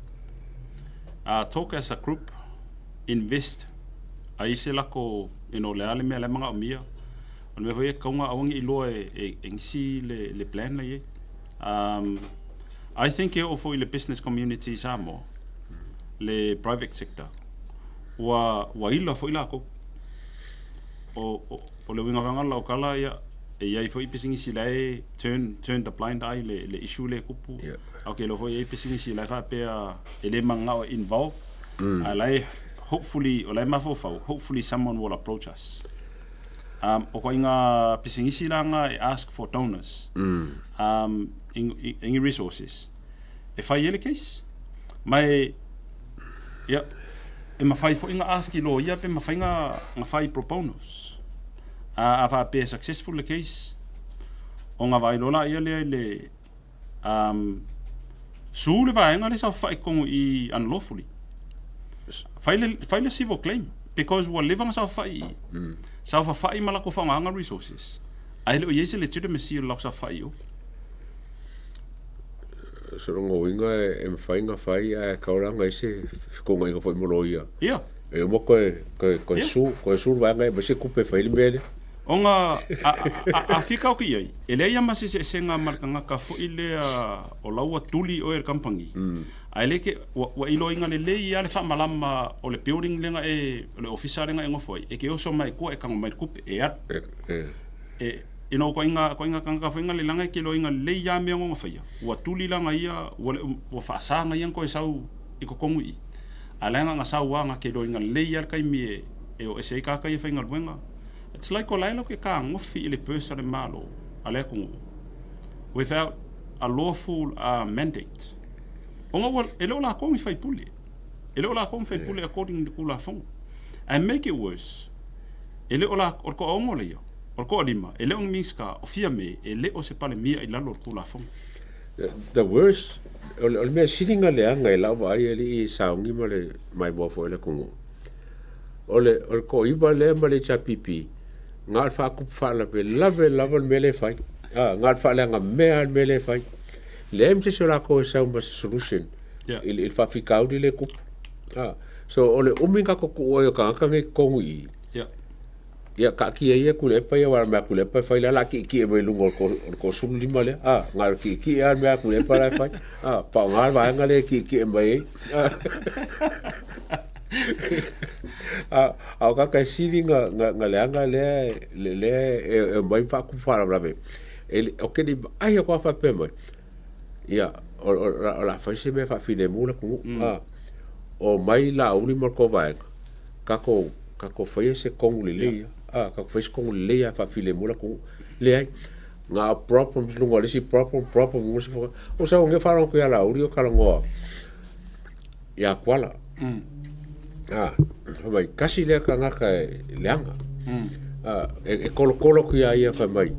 Talk as a group, invest ai se lako you know le a le mea la e manaomia. O le mea foi e tatau ona aua ne i iloa e e nisi le le plan la e i ai. I think e oo foi i le business community i Samoa, le private sector, ua ua ila foi lakou. O, o, o le uiga foi lena o lau tala, ia, e i ai foi pisinisi la e turn, turn the blind eye le, le issue lea e tupu. Yeah. Ae ou te iloa foi e i ai pisinisi la e faapea e le mananao e involve, mm. ae la e hopefully, o la e mafaufau, hopefully someone will approach us. Um, o ituaiga pisinisi la na e ask for donors, mm. um, i, i, i resources. E fai ai le case. Ma e, ia, e mafai foi na ask i loia pe mafai na, na fai pro bonos. A, a faapea e successful le case, ona vaai loa laia lea i le, um, sue le vaega lea sa faafai i totonu i unlawfully. Fai le, fai le civil claim because ua leva na saofai i i. Mm. Saofafai ma latou faaaogaga resources. Ae le o i ai se legitimacy o le latou saofafai i o. So lona uiga e mafai ona fai ae tatau la ona i ai se fetuunaiga foi ma loia. Ia. E uma toe toe toe yeah. su, toe su le vaega e aumai se tupe e fai ai le mea lea. Ona a, a, a, a fika atu i ai, e leai lava ma se eseesega ma le tagata foi lea o la ua tuli oe e le kamupani. Mm. Ae le ke, ua, ua iloaina lelei lava le faamalama o le building lea na e, o le ofisa lea na e nofo ai, e ke oso mai i tua e tago mai le tupe, e alu. E, e. E, you know, ituaiga, ituaiga tagata foi na le leaga e ke iloaina lelei lava mea na faia. Ua tuli lana ia, ua le, ua faasa na ia ona toe sau i totonu i i. Ae leaga na sau lava na ke iloaina lelei lava le taimi e, e o ese ai tagata ia faigaluega. It's like o la e latou te tagofi i le purse a le Malo, a le atunuu, without a lawful mandate. Ona ua, e le o latou ni faipule. E le o latou ni faipule according i le Tulafono. And make it worse, e le o la, o le toaono lea, o le toalima, e le o ni Minisita, o Fiame, e le o se Palemia i lalo o le Tulafono. The worst, o le mea sili ona leaga i lau vaai e alii sauni ma le maimoa foi a le atunuu, o le, o le toaiva lea ma le HRPP, na o le faatupu faalavelave lava le mea lea e fai. Ah, na o le faaleaga mea lava le mea lea e fai. Leai ma se isi o latou e sau ma se solution yeah. i, i le faafitauli lea e tupu. Ah, so o le umi na tatou tuu ai o tagata nei i totonu i i, yeah. Ia, taatia ia Tuilaepa ia, aua o le mea a Tuilaepa e fai, la la tietie mai luga o le 35 lea. A, na o le tietie lava le mea a Tuilaepa la e fai. A, paoga le vaega lea e tietie mai ai. A, a o tagata e sili na, na, na leaga lea, lea e, e omai ma faatupu faalavelave. E, ou te le i vaai atu lava faapea mai, ia, o, o, o le a fai se mea e faafilemu le atunuu. Mm. A, omai Laauli ma le tou vaega, tatou, tatou faia se tonu lelei, yeah. A, tatou faia se tonu lelei a faafilemu le atunuu. Leai, na o problems luga o le isi problem, problem luga o le isi problem. O sau nei faalogo atu ia Laauli o talanoa ia Kuala. Mm. A, fai mai, tasi lea tagata e leaga. Mm. A, e, e kolokolo atu ia ia fai mai,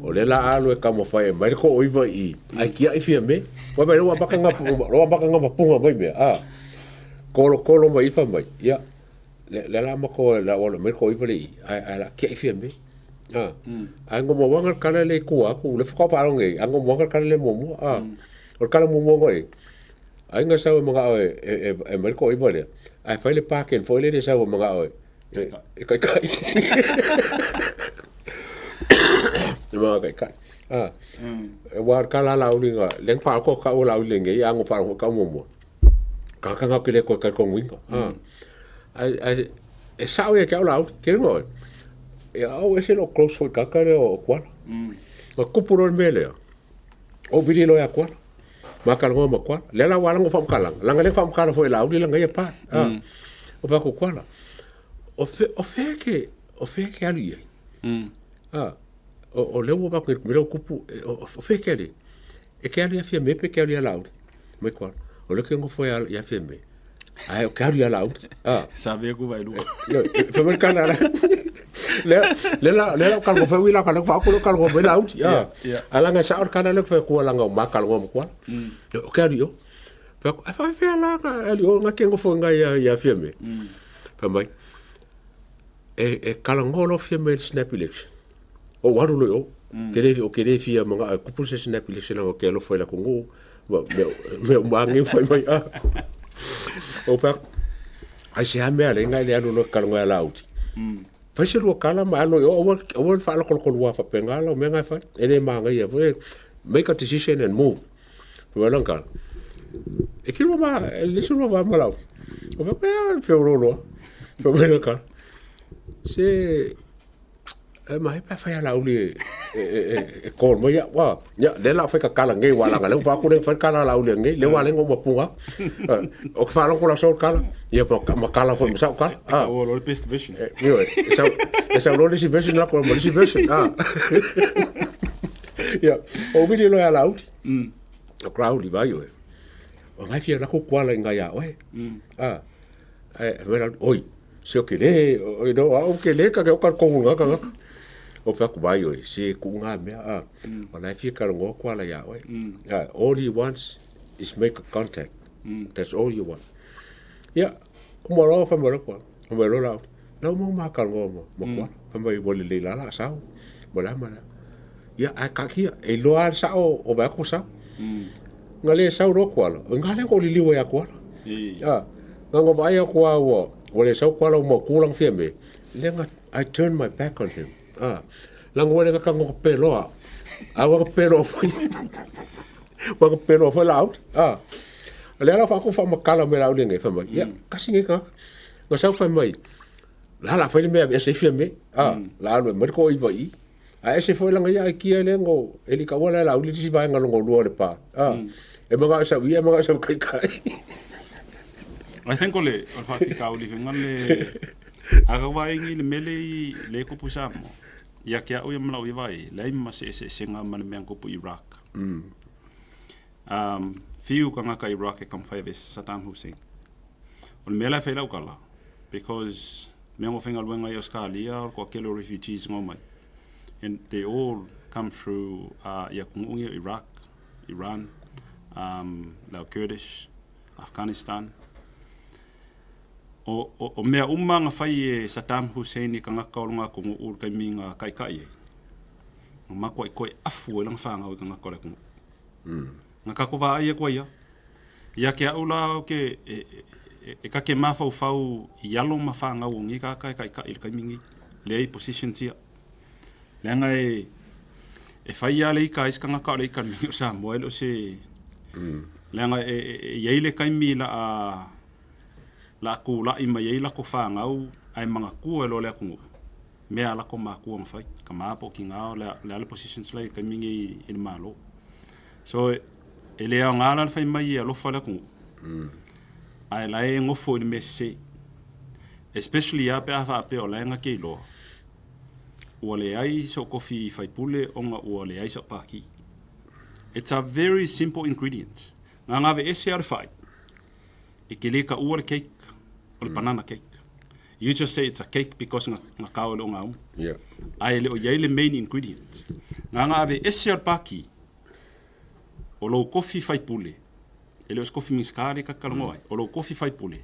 o lea la alu e taumafai e mai le toaiva i i, ae tiai Fiame. Fai mai, ua amata na, ua amata na mapuga mai mea. A, kolokolo mai i fai mai, ia, le, le la matou la ua mai le toaiva le i, ae, ae la tiai Fiame. A, mm. ae ngomoaga le kala le i tua atu, le faatoa faalogo nei, ae ngomoaga le kala le muamua. A, mm. o le kala muamua ngoi, ai nga sau e mangao e, e, e, e mai le toaiva lea, ae fai le parking foi lele sau e mangao e, e, e kaikai. E mangao kaikai. A, mm. e wā ka la la uli nga, leng wha ko ka o la uli ngei, a ngo wha ka muamua. Ka ka ngau ke le koe kai konguinga. A, ai, ai, e sao ia ke au la uli, ke ringa oe. E au ese lo close foi kaka lea o Kuala. Mm. Ma kupu loa le mea lea. O vili loa ia Kuala. Ma ka longoa ma Kuala. Lea la ua langa whaamukalaga. Langa lea whaamukala foi la uli langa ia pa. Mm. O pa ko Kuala. O fe o fea ke o fea ke alu i ai. A o lea ua vaku me lea ua kupu o fea ke alu e ke alu ia Fiame pe ke alu ia Laauli. Mai koa o lea ke ngofo ia ia Fiame. Ae o ke alu ia Laauli. A sa ve ku vai lua. Fe mai kana la. Le le la le la kalgo fe wi la kala fa ko le kalgo mai Laauli. A ala nga sa or kana le fe ku ala nga ma kalgo mo kwa. O ke alu yo. Fe a fa fe ala ka alu o nga ke ngofo nga ia ia Fiame. Fa mai e e kala ngolo Fiame snap election. O waru lo o. Ke le o ke le fia manga a kupu se snap election o ke alofa i la kongo. Ma me me mangi fai mai a. O pa ai se a mea le ngai le alu lo kala ngai la uti. Fai se lua kala ma alo o aua aua fa lo kolo lua fa penga lo me ngai fai. E le manga ia foi make a decision and move. Fa lang kala. E ki ma e le se lua va malau. O fa pe fe ro lo. Fa me kala. Se e mai pa fai ala uli e e e e call mai wa ya le la fai ka kala ngai wa la le fa ku le fai kala la uli ngai le wa le ngo punga o ka fa lo ko la so kala ia pa ma kala foi ma sa kala ah o lo best vision e e sa e sa lo si version la ko ma si version ah ya o vidi lo ya la uli o kla uli vai o o ngai fia la ko kwala ngai ya oe ah e me la oi se o ke le o no a o ke le ka ke o ka ko nga ka nga o fa ku vai oi se ku nga mea a o na fia ka ngo kwala ya oi all he wants is make a contact. That's all you want. Ya o mo lo fa mo lo kwa o mo lo la la mo ma ka ngo mo mo kwa fa mo i le la la sa mo la ma la ya a ka kia e lo al sa o o ba ku sa nga le sa ro kwa la nga le ko li li ya kwa la nga ngo ba ya kwa wo o le sa kwa la mo ku lang fia me le nga I turn my back on him. Ah la ngo le ka ngo pe lo a wa pe lo foi wa pe lo foi la ah le ala fa ko fa makala me la le ngai fa mai ya kasi ngai ka nga sa fa mai la la fa le me se fia me ah la lo me ko i vai a ese foi la ngai ai kia le ngo eli ka wala la uli si vai nga lo ngo le pa ah e manga sa wi e manga sa kai kai. I think o le o le faafitauli faiga le aga vaaiga i le mele i le kupu Samoa. Ia ke a'u ia ma la'u ia vaai, leai ma se eseesega ma le mea na kupu Iraq. Fiu kagaka Iraq e taumafai e aveese Saddam Hussein. O le mea la e fai lau tala, because mea ua faigaluega ai Ausetalia o le toatele o refugees na omai, and they all come through i atunuu nei o Iraq, Iran, le au Kurdish, Afghanistan. O, o, o mea uma na fai e Saddam Hussein i kagaka o lona atunuu i le taimi na kaikai ai, na makuai koe afu ai lana fanau i kagaka o le atunuu. Na kako vaai aku ai ia. Ia ke a'u la o ke e, e, e ka ke mafaufau i alo ma fanau o nei kaka e kaikai i le taimi nei. Leai positions ia. Leaga e e fai lava le ika a isi tagata o le ika o Samoa e le o se leaga e e i ai le taimi la'a la'a tula'i mai ai latou fanau ae manatua e loa le atunuu mea a latou matua na fai, tama po o tina o le a le positions la i le taimi lenei i le Malo. So e le aoga la le fai mai e alofa le atunuu ae la e nofo i le mea sese. Especially lava pe a faapea o la e na te iloa ua leai sou kofi faipule ona ua leai sau pākī. It's a very simple ingredient. Na gave ese a le fai, e ke le ka ua le cake, o le banana cake. You just say it's a cake because nga, nga kao e le o ngā umu. Yeah. Ae le o iai le main ingredient. Nga gave ese a le pākī, o lou kofi faipule, E le o se kofi Minisita lea ta te talanoa ai, o lou kofi faipule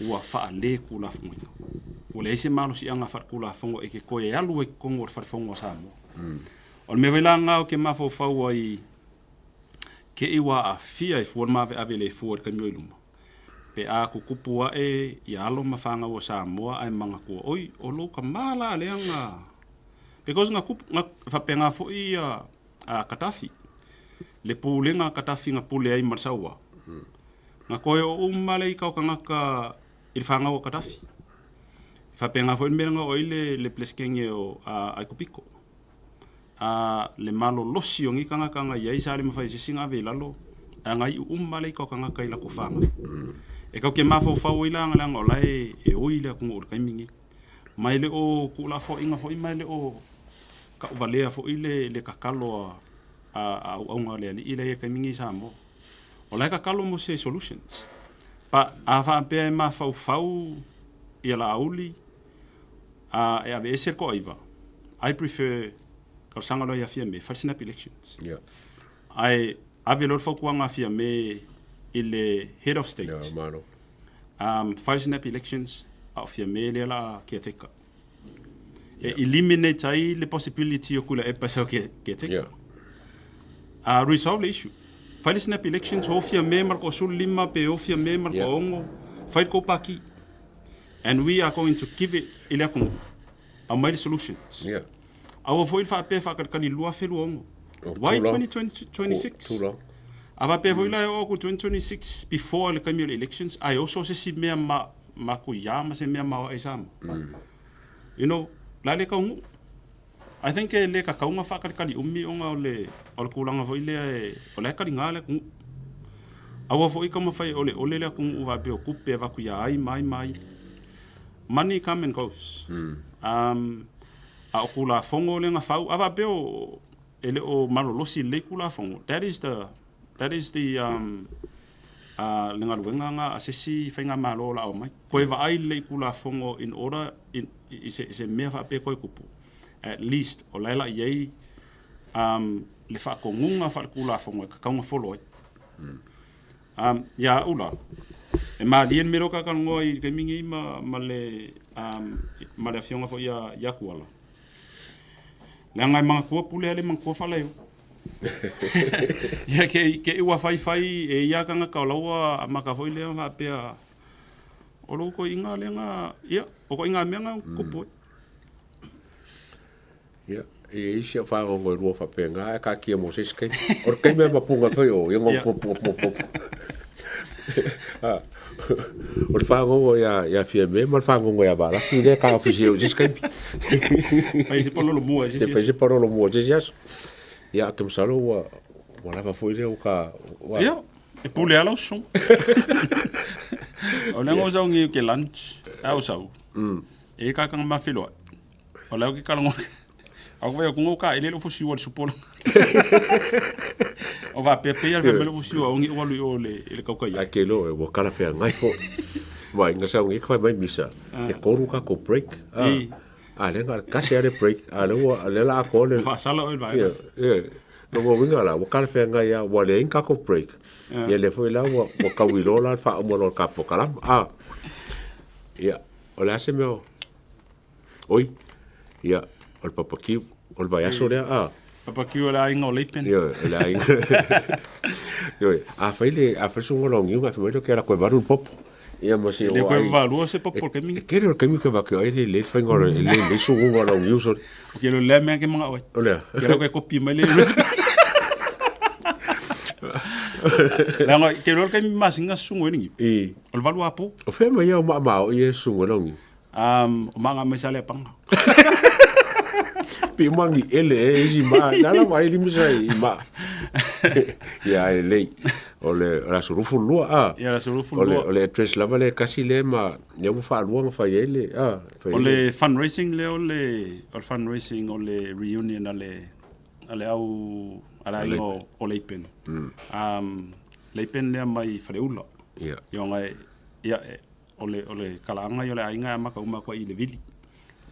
ua faaletulafonoina. Ua leai se malosiaga faaletulafono e te toe alu ai i totonu o le Fale Fono a Samoa. O le mea foi la lena ou te mafaufau ai te i ua aafia e fua le maaveave le fua i le taimi o i luma, pe a tutupu ae ia alo ma fanau a Samoa ae manatua, oi, o lou tama la lea na... Because na tupu, na faapena foi ia a Katafi, le pulega a Katafi na pule ai ma le saua. Na toe oo uma le ika o tagata i le fanau a Katafi. E faapena foi le mea na oo ai le, le Peresetene o a Aikupito. A le malolosi o nei tagata na i ai sa le mafai e se isi ona ave i lalo, ae na iu uma le ika o tagata i latou fanau. E tatou te mafaufau ai la leaga o la e oi le atunuu i le taimi lenei. Ma e le o tuulafoaiga foi ma e le o tauvalea foi le tatalo a auauna a le Alii la e i ai i le taimi lenei i Samoa. O la e tatalo mo se solutions. But a faapea e mafaufau ia Laauli a e aveese le toaiva, I prefer talosaga loa ia Fiame, fai le snap elections. Yeah. Ae ave loa le fautuaga a Fiame i le head of state. Yeah, malo. Fai le snap elections, a o Fiame lea la caretaker. E eliminate ai le possibility o Tuilaepa e sau caretaker. Yeah. Resolve le issue. Fai le snap elections, o Fiame ma le toa-15 pe o Fiame ma le toa-6, fai le tou pati. And we are going to give it i le atunuu. Aumai le solutions. Yeah. Aua foi le faapea e faatalitali 2026. Oh, Why too long. 2026? Too long. A faapea foi la e oo atu i 2026 before le taimi o le elections, ae oso se isi mea ma matuia ma se mea maoae i Samoa. You know, la le taunuu. I think e le tatau ona faatalitali umi ona o le o le tulaga foi lea e o la e taliga le atunuu. Aua foi taumafai e oleole le atunuu faapea o tupe e avatu ia ai ma ai ma ai. Money come and goes. A o Tulafono lea na fau, a faapea o e le o malolosi lelei Tulafono, that is the that is the um, le galuega na a se isi faigamalo o la omai. Toe vaai lelei i Tulafono in order in, i se, se mea faapea toe tupu. At least o la e la i ai le faatonuga faaletulafono e tatau ona follow ai. Ia au la, e malie le mea lea o talanoa i le taimi nei ma, ma le, ma le afioga foi ia, ia Tuala. Leaga e manatua pule ale manatua faalaeo. Ia ke, ke ua faifai e ia tagata o la ua amata foi lea faapea o lou toeaina lea na, ia, o toeaiga mea na tupu ai. Ia, e i ai si au fagogo e lua faapena ae taatia mo se isi taimi. O le taimi lava ma puna foi o ia Ia. po po po po. O le fagogo ia ia Fiame ma le fagogo ia Valasi lea e taofisi ai i se isi taimi. Fai se palolo mua i se E isi fai se aso. palolo mua i se isi aso. Ia, ou te masalo ua ua lava foi lea ua ta ua Ia, e pule lava lau susuga. O lea na ou sau nei ou te lunch, a ou sau, e i ai tagata na ma feiloai. O lea ou te talanoa a ou vaai atu na ou taele lou fusiua i le supo O faapea pei lava le fai mai lou fusiua aua ne i ou alu i o i le tautai Ae ke iloa oe ua talafeagai foi. Aua ina sau nei fai mai misa, e tolu tatou break. A lea na o le tasi lava le break, a o lea ua o lea o le a atoa le Ua faasala oe i le vaega. Ioe, ioe. Lona uiga la, ua talafeagai lava, ua leai ni tatou break. Ia lea foi la ua ua tau iloa la le faauma loa o le tatou polokalama. Ia, o le a se mea o Oi, ia, o le papakiu, o le vaiaso lea, a. Papakiu o le aiga o Leipen. Ioe, o le aiga. Ioe, a fai le, a fai le susuga o Launiu, ona fai mai lea, ok, o le a toe valu le popo. Ia ma si E le toe valua se popo o le taimi E tele o le taimi ke vake ai le le faiga o le le le susuga o Launiu sole. Ok, o le mea ke mana'o ai. O lea. Ke lau ke kopi mai le recipe. Leaga ke iloa le taimi masina susuga ai le niu. I. O le valu apo. O fea mai ia o maamao i e susuga o Launiu? O maga mai Saleapaga. Pe mangi ele e isi ma, na la mai lima sa i ma. Ia e lelei. O le o le aso 22 a. Ia le aso 22. O le address lava le kasi le ma ia ua faalua na fai ai le a. O le fundraising lea o le o le fundraising o le reunion a le a le au a le aiga o Leipen. Leipen lea mai Faleula. Ia. Ia ona ia O le, o le kalaaga ia o le aiga e amata uma atu ai i le vili.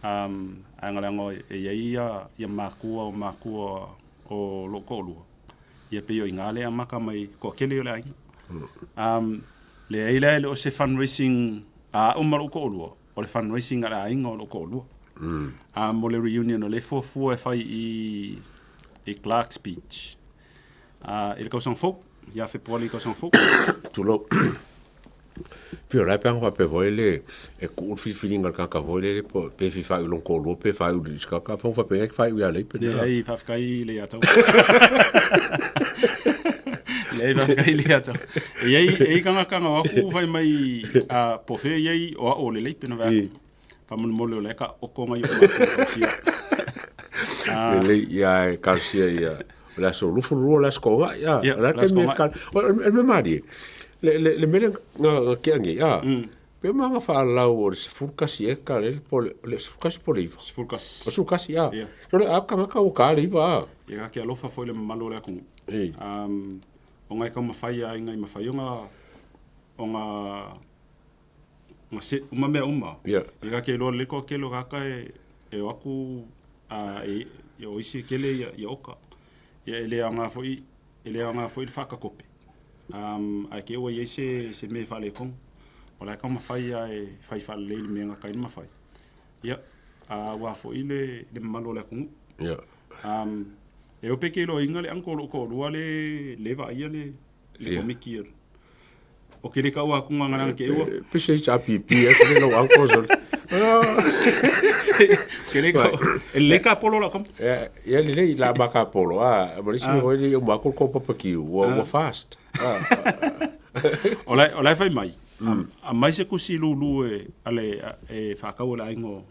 Ae na leaga e i ai ia, ia makua o makua o lou toalua, ia pei o i ina lea e amata mai toatele o le aiga. Leai la e le o se fundraising a au ma lou toalua, o le fundraising a le aiga o lou toalua. Mo le reunion o lea e fuafua e fai i, i Clarks Beach. I le tausaga fou, ia Fepuari i le tausaga fou. Tulou. Pei o la e pe ana faapea foi le e kuu le filifiliga a le tagata foi lele po pe fia faaiu i lona toalua pe faaiu i le isi tagata. Afai ua faapea e te faaiu ia Leipa. Leai, faafetai le ia tau. Leai, faafetai le ia tau. E i ai, e i ai tagata na o atu fai mai a po o fea e i ai o au o le Leipa na vaai atu. Faamolemole o la e taoto nai o matou talosia. Lelei, ia e talosia ia. O le aso 22 o le aso Toonai, a. Ia, O le a le aso le taimi e Toonai. O le mea malie, le mea lea na tea nei, a. Pe maga faalau o le 11 eka le po le 11 po le 9. 11. O 11 a. So le a kangaka o ka le 9 a. Ia ka ke alofa foi le mamalu o le atunuu. Ona e taumafai a aiga i mafai ona ona ona se uma mea uma. Ia ka ke iloa lelei toatele o tagata e e o atu a e o isi e tele ia ia oka. Ia e le aoga foi e le aoga foi le faatatope. Ae te i ua i ai se se mea e faaletonu. O la e taumafai lava e fai faalelei le mea e gata ai le mafai. Ia, aua foi le le mamalu o le atunuu. E o pe ke iloaina le uncle o lou toalua le le vaaia le le komiti o ke le taua atu nga nga ke ua. Pe se HRPP e ke lau uncle so. Ke le e le ka polo la kom. Ia le lei la ma ka polo a ma le si hoi le o ma ko ko papa ki ua ua fast. O la o la fai mai. A mai se kusi lulu e ale e whaakau le aiga o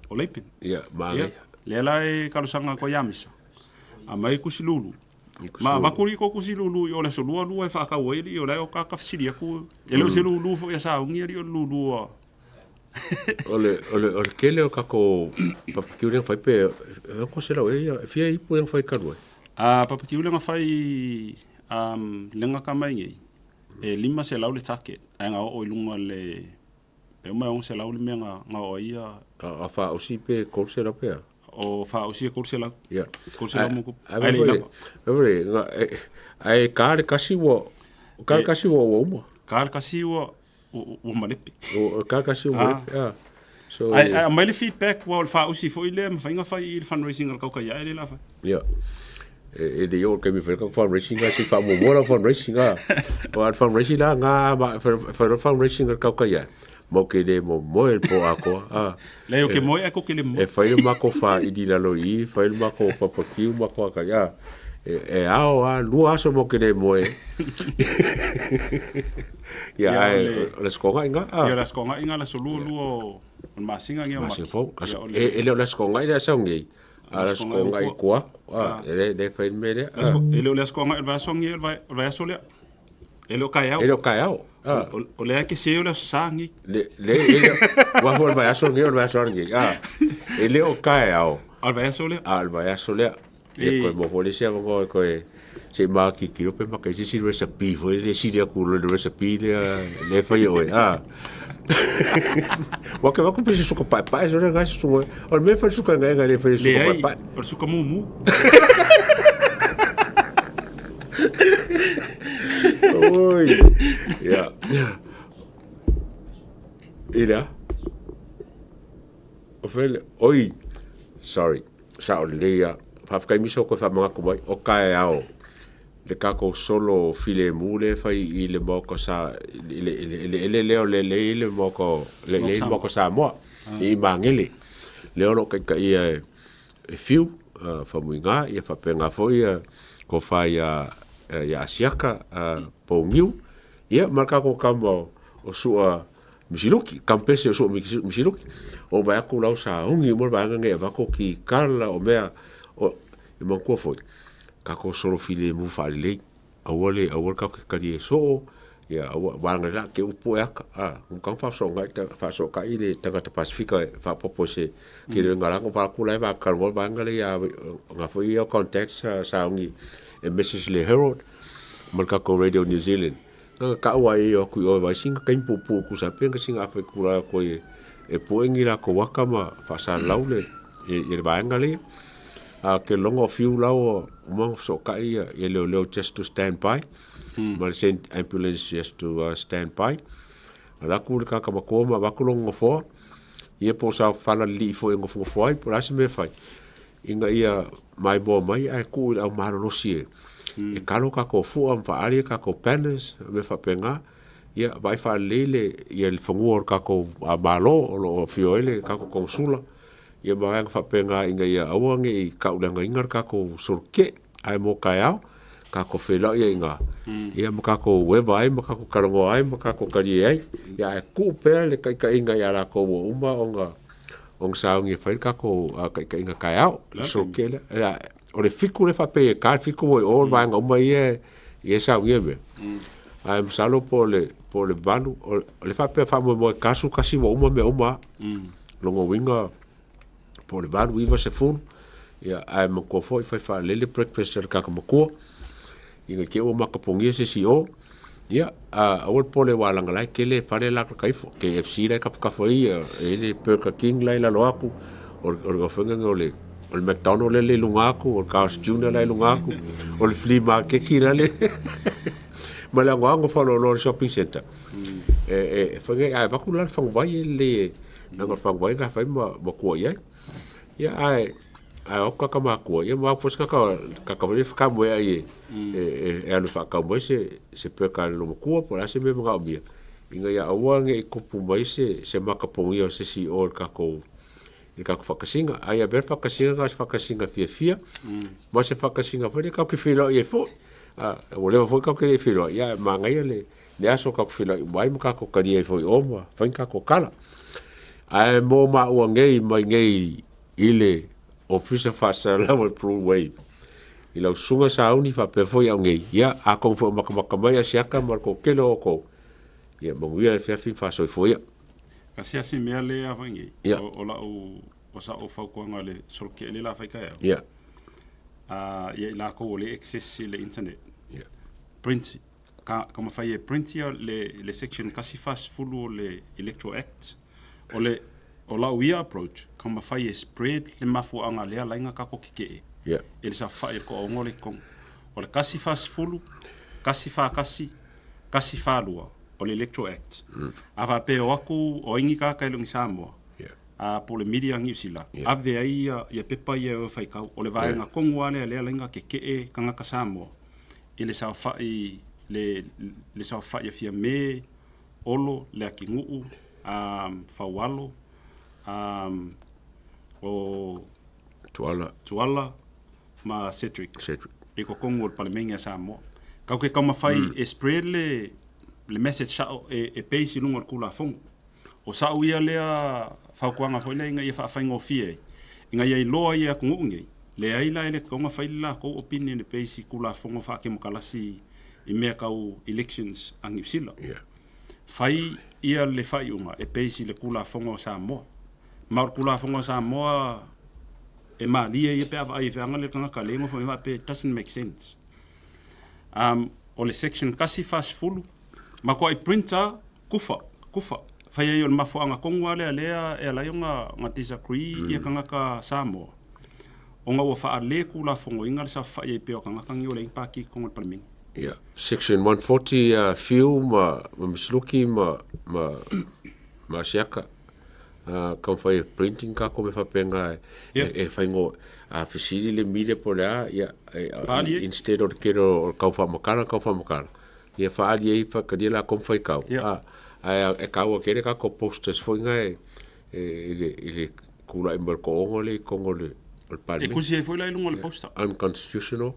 o Leipen. Ia, ma Lea la e talosaga atu ai ia Misa, aumai kusi lulu. Ma avatu alii ko kusi lulu i o le aso lua lua e whaakau ai alii o la e o kaka fesili atu. E le o se lulu foi a sauni alii o le lulu a O le o le o le tele o tatou papakiu lea na fai pe e ko se lau e ia e fia ipu lea na fai talu ai. A papakiu lea na fai lea na ka mai nei e 500 le target ae na oo i luga le pe uma e 600 le mea na na oo ai ia. A faaosi pe 300 pe a? O faaosi e 300. Ia. 300 mo kupu. Ai le lava. Ai ai ka le kasi ua ka le kasi ua ua uma. Ka le kasi ua ua malepe. O ka le kasi ua malepe. Ah. So ai ai aumai le feedback ua o le faaosi foi lea mafai ona fai i le fundraising a le kauka ia e le la fai. Ia. E le i oo i le taimi e fai ai le fundraising a se i faamuamua lau fundraising a. O le fundraising la na fai loa fundraising a le kauka ia matou te le momoe i le po atoa a. Leai ou te moe ae tou te le moe. E fai le matou faili i lalo i i, fai le matou papakiu ma matou akai a. E ao lava, lua aso matou te le moe ai. Ia ae o le Aso Toonai lena a. Ia o le Aso Toonai lena le aso lua lua o le masina nei o Mati. Masina fou. E le o le Aso Toonai lea e sau nei, a o le Aso Toonai i tua atu a, e le fai le mea lea. E le o le Aso Toonai o le vaiaso nei o le vaiaso lea. E le o kaeao. E le o kaeao. O lea e te se o le Aso Sa nei. Le, le, e le, ua foi o le vaiaso nei o le vaiaso atu nei. A, e le o kaeao. A o le vaiaso lea. A o le vaiaso lea. Ia koe mo foi le isi avanoa e koe se i matilotilo pe maka i se isi recipe foi lea sili atu i lo le recipe lea lea e fai e oe a. Ua ke vaku pe se suka paepae sole ngai se suka. O le mea e fai le suka egaega le fai le suka paepae. O le suka mumu. Oi. Ia. I le a? O fele, oi, sorry, sao lelei lava. Faafetai misa ua toe faamanatu mai, o taeao le tatou solo filemu lea e fai i le Maota sa, i le eleele lea o lea e i ai le Maota o, lea e i ai le Maota Samoa i Magele. Lea o lo o taitaia e Fiu Faumuina ia faapena foi tofa ia Asiata Pouniu ia ma le tatou tama o Sua Misiluki, kampese o Sua Misiluki. Ou vaai atu la ua sauni uma le vaega nei e avatu o kikala o mea o, e manatua foi, tatou solo filemu faalelei, aua le aua le tatou te talie soo, ia aua aua leaga te i ua pue ata, ua tatau ona faafesootai faafesootai le tagata Pasefika e faaopoopo i se tele o la e vaai atu la e talanoa le vaega lea ia na foi ia contacts sa sauni e message i le Herald ma le tatou Radio New Zealand. Na ona tau lava i ai e o atu i o e vaai sina taimi puupuu tusa ai pe na sina afaikula atu ai e pue ni latou ata ma faasalalau le ia le vaega lea. A ke logo o Fiu la ua uma ona fesootai ia ia leoleo just to stand by ma le send ambulance just to stand by. Alu atu le tagata matua ma avatu lona nofoa, ia po o sa falalilii foi e nofonofo ai po o le a se mea e fai ina ia maimoa mai ae tuu i le au malolosi e e kalo tatou fua ma faaali a tatou banners ma mea faapena. Ia vaai faalelei le ia le fanua o le tatou Malo o lo o afio ai le tatou Konesula ia ma vaega faapena ina ia aua ne i tauleagaina le tatou solotetee ae mo taeao tatou feiloai ai i ina ia ma tatou eva ai ma tatou talanoa ai ma tatou talie ai ia ae tuu pea le taitaiga ia latou ua uma ona ona sauni e fai le tatou taitaiga taeao le solotetee lea. O le 7 lea e faapea e ta le 7 ua i o le vaega uma ia e saunia mea. Ae masalo po o le po o le 8, o le faapea faamoemoe kasu kasi ua uma mea uma lava. Lona uiga po o le 8, 9, 10, ia ae manatua foi fai faalelei le breakfast a le tagata matua ina te i ua matapogia se isi i o. Ia, aua le popole aua leaga o la e tele fale la e kata ifo, KFC la e tafatafa i i, e i ai le Burger King la e i lalo atu, o le faiga lena o le o le McDonald lea e i luga atu, o le Carl's Junior la e i luga atu, o le flea maketi la le ma le anoano faaaloaloa o le shopping centre. E fai ae avatu la le faguvai e lelei e leaga o le faguvai na fai ma tua i ai. Ia ae ae o atu tagata matutua, ia ma o atu foi se tagata tagata foi lea e fetamoeai e e alu e faatau mai se burger a le loomatua po o le a se mea e manaomia, ina ia aua ne i tupu mai se matapogia o se isi i o i le tatou i le tatou faatasiga. A ia avea le faatasiga na o se faatasiga fiafia ma se faatasiga foi lea tatou te feiloai ai foi. Ua leva foi tatou te le i feiloai, ae manaia le aso tatou te feiloai uma ai ma tatou talia ai foi i o ma fai ni tatou tala. Ae mo maua nei mai nei i le Ofisa Faasalalau o le Blue Wave, i lau susuga Sauni faapea foi au nei, ia atonu foi o matamata mai Asiata ma le toatele o outou, ia manuia le afiafi ma faasoifua ia. Asiasi mea lea foi nei, o lau o sa'u fautuaga i le soloke'e lea o le a fai taeao. Ia i latou o lea e access i le internet. Print, ka mafai e print ia le section 140 o le Electoral Act. O le o lau ia approach, ka mafai e spread le mafuaaga lea laina kako keke'e e le safa'i e le to'aoga o le totonu. O le 140, 141, 142 o le Electoral Act. A faapea e o atu o ai ni tagata e le o ni Samoa, a po o le media a Niu Sila, ave ai ia pepa ia e o e faitau. O le vaega tonu lava lea lea laina keke'e tagata Samoa i le saofa'i le saofa'i a Fiame, Olo, Leatinuu, Faualo, o Tuala, Tuala ma Cedric. Cedric. I totonu o le Palemene a Samoa. Tatou te taumafai e spread le message sa'o e base i luga o le Tulafono. O sa'u ia lea fautuaga foi lea ina ia faafaigofie ai, ina ia iloa ai e atunuu nei, leai la e le tatau ona fai le latou opinion e base i Tulafono faatemokalasi i mea tau elections a Niu Sila. Fai ia le faaiuga e base i le Tulafono a Samoa. Ma o le Tulafono a Samoa e malie ia pe a vaai e feaga le tagata le nofo mai faapea it doesn't make sense. O le section 140, matuai print lava, kufa, kufa. Fai ai o le mafuaaga tonu lava lea lea e ala ai ona disagree ia tagata Samoa, ona ua faale tulafonoina le saofafai ai pea o tagata nei o leai ni pati i totonu o le Palemene. Ia, section 140 Fiu ma Misiluki ma Asiata. Taumafai e printing kako mea faapena e faigo a fesili le media po o le a ia instead o le tele o le tau faamatala tau faamatala ia faaali ai faitalia latou ma faitau a ae e taua tele tatou posters foi na e i le tulai mai o le toaono lea i totonu o le Palemene. E tusi ai foi la i luga o le poster. Unconstitutional.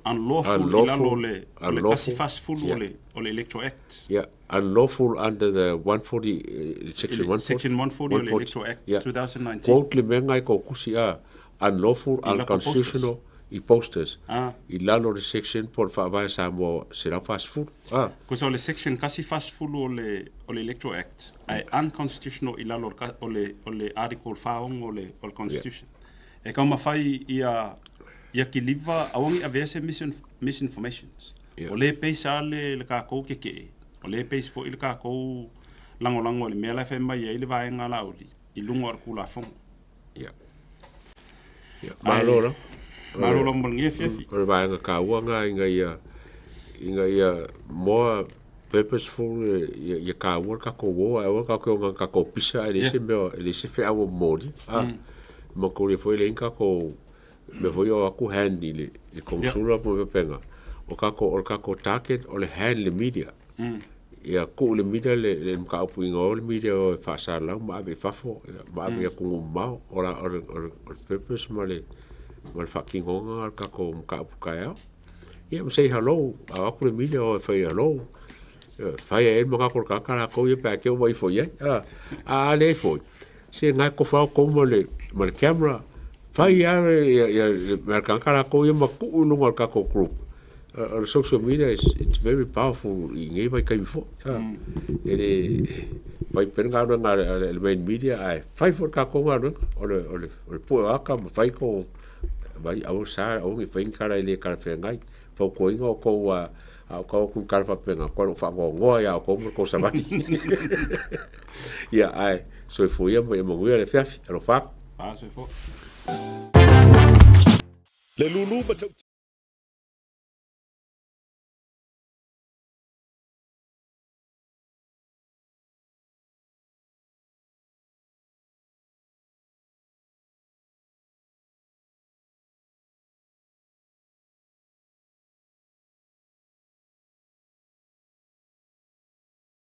Unlawful i lalo o le 140 o le Electoral Act. Ia. Unlawful under the 140, section 140. Section 140 o le Electoral Act 2019. Quote le mea lena i kou tusi a, unlawful, unconstitutional i posters. I lalo o le section po o le Faavae a Samoa 140. A. Kosa o le section 140 o le o le Electoral Act ae unconstitutional i lalo o le o le article 46 o le o le Constitution. E taumafai ia ia kiliva aua ne i avea se misinformations. O lea e base lava le tatou keke'e, o lea e base foi le tatou lagolago i le mea la e fai mai ai le vaega a Laauli i luga o le Tulafono. Ia. Ia, malo la. Malo la mo lenei afiafi. O le vaega taua lena ina ia more purposeful ia taua le tatou o, ae aua tatou te o na o le tatou pisa ae leai se mea, e leai se feau o momoli. Matou foi leai ni tatou mea foi o atu hand i le komusula ma mea faapena. O tatou, o le tatou target o le hand i le media. Ia tuu i le media le mataupu ina o le media e o e faasalalau ma ave i fafo ma ave i atunuu mamao. O le purpose ma le faatinoga o le tatou mataupu taeao. Ia ma say hello, a o atu le media o e fai hello. Fai ai le manatu o le tagata latou ia pe a te ua ifo i ai. A leai foi, se na e tofa outou ma le camera, fai lava ia le mea a le tagata latou ia ma tuu i luga o le tatou group. O le social media is it's very powerful i nei vaitaimi foi. E le fai pea le galuega a le main media ae fai foi le tatou galuega o le o le o le pue o ata ma fai tou vai aua sa aua ne i faia ni tala e le talafeagai. Fautuaina outou a a o tau atu ni tala faapena, matua ou faanoanoa ia outou ma le tou savali. Ia ae soifua ia ma ia manuia le afiafi. Alofa atu. Soifua. Le lulu ma